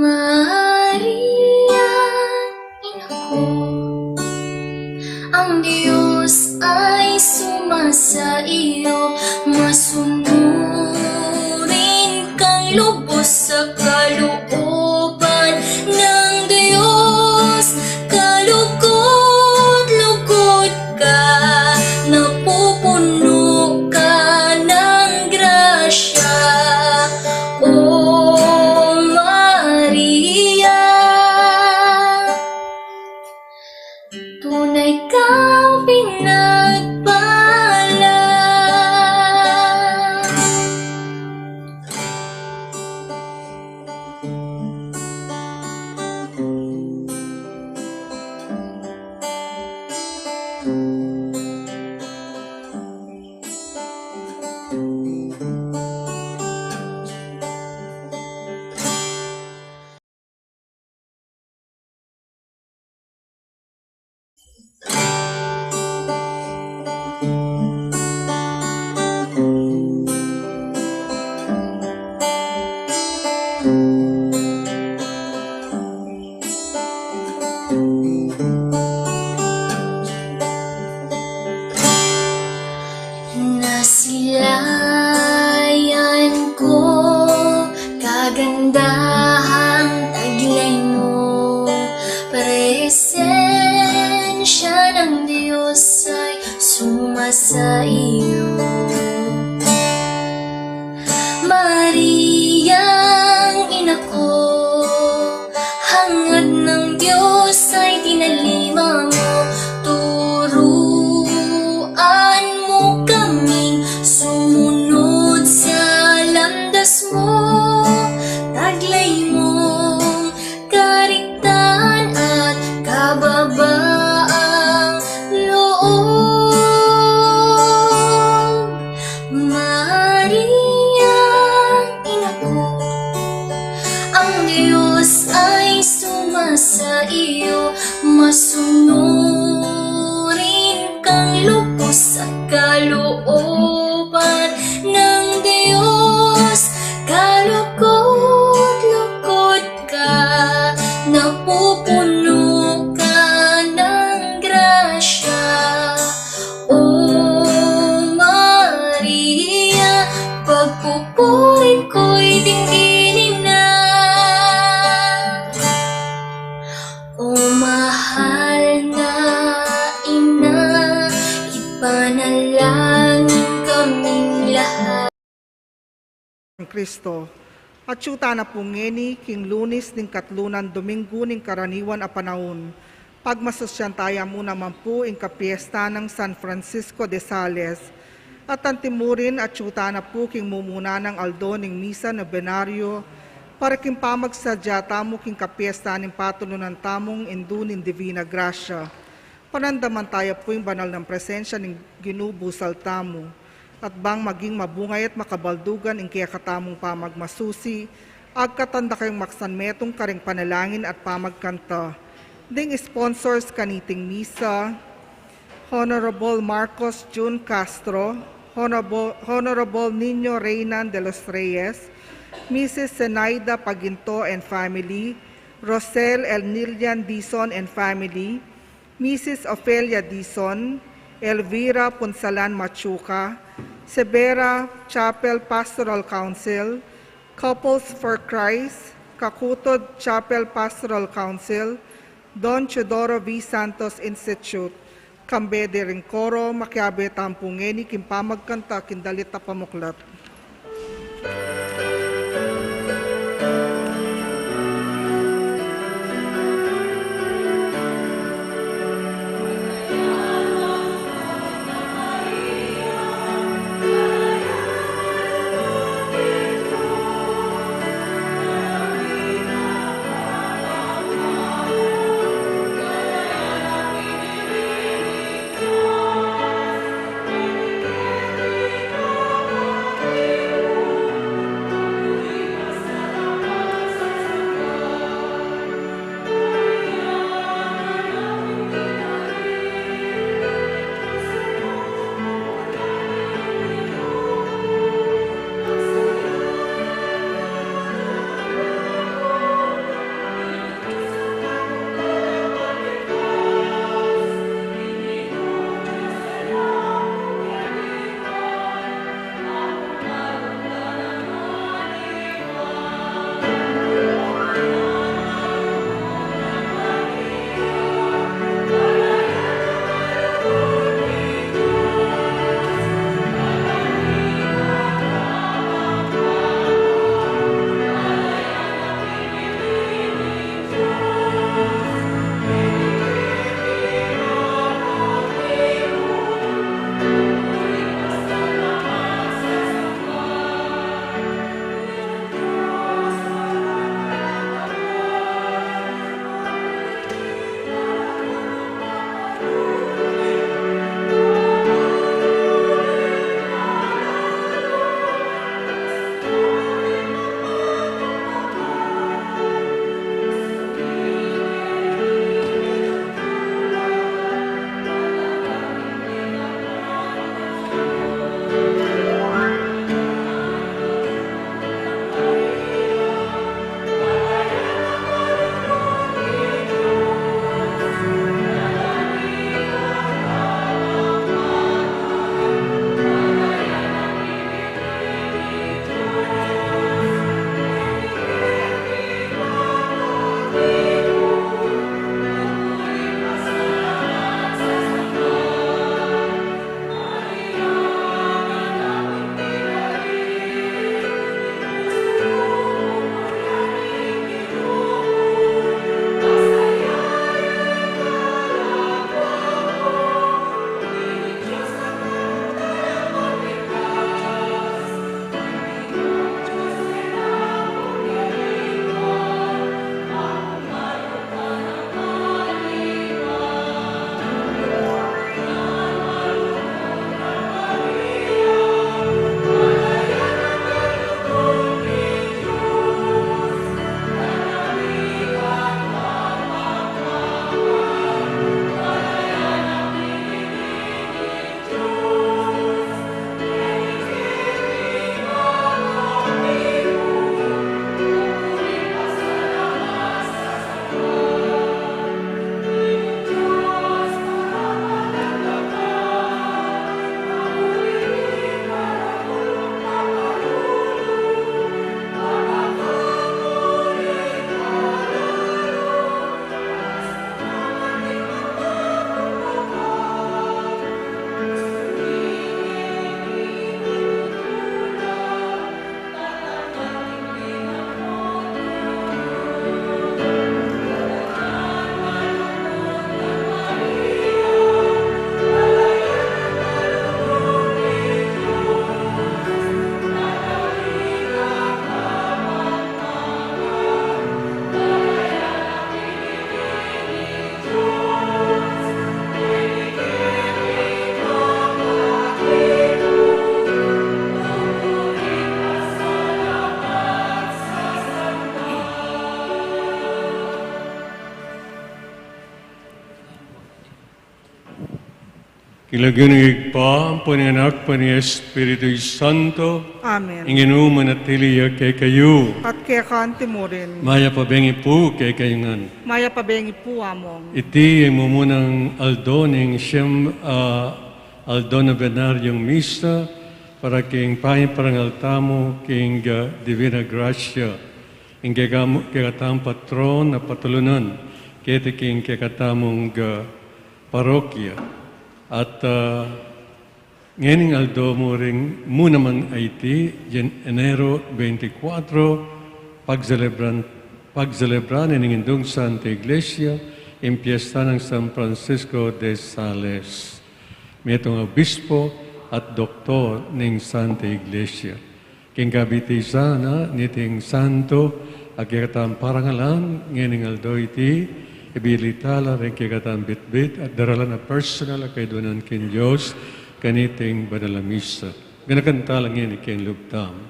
Maria, ina ko, ang Diyos ay suma sa iyo, masunurin kang lubos sa kalooban ng Diyos. Kalugod-lugod ka, napupuno ka ng grasya. O Maria, Tunay kang pinagpala. Nasilayan ko, kagandahang taglay mo, presensya ng Diyos ay suma sa iyo. Mariang ina ko, hangad ng Diyos ay tinalima mo, turuan mo kaming sumunod sa landas mo, taglay mong kariktan at kababaang loob. Mariang ina ko, ang Diyos ay suma sa iyo, masunurin kang lubos at kalooban ng Diyos, kalukot-lukot ka, napupuno ka ng grasya. O Maria, pagpupuri ko'y dinggin na. O mahal na ina, ipanalangin kaming lahat. Kristo. Atyu tana pu ngeni king Lunis ning katlunan Dominggu ning karaniwan a panaun. Pagmasusyan taya mu naman pu ing kapiesta nang San Francisco de Sales. At antimurin, atyu tana pu king mumuna nang aldo ning misa nobenario, para king pamagsadya tamu king kapiesta ning patulunan tamung Indu ning Divina Gracia. Panandaman taya pu ing banal nang presensya ning Ginu busal tamu, at bang maging mabungay at makabaldugan ing kekatamung pamagmasusi, agkatan da kayung maksanmetung karing panalangin at pamagkanta. Ding sponsors kaniting misa, Honorable Marcos Jun Castro, Honorable, Honorable Nino Reynan de los Reyes, Missus Zenaida Paginto and family, Rosel Elnillian Dizon and family, Missus Ofelia Dizon, Elvira Punsalan Machuca, Severa Chapel Pastoral Council, Couples for Christ, Kakutod Chapel Pastoral Council, Don Teodoro V. Santos Institute, kambe ding koro, makiabe tamu pu ngeni king pamagkanta king dalit a pamuklat. King lagyu ning Ibpa, ampo ning Anak, ampo ning Espiritu Santo. Amen. Ing Ginu manatili ya kekayu. At keka antimurin. Mayap a bengi pu kekayu ngan. Mayap a bengi pu, Among. Iti ing mumunang aldo ning siyam, ah, aldo nobenaryung misa para king pangaparangal tamu king, ah, Divina Gracia. Ing kekamu-, kekatang patron a patulunan keti king kekatamung, ah, parokya. At, ah, ngening aldo mu ring mu naman a iti, yen Enero twenty-four, pagselebran, pagselebran ning Indung Santa Iglesia ing piesta nang San Francisco de Sales, metung a obispo at doktor ning Santa Iglesia. King kabitisan na niting santo a kekatang parangalan ngening aldo iti, ibie tala ring kekatang bitbit at daralan a personal a kaidunan king Dios kaniting banal a misa. Ganakan tala ngeni king lub tamu.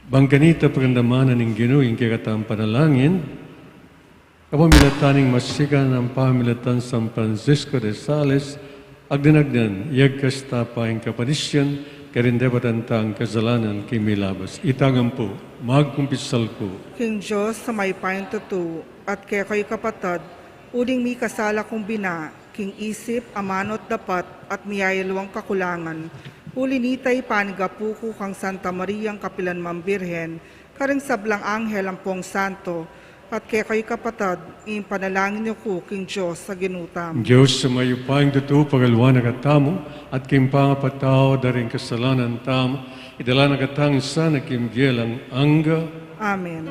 Bang kanita pagandamanan ning Ginu ing kekatang panalangin, kapamilatan ning masikan a pamilatan San Francisco de Sales, agdan-agdan, yagkas ta pa ing kapadisian, karing depatan tang kasalanan king milabas. Itagan pu, magkumpisal ku king Dios a mayupayang tutu, at kekayu kapatad, uling mikasala kung bina, king isip, amanu at dapat, at miyayalu kung kakulangan. Uli nita, ipanigapu ku kang Santa Mariang kapilan man Birhen, karing sablang anghel ampong santo, at kekayu kapatad, ipanalangin yu ku king Dios a Ginu tamu. Dios a mayupayang tutu, pagaluan na katamu, at king pangapatawad da ring kasalanan tamu, idala na katamu sana king bie alang angga. Amen.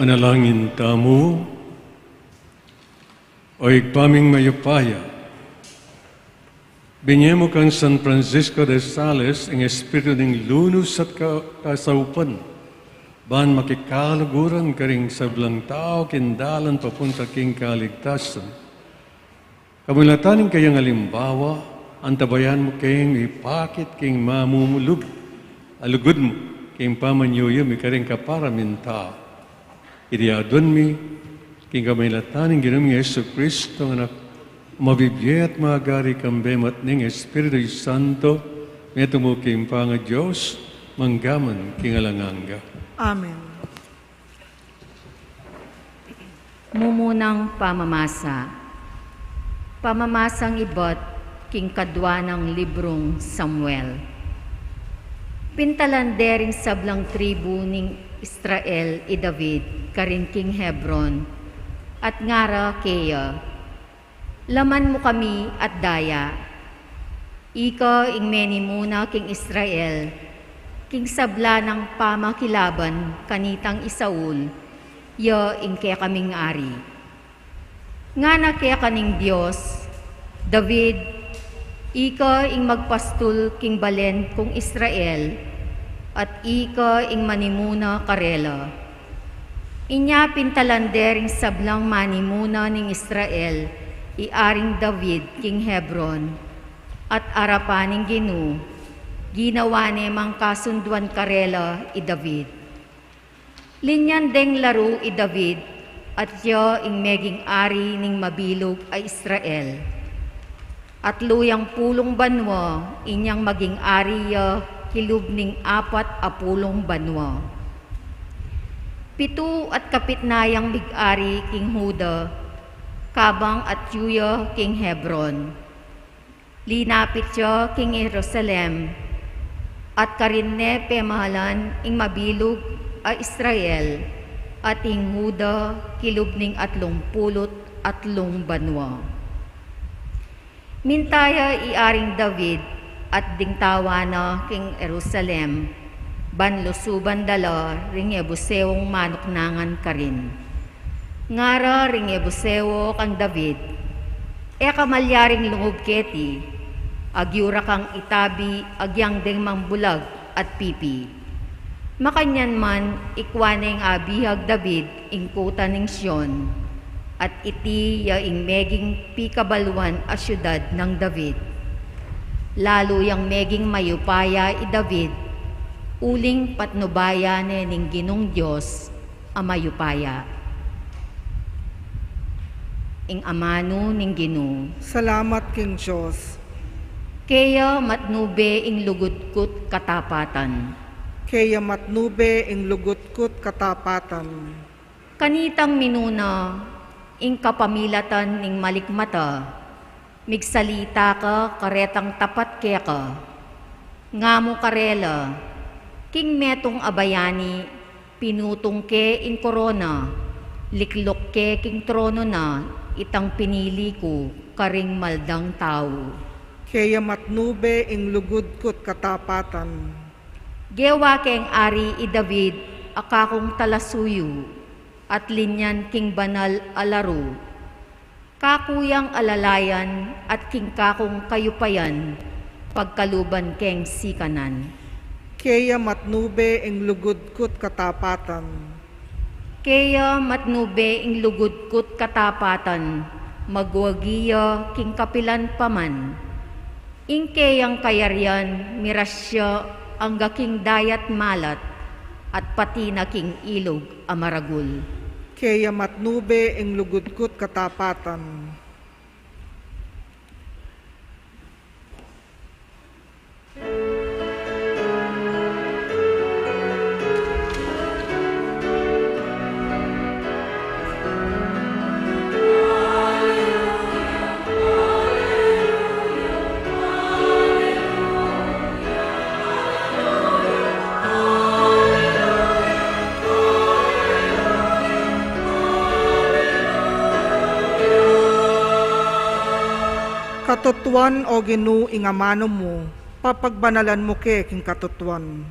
Manalangin tamu. O Ibpa ming mayupaya, binye mu kang San Francisco de Sales ing espiritu ning lunus at ka-, kasaupan, ban makikaluguran karing sablang tau king dalan papunta king kaligtasan. Kamulatan ning kayang alimbawa, antabayanan mu keng ipakit king mamumulug a lugud mu king pamanyuyumi karing kapara ming tau. Iti aduan mi king kamulatan ning Ginu ming Jesucristo, a Anak, mabibie at magari kambe mu at ning Espiritu Santo, metung mu king pangaDios, mangga man king alang angga. Amen. Mumunang pamamasa. Pamamasang ibat king kadua nang librung Samuel. Pintalan de ring sablang tribu ning Israel i David karin king Hebron, at ngara keya, "Laman mu kami at daya. Ika ing menimuna king Israel, king sabla nang pamakilaban kanitang i Saul, ya ing kekaming ari." Ngana keka ning Dios, "David, ika ing magpastul king balen kung Israel, at ika ing manimuna karela." Inya pintalan de ring sablang manimuna ning Israel i Aring David king Hebron, at arapan ning Ginu, ginawa ne mang kasunduan karela i David. Linyan deng laru i David, at ya ing meging ari ning mabilug a Israel. Atlu yang pulung banua inyang maging ari ya kilub ning apat a pulung banua. Pitu at kapitna yang mig-ari king Juda, kabang atyu ya king Hebron. Linapit ya king Jerusalem, at karin ne pemahalan ing mabilug a Israel at ing Juda kilub ning atlung pulu't atlung banua. Minta ya i Aring David at ding tawa na king Jerusalem, ban lusuban da la ring Yebuseong manuknangan karin. Ngara ring Yebuseo kang David, "E ka malyaring lungub keti, agyu ra kang itabi agyang deng mangbulag at pipi." Makanyan man, ikwa neng abihag David ing kuta ning Sion, at iti ya ing meging pikabaluan a siudad nang David. Lalu yang meging mayupaya i David, uling patnubayan ne ning Ginung Dios a mayupaya. Ing amanu ning Ginu. Salamat king Dios. Keya matnube ing lugud ku't katapatan. Keya matnube ing lugud ku't katapatan. Kanitang minuna ing kapamilatan ning malikmata, migsalita ka karetang tapat keka. Ngamu karela, "King metung a bayani, pinutung ke ing korona, likluk ke king trono na itang pinili ku karing maldang tau." Keya matnube ing lugud ku't katapatan. Gewa keng ari i David a kakung talasuyu, at linyan king banal a laru. Kaku yang alalayan at king kakung kayupayan, pagkaluban keng sikanan. Keya matnube ing lugud ku't katapatan. Keya matnube ing lugud ku't katapatan, magwagi ya king kapilan pa man. Ing keyang kayarian, miras ya angga king dayat malat, at pati na king ilug a maragul. Keya matnube ing lugud ku't katapatan. Katutuan, O Ginu, ing amanu mu, papagbanalan mu ke king katutuan.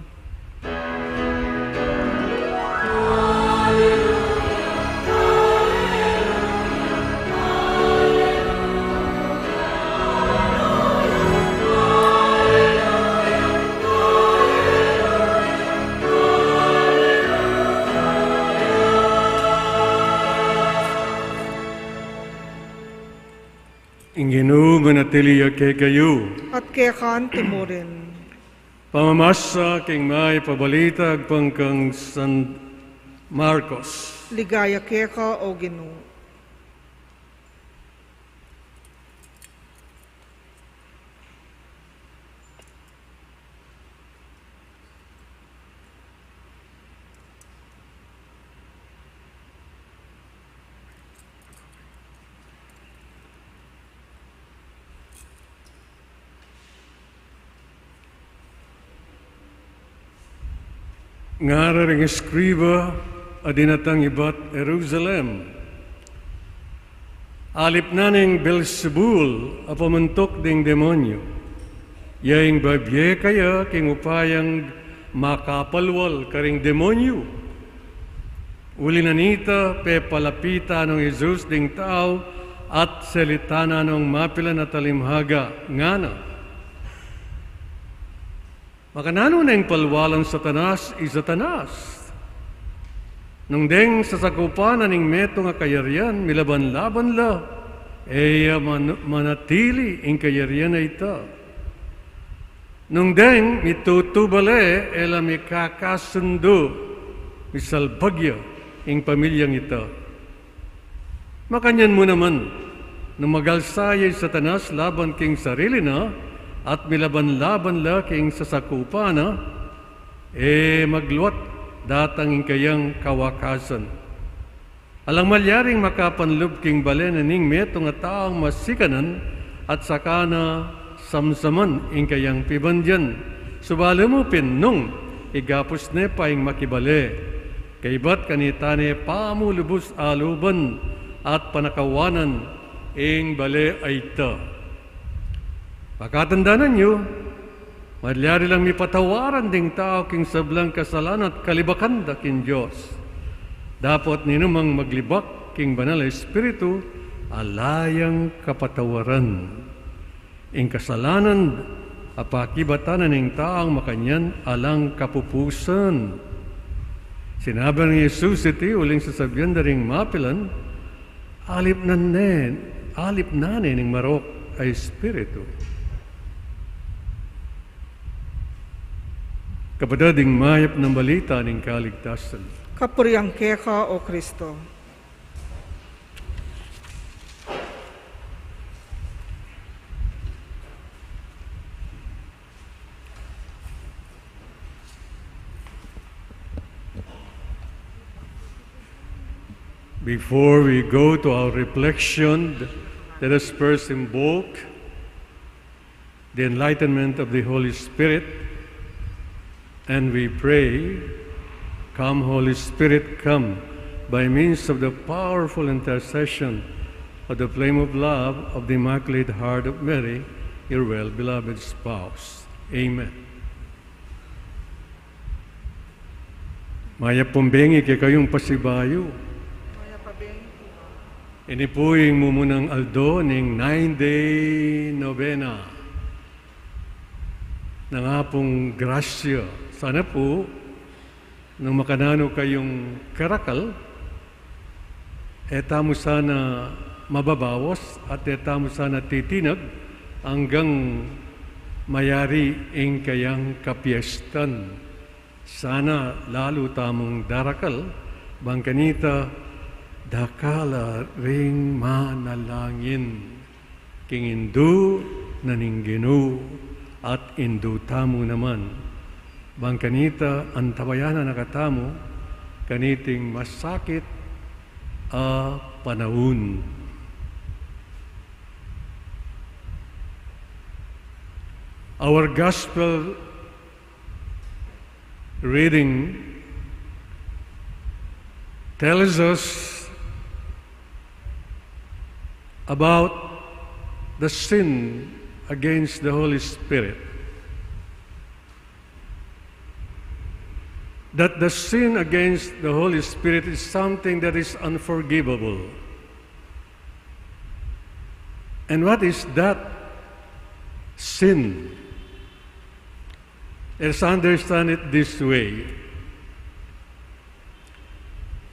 Ing Ginu manatili ya kekayu. At keka antimurin. Pamamasa king Mayap a Balita agpang kang San Marcos. Ligaya keka, o Ginu. Ngara ring eskriba a dinatang ibat Jerusalem, "Alip na ning Beelzebul a pamuntuk ding demonyu, ya ing babie kaya king upayang makapalwal karing demonyu." Uli na nita, pepalapitan nong Jesus ding tau at selitanan nong mapilan a talimhaga, ngana, "Makananu neng palwalan Satanas i Satanas? Nung deng sasakupan na ning metung a kayarian, milaban-laban la, e ya man-, manatili ing kayarian a ita. Nung deng mitutubal e, e la mikakasundu, misalbag ya ing pamilyang ita." Makanyan mu naman, nung magalsa ya i Satanas laban king sarili na, at milaban-laban la king sasakupan na, e magluat datang ing kayang kawakasan. Alang malyaring makapanlub king bale na ning metung a taung masikanan at saka na samsaman ing kayang pibandian. Subalu mu pin nung igapus ne pa ing makibale, kaybat kanita ne pa mu lubus aluban at panakawanan ing bale a ita. Pakatandanan yu, malyari lang mipatawaran ding tau king sablang kasalanan at kalibakan da king Dios. Dapot ninumang maglibak king Banal a Espiritu, ala yang kapatawaran. Ing kasalanan a pakibatan na ning taung makanyan alang kapupusan. Sinabi nang Jesus iti uling sasabian da ring mapilan, "Alip na ne, alip na ne ning marok a espiritu." Kapatad, ing mayap a balita ning kaligtasan. Kapurian keka, o Kristo. Before we go to our reflection, let us first invoke the enlightenment of the Holy Spirit, and we pray, "Come, Holy Spirit, come," by means of the powerful intercession of the flame of love of the Immaculate Heart of Mary, your well-beloved spouse. Amen. Mayap pung bengi kekayung pasibayu. Ini pu ing mumunang aldo ning nine-day novena. Nang Apung Grasya. Sana pu, nung makananu kayung karakal, e tamu sana mababawas at e tamu sana titinag anggang mayari ing kayang kapiestan. Sana lalu tamung darakal, bang kanita dakal la ring manalangin king Indu na ning Ginu at Indu tamu naman. Bang kanita antabayanan na katamu kaniting masakit a panaun. Our gospel reading tells us about the sin against the Holy Spirit. That the sin against the Holy Spirit is something that is unforgivable. And what is that sin? Let's understand it this way.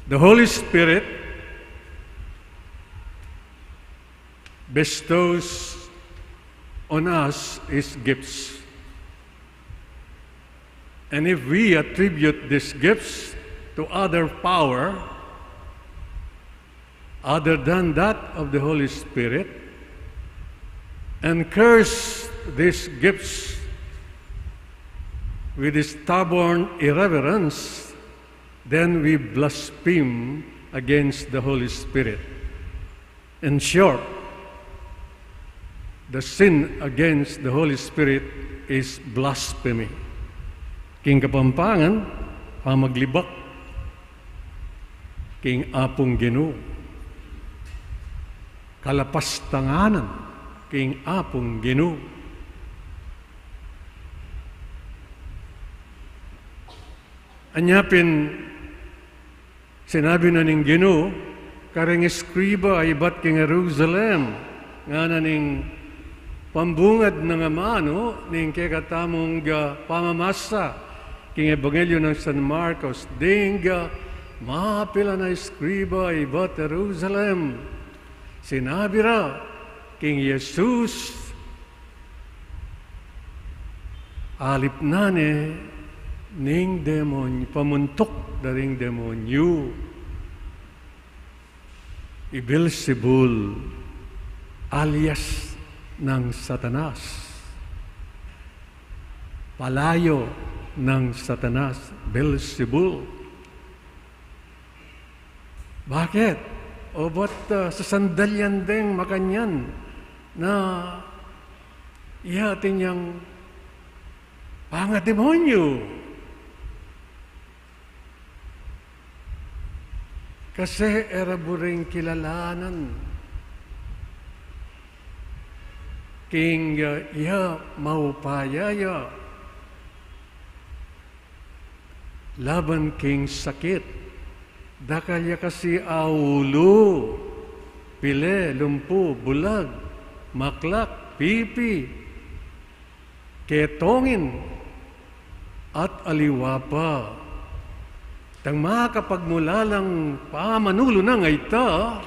The Holy Spirit bestows on us his gifts. And if we attribute these gifts to other power other than that of the Holy Spirit, and curse these gifts with stubborn irreverence, then we blaspheme against the Holy Spirit. In short, the sin against the Holy Spirit is blasphemy. King Kapampangan, pamaglibak king Apung Ginu. Kalapastanganan king Apung Ginu. Anya pin sinabi na ning Ginu kareng eskriba a ibat king Jerusalem, ngana ning pambungad nang amanu ning kekatamung, ah, pamamasa king Ebanghelyo nang San Marcos, ding, ah, mapilan a eskriba ibat Jerusalem. Sinabi ra king Jesus, alip na ne ning demonyo, pamuntuk da ring demonyo, i Beelzebul, alias nang Satanas, palayo nang Satanas, Beelzebul. Bakit? O ba't, ah, sasandalian deng makanyan na iya atin yang pangademonyo? Kasi e ra buring kilalanan king, ah, iya maupaya ya laban king sakit. Dakal ya kasi a ulu, pile, lumpu, bulag, maklak, pipi, ketongin, at aliwa pa. Tang makapagmulalang pamanulu nang a ita,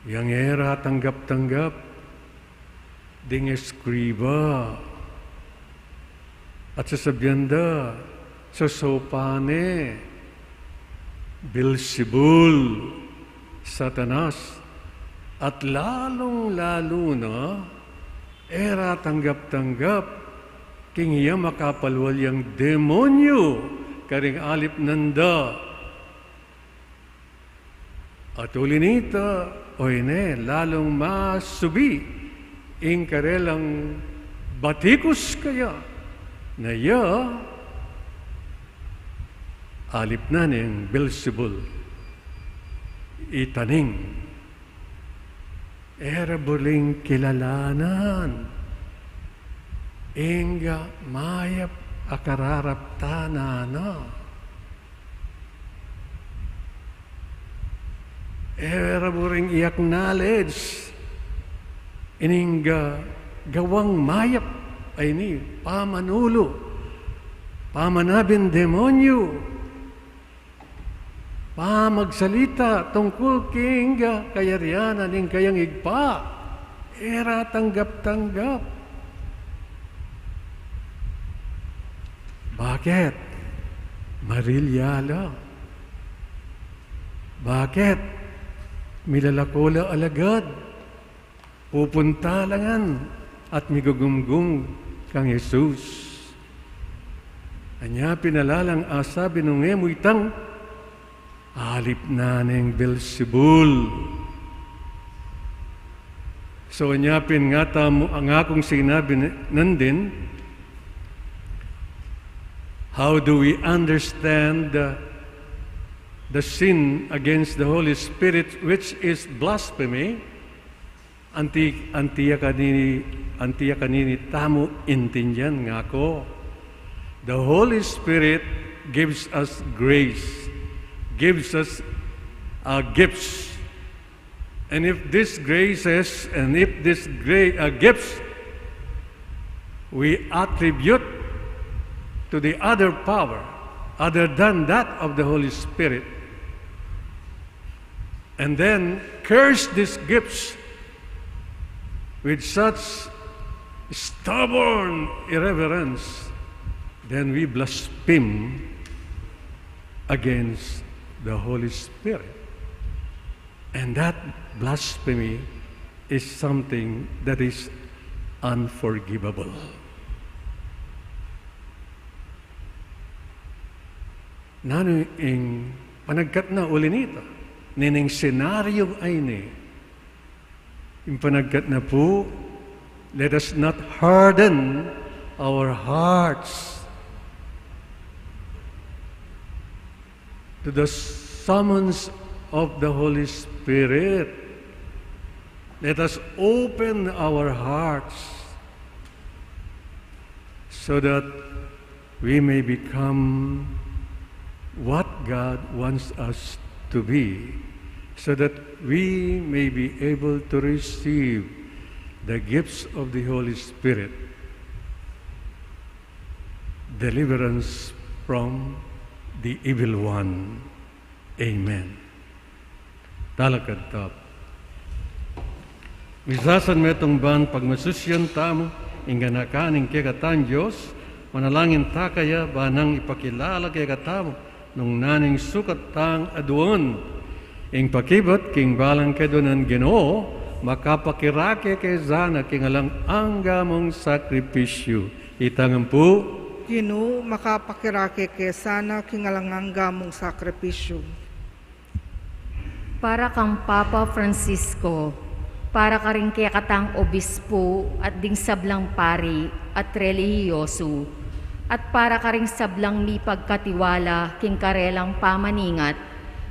yang e ra tanggap-tanggap ding eskriba at sasabian da, sasaupan ne Beelzebul, Satanas, at lalung-lalu na e ra tanggap-tanggap king iya makapalwal yang demonyo karing alip nanda. At uli nita, o ine, lalung masubi ing karelang batikus kaya, na ya alip na neng Beelzebul, itaning e ra buring kilalanan ing mayap a kararaptanan na. E ra buring i-acknowledge ining gawang mayap a ini, pamanulu, pamanabing demonyo, pamagsalita tungkul king kayarian ning kayang Ibpa, e ra tanggap-tanggap. Bakit? Marilya la. Bakit? Milalako la alagad. Pupunta la ngan at migugumgum kang Jesus. Anya pin ala lang asabi nung e mu itang, alip na neng Beelzebul. So, anya pin ngatamu, ngakung sinabi nandin, how do we understand the, the sin against the Holy Spirit, which is blasphemy? Anti, antiya kanini, antiya kanini tamu intindian, ngaku. The Holy Spirit gives us grace, gives us, uh, gifts. And if these graces, and if these gra-, uh, gifts, we attribute to the other power other than that of the Holy Spirit, and then curse these gifts with such stubborn irreverence, then we blaspheme against the Holy Spirit. And that blasphemy is something that is unforgivable. Nanu ing panagkat na uli nita? Nining senaryo a ini, ing panagkat na pu, let us not harden our hearts to the summons of the Holy Spirit. Let us open our hearts so that we may become what God wants us to be, so that we may be able to receive the gifts of the Holy Spirit, deliverance from the evil one. Amen. Talakad ta pu. Misasan metung ban pagmasusyan tamu ing ganakan ning kekatang Dios, manalangin ta kaya ba nang ipakilala kekatamu nung nanung sukat tang aduan ing pakibat king balang keduanan. Ginu, makapakirake ke sana king alang angga mung sakripisyu. Itang ampu. Ginu, makapakirake ke sana king alang angga mung sakripisyu. Para kang Papa Francisco, para karing kekatang obispo at ding sablang pari at relihiyoso, at para karing sablang mipagkatiwala king karelang pamaningat,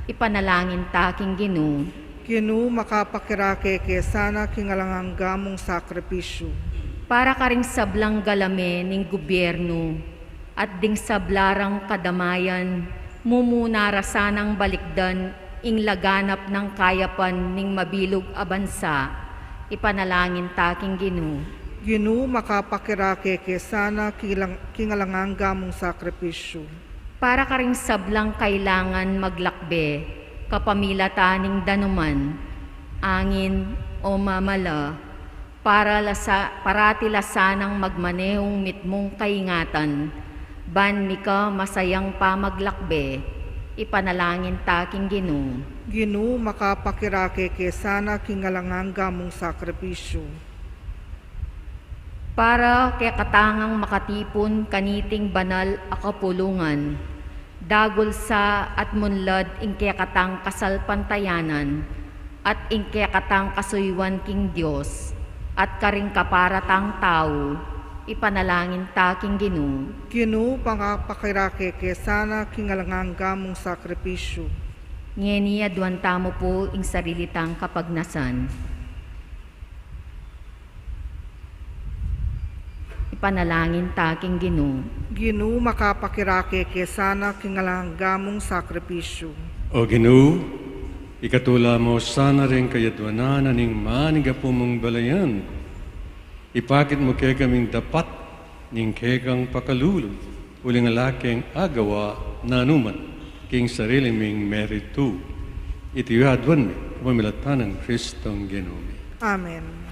ipanalangin ta king Ginu. Ginu, makapakirake ke sana king alang angga mung sakripisyu. Para karing sablang galame ning gubyernu, at ding sabla rang kadamayan, mumuna ra sanang balikdan ing laganap nang kayapan ning mabilug a bansa, ipanalangin ta king Ginu. Ginu, makapakirake ke sana king alang-, king alang angga mung sakripisyu. Para karing sablang kailangan maglakbe kapamilatan ning danuman, angin o mamala, para la sa-, parati la sanang magmanehung mitmung kaingatan, ban mika masayang pamaglakbe, ipanalangin ta king Ginu. Ginu, makapakirake ke sana king alang angga mung sakripisyu. Para kekatang makatipun kaniting banal a kapulungan, dagul sa at munlad ing kekatang kasalpantayanan, at ing kekatang kasuyuan king Dios, at karing kapara tang tau, ipanalangin ta king Ginu. Ginu, makapakirake ke sana king alang angga mung sakripisyu. Ngeni aduan tamu pu ing sarili tang kapagnasan. Ipanalangin ta king Ginu. Ginu, makapakirake ke sana king alang angga mung sakripisyu. O Ginu, ikatula mu sana ring kayaduanan na ning manigapu mung balayan. Ipakit mu kekaming dapat ning kekang pakalulu, uling ala keng agawa nanuman king sarili ming meritu. Iti yu aduan mi kapamilatan nang Kristong Ginu mi. Amen.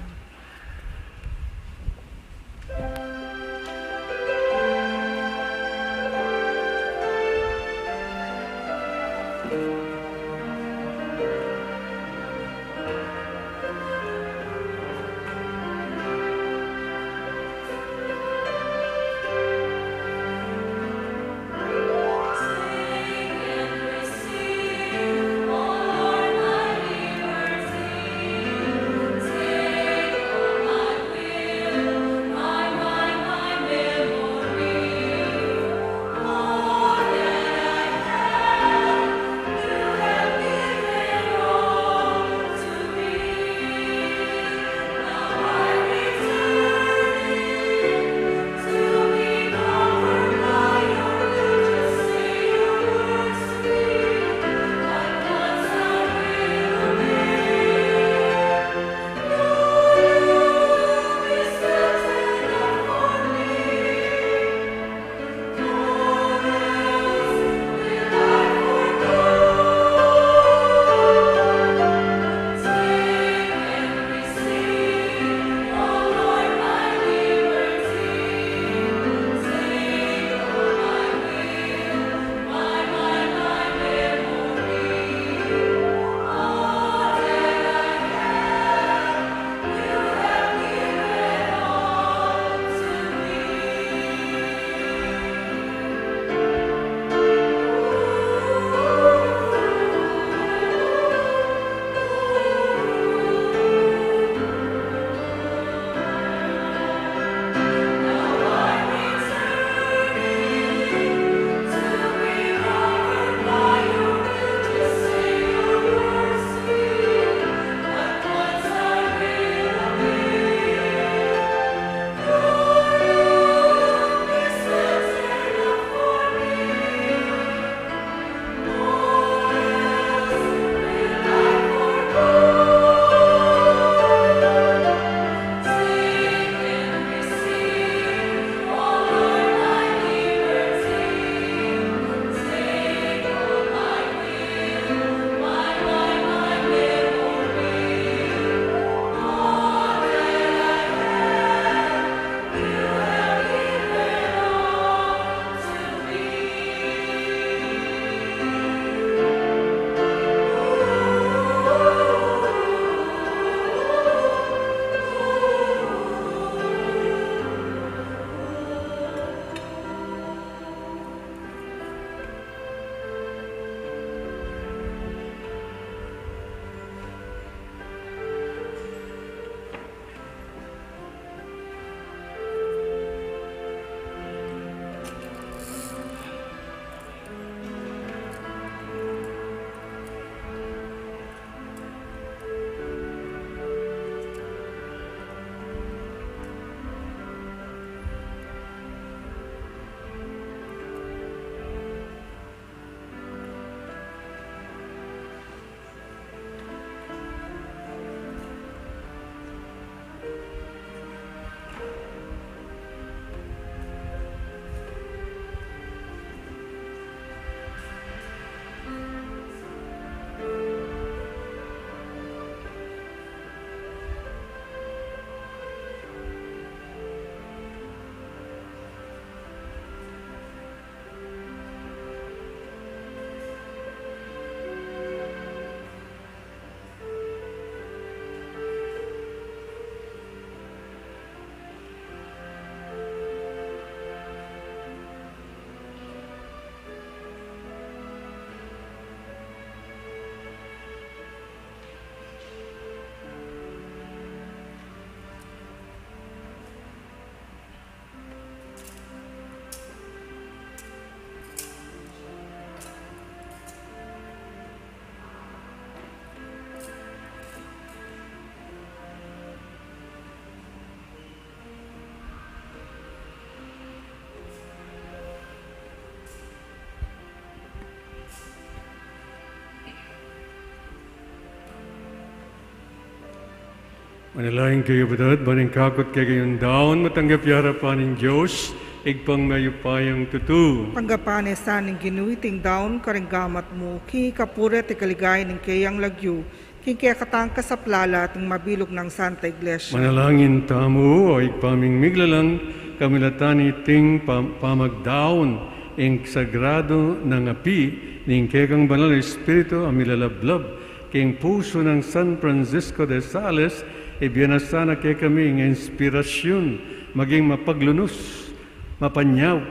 Manalangin kayu, kapatad, ban ing kakut kekayung daun matanggap ya king arapan ning Dios, Ibpang mayupayang tutu. Tanggapan na sa ning Ginu iting daun karing gamat mu, king kapurian at king kaligayan ning keyang lagyu, king kekatang kasaplalan at ning mabilug nang Santa Iglesia. Manalangin tamu, O Ibpa ming miglalang, kamilatan iting pam-, pamagdaun ing sagradu nang api ning kekang Banal a Espiritu a milalablab king pusu nang San Francisco de Sales, ibie na sana kekami ing inspirasyun maging mapaglunus, mapanyawad,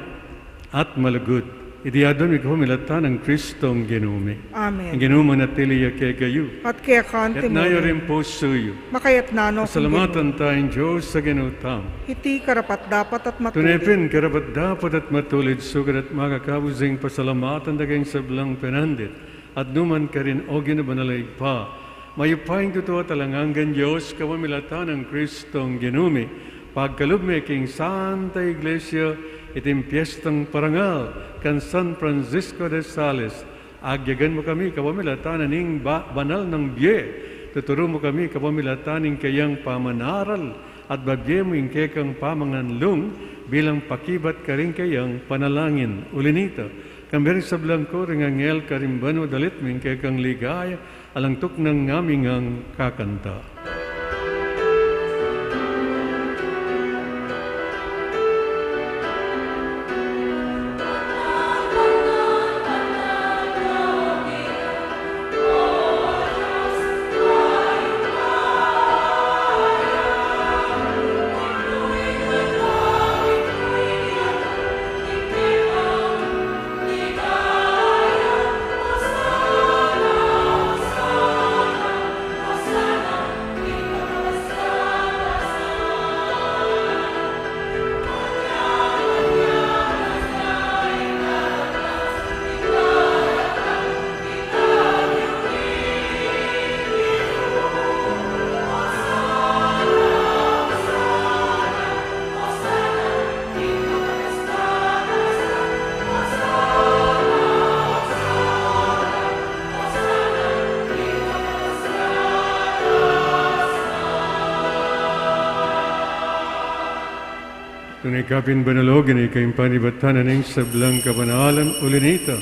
at malugud. Iti adwan mi kapamilatan nang Kristong Ginu mi. Amen. Ing Ginu manatili ya kekayu. At keka naman. Itas yu ring pusu yu. Makaitas na no king Ginu. Pasalamatan taya ing Dios a Ginu tamu. Iti karapat-dapat at matulid. Tune pin karapat-dapat at matulid, sukat at makakabus ing pasalamatan da kang sablang penandit at nu man karin, O Ginu, banal a Ibpa, mayupayang tutu at alang anggang Dios, kapamilatan nang Kristong Ginu mi. Pagkalub me king Santa Iglesia iting piestang parangal kang San Francisco de Sales. Agyagan mu kami kapamilatan ning ba-, banal nang bie. Tuturu mu kami kapamilatan ning keyang pamanaral at babie mu ing kekang pamanganlung bilang pakibat karing keyang panalangin. Uli nita, kambe ring sablang koro ning anghel karing banua dalit mu ing kekang ligaya, alang tuknang ngami ngang kakanta. Tune ka pin banal, O Ginu, ika ing panibatan ning sablang kabanalan. Uli nita,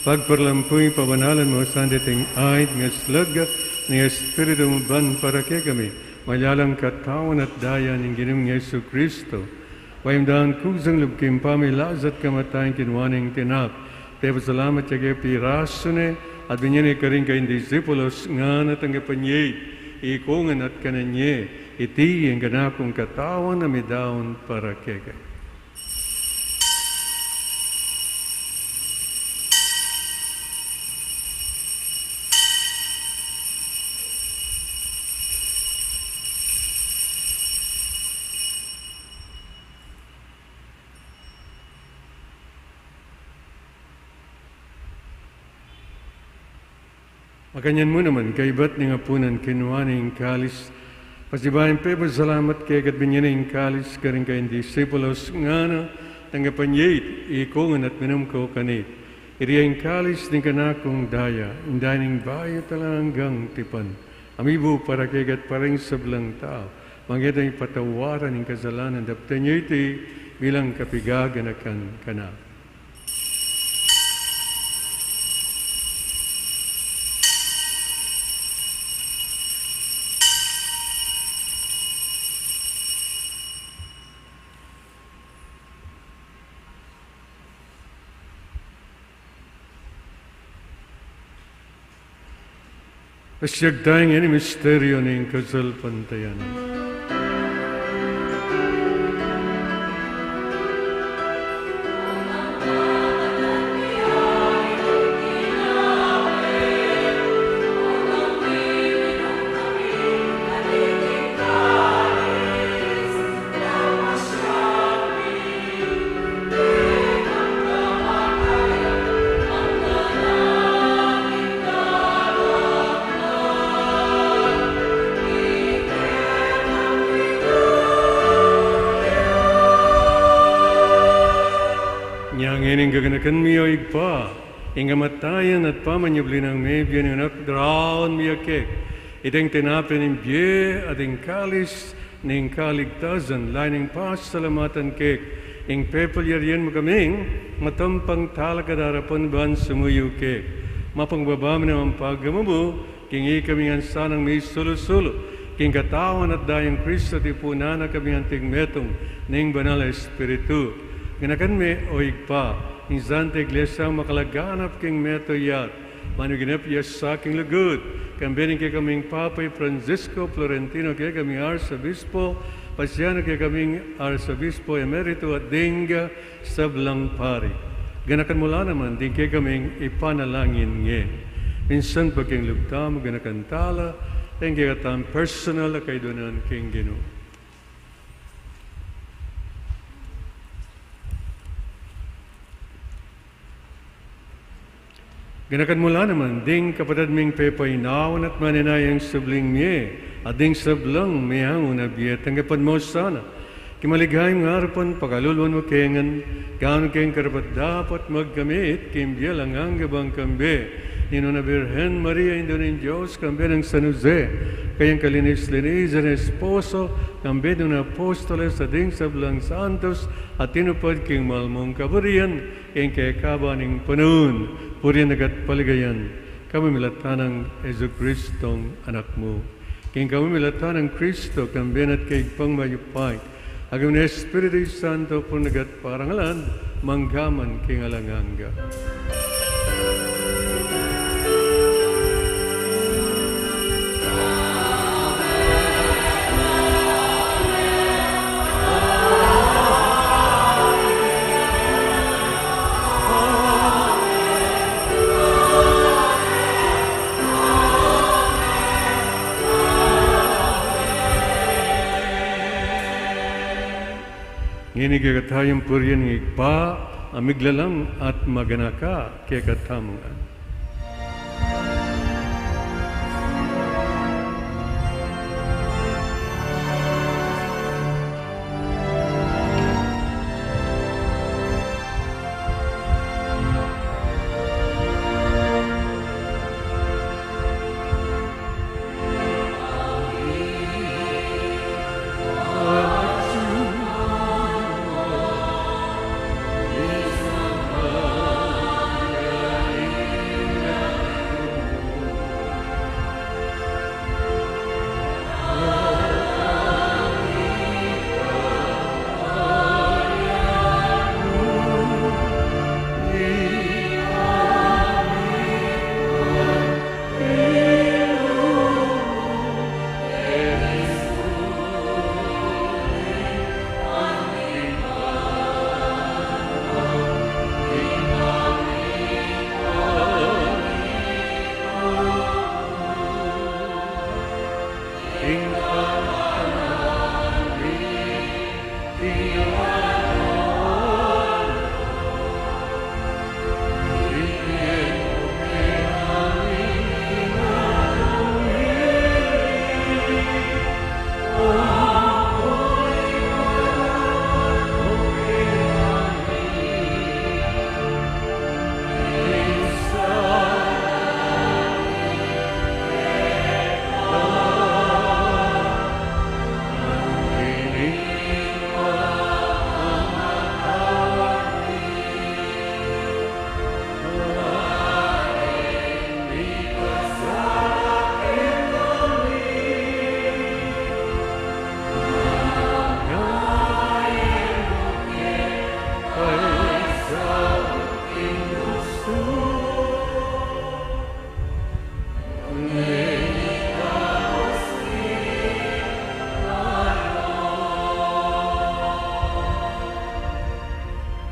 pagparalampu ing pabanalan mu, sanditan ing ait ngeslag ning Espiritu mu ban para kekami maging katawan at daya ning Ginung Jesucristo. Payamdan kusang lub king pamilasa at kamatayan, kinua ne ing tinape, pepasalamat ya ke, pirasu ne, at binie ne karing kayang disipulus, ngana, tanggapan ye iti, ikongan at kanan ye, iti ing kanakung katawan a midaun para kekayu. Makanyan mu naman, kaibat ning apunan, kinua ne ing kalis, pasibayu yang pepasalamat keka at binie ne ing kalis karing kayang disipulus, ngana, tanggapan ye iti, ikongan at minum kayu kaniti, iti ing kalis ning kanakung daya, ing daya ning bayu at alang anggang tipan, a mibu para keka at para king sablang tau, mangeta king patawaran ning kasalanan. Daptan ye iti bilang kapigaganakan kanaku. Pasiag taya ngeni ing misteryu ning kasalpantayanan. Inya ngeni ing gaganakan mi, O Ibpa, ing kamatayan at pamanyubli nang mebie ning Anak, daraun mi ya keka Iting tinape ning bie at ing kalis ning kaligtasan, lalu ning pasalamatan keka, ing pepalyarian mu kaming matampang talakad arapan ban sumuyu keka. Mapakumbaba mu naman pagkamumumu, king ikami ngan sanang misulu-sulu king katawan at dayang Kristo, tipunan na kami anting metung ning Banal a Espiritu. Ganakan me, o Ibpa, ing Santa Iglesia makalaganap king metung at manuginip ya sa king lugud, kambe ning kekaming Papa i Francisco, Florentino kekaming Arsobispo, Pasiano kekaming Arsobispo Emerito, at ding sablang pari. Ganakan mu la naman ding kekaming ipanalangin ngeni. Minsan pa king lub tamu, ganakan tala ding kekatang personal a kayduanan king Ginu. Ganakan mu la naman ding kapatad ming pepainawan at manenayang subling mie, at ding sablang meangu na bie. Tanggapan mu sana king maligayang arapan, pakaluluan mu kami ngan, gawang keng karapat-dapat magkamit king bie alang angga bang kambe ning Nuan a Birhen Maria, Indu ning Dios, kambe nang San Jose, kayang kalinis-linisan a esposo, kambe nung apostoles at ding sablang santos a tinupad king mal mung kaburian, king kekaban ning panaun, purian na ka at paligayan ka, pamilatan nang Jesucristong Anak mu. King pamilatan nang Kristo, kambe na at kaybat ning mayupaya, agang Espiritu Santo, purian na ka at parangalan, mangga man king alang angga. Ngeni kekatamu ing purian ning Ibpa a miglalang at maganaka kekatamu ngan.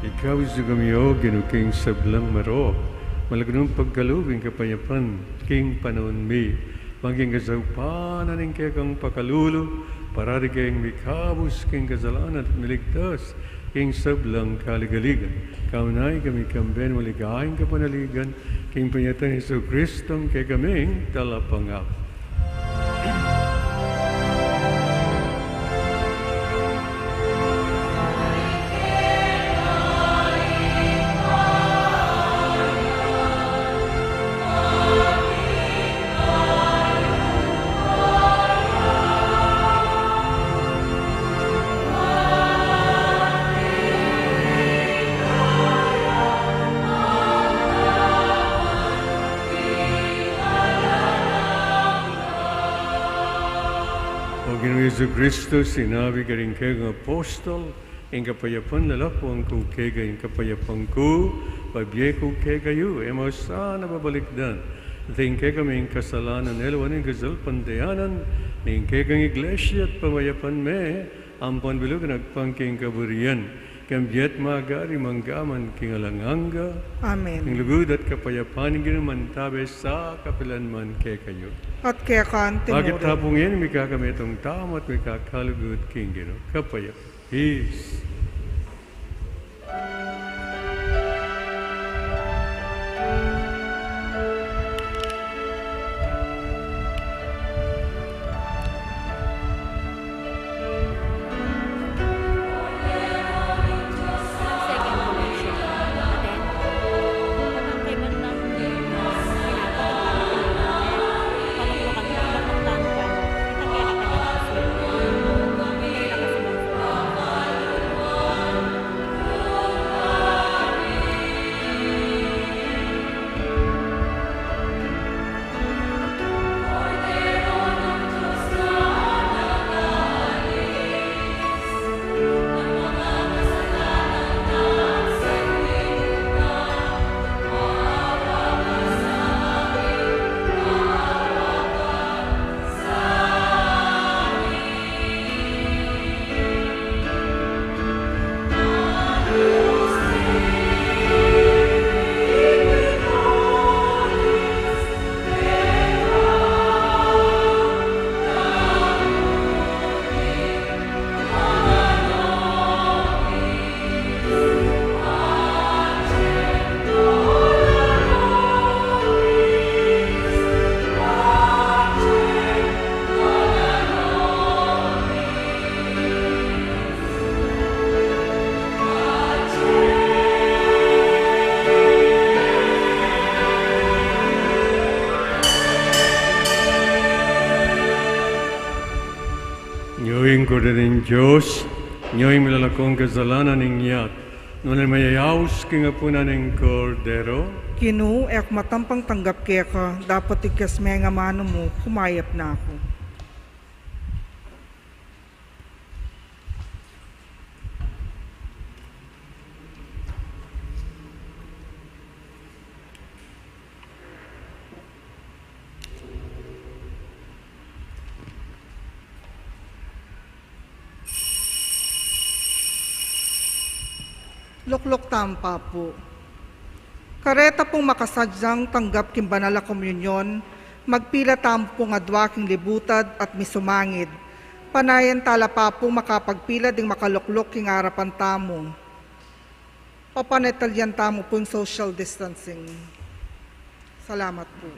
Ikabus mu kami, O Ginu, king sablang marok, malago nung pagkalub ing kapayapan king panaun mi, bang king kasaupan na ning kekang pakalulu, parati kaming mikabus king kasalanan at miligtas king sablang kaligaligan. Kaunay kami kambe ning maligayang kapanaligan, king pamilatan nang Jesucristong kekaming Talapangabus. Ginu Jesucristo, sinabi karing kekang apostol, ing kapayapan lalakuan ku kekayu, ing kapayapan ku bibie ku kekayu, e mu sana babalikdan ding kekaming kasalanan, e lawan ing kasalpantayanan ning kekang Iglesia at pamayapan me, ampon bilug agpang king kaburian, king bie at magari mangga man king alang angga. Amen. Ing lugud at kapayapan ning Ginu mantabe sa kapilan man kekayu. At keka mu rin. Bakit tapungan mi kakamitong tamu at mi kakalugud king Ginu? Kapayap. Peace. Nyo ing Kordero ning Dios, nyo ing milalako king kasalanan ning yatu. Nune mayayaus king apunan ning Kordero. Ginu, e ku matampang tanggap keka, dapot igkas me ing amanu mu, kumayap na ku. Lukluk tamu, Papu. Kareta pung makasadyang tanggap king banal a komunyon, magpila tamu pung adua king libutad at misumangid. Panayan tala, Papu, makapagpila ding makalukluk king arapan tamu. Papanatilian tamu pung social distancing. Salamat pu.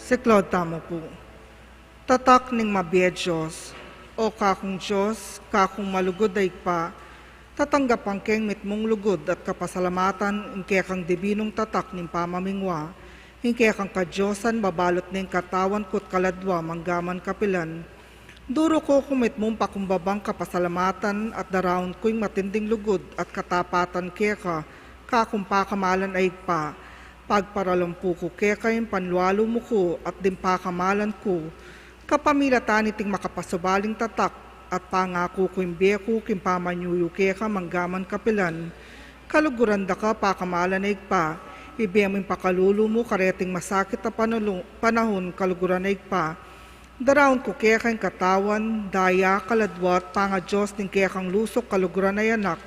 Siklaud tamu pu. Tatak ning mabie Dios. O kakung Dios, kakung malugud a Ibpa, tatanggapan keng mitmung lugud at kapasalamatan ing kekang dibinung tatak ning pamamingwa, ing kekang kadiosan babalut neng katawan ku't kaladwa manggaman kapilan. Duru ku king mitmung pakumbabang kapasalamatan at daraun ku ing matinding lugud at katapatan keka, kakung pakamalan a Ibpa. Pagparalampu ku keka ing panlualu mu ku at ding pakamalan ku, kapamilatan niting makapasubaling tatak, at pangaku ku ing bie ku king pamanyuyu keka manggaman kapilan. Kaluguran da ka pakamalan a Ibpa, ibie mu ing pakalulu mu kareting masakit a panalu-, panahun, kaluguran a Ibpa. Daraun ku keka ing katawan, daya, kaladwa at pangadios ning kekang lusuk kaluguran a Anak,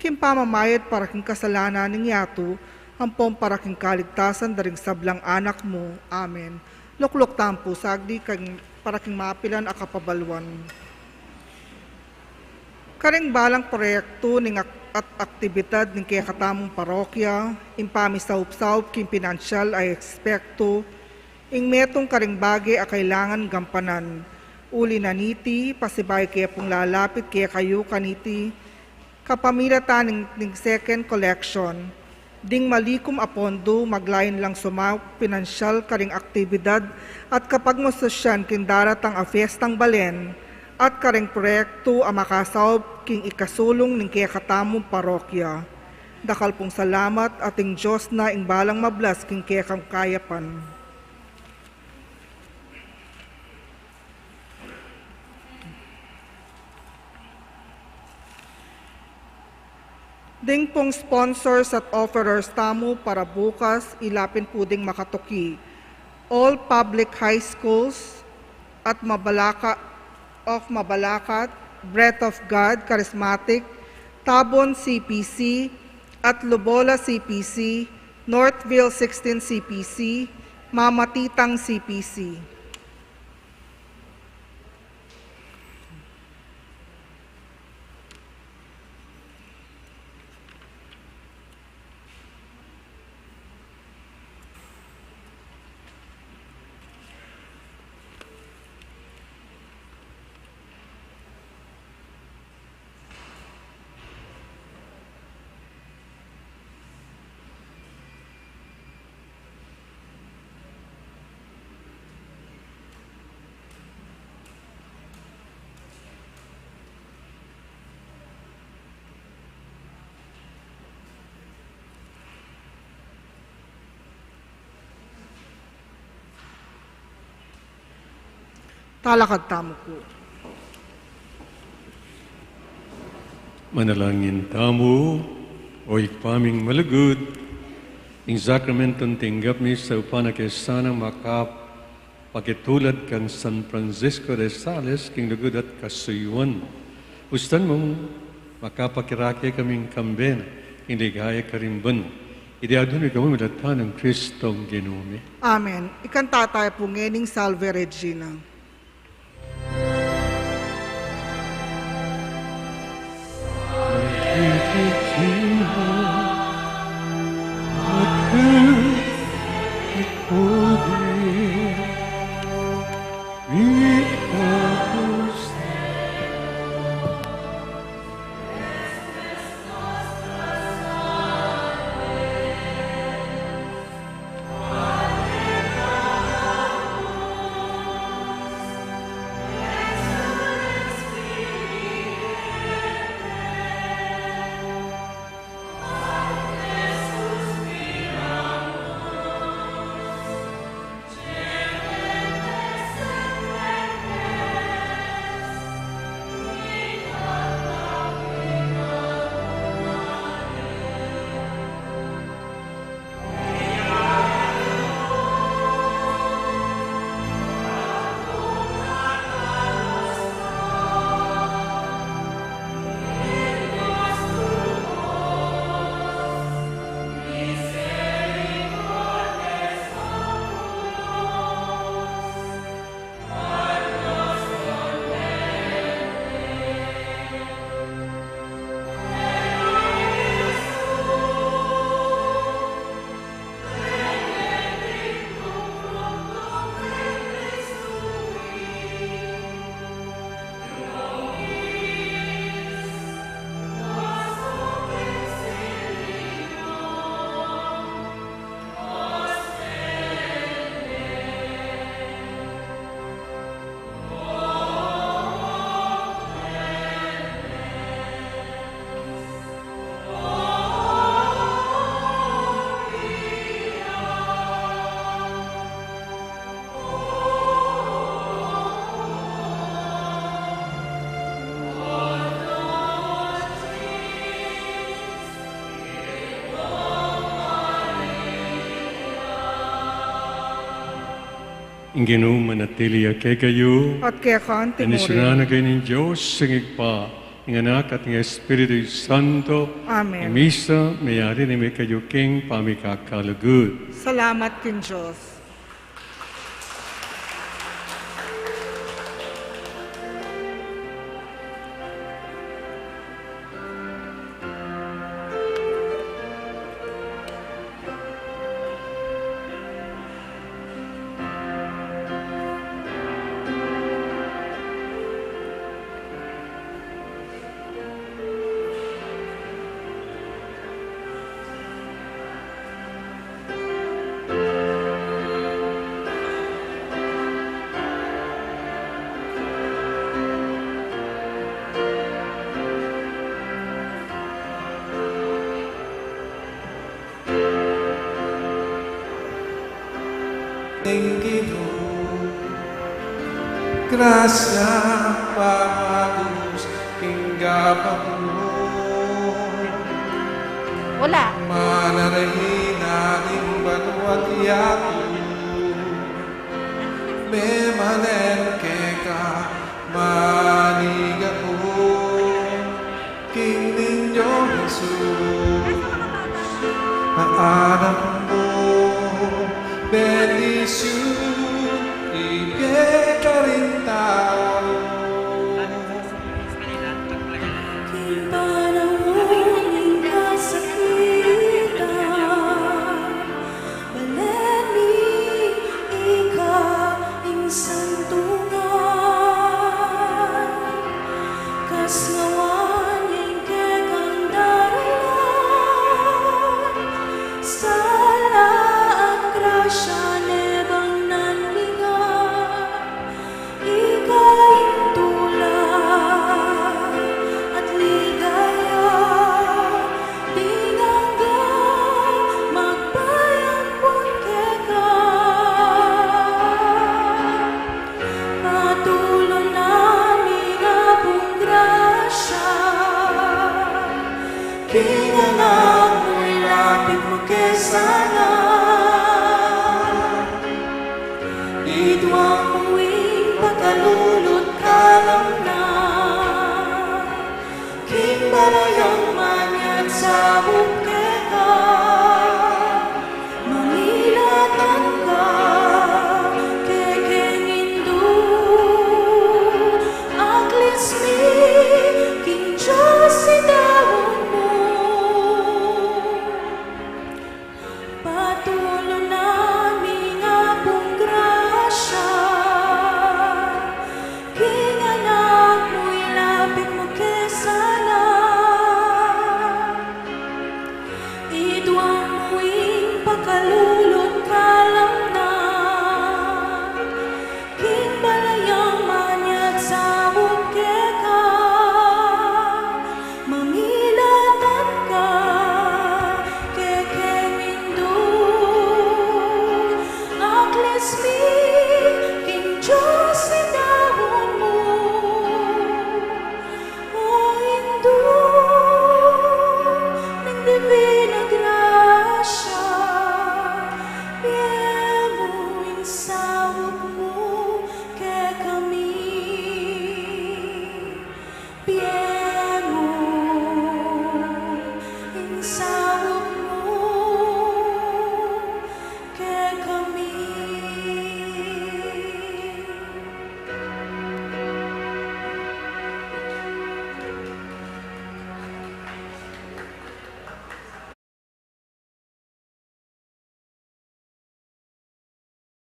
king pamamayad para king kasalanan ning yatu, ampon para king kaligtasan da ring sablang anak mu. Amen. Lukluk tamu pu saglit king, para king mapilan a kapabaluan. Karing balang proyektu ning ak-, at aktibidad ning kekatamung parokya, ing pamisaup-saup king pinansyal a aspektu, ing metung karing bage a kailangan gampanan. Uli na niti, pasibayu ke pung lalapit kekayu kaniti, kapamilatan ning, ning second collection, ding malikum a pondu, maglain lang sumaup pinansyal karing aktibidad at kapagmasusyan king daratang a Fiestang Balen, at karing proyektu a makasaup king ikasulung ning kekatamung parokya. Dakal pung salamat, at ing Dios na ing balang mablas king kekang kayapan. Ding pung sponsors at offerers tamu para bukas, ila pin pu ding makatuki. All public high schools at Mabalaka-, of Mabalacat, Breath of God, Charismatic, Tabon C P C, at Lubola C P C, Northville sixteen C P C, Mamatitang C P C. Talakad tamu pu. Manalangin tamu. O Ibpa ming malugud, ing sakramentong tinggap mi saupan na ke sana makapakitulad kang San Francisco de Sales king lugud at kasuyuan. Ustan mung makapakirake kaming kambe na king ligaya karing banua. Iti adwan mi kamu milatan nang Kristong Ginu mi. Amen. Ikanta tamu pu ngening Salve Regina. Ing Ginu manatili ya kekayu. At keka naman. Bendisyonan na kayu ning Dios, ing Ibpa, ing Anak, at ing Espiritu Santo. Amen. Ing misa meyari na kekayu king pamikakalugud. Salamat king Dios. Ing Ginu, grasya, pamagus king gapan mu. Wala. Manarahi na ning banua't yatu, memanen keka manigat mu. King Niño Jesus, a anak mu, bendisyun ibie karing tau. King panaun ning kasakitan, balen mi ika ing santungan, kasnawan ya ing kekang daralan, sala at grasya ne bang nan linga. Ika ing tula at ligaya, ding anggang magpayampun keka. Patulunan mi ing Apung grasya, king anak mu ilapit mu ke sana. Idwang mu ing pakalulu't kalamnan, king balayang manyat sabub keka. Mangilatan ka kekeng indu, aklis mi king Dios i daun mu. Patulunan mi ing Apung grasya, king anak mu ilapit mu ke sana. Idwang mu ing pakalulu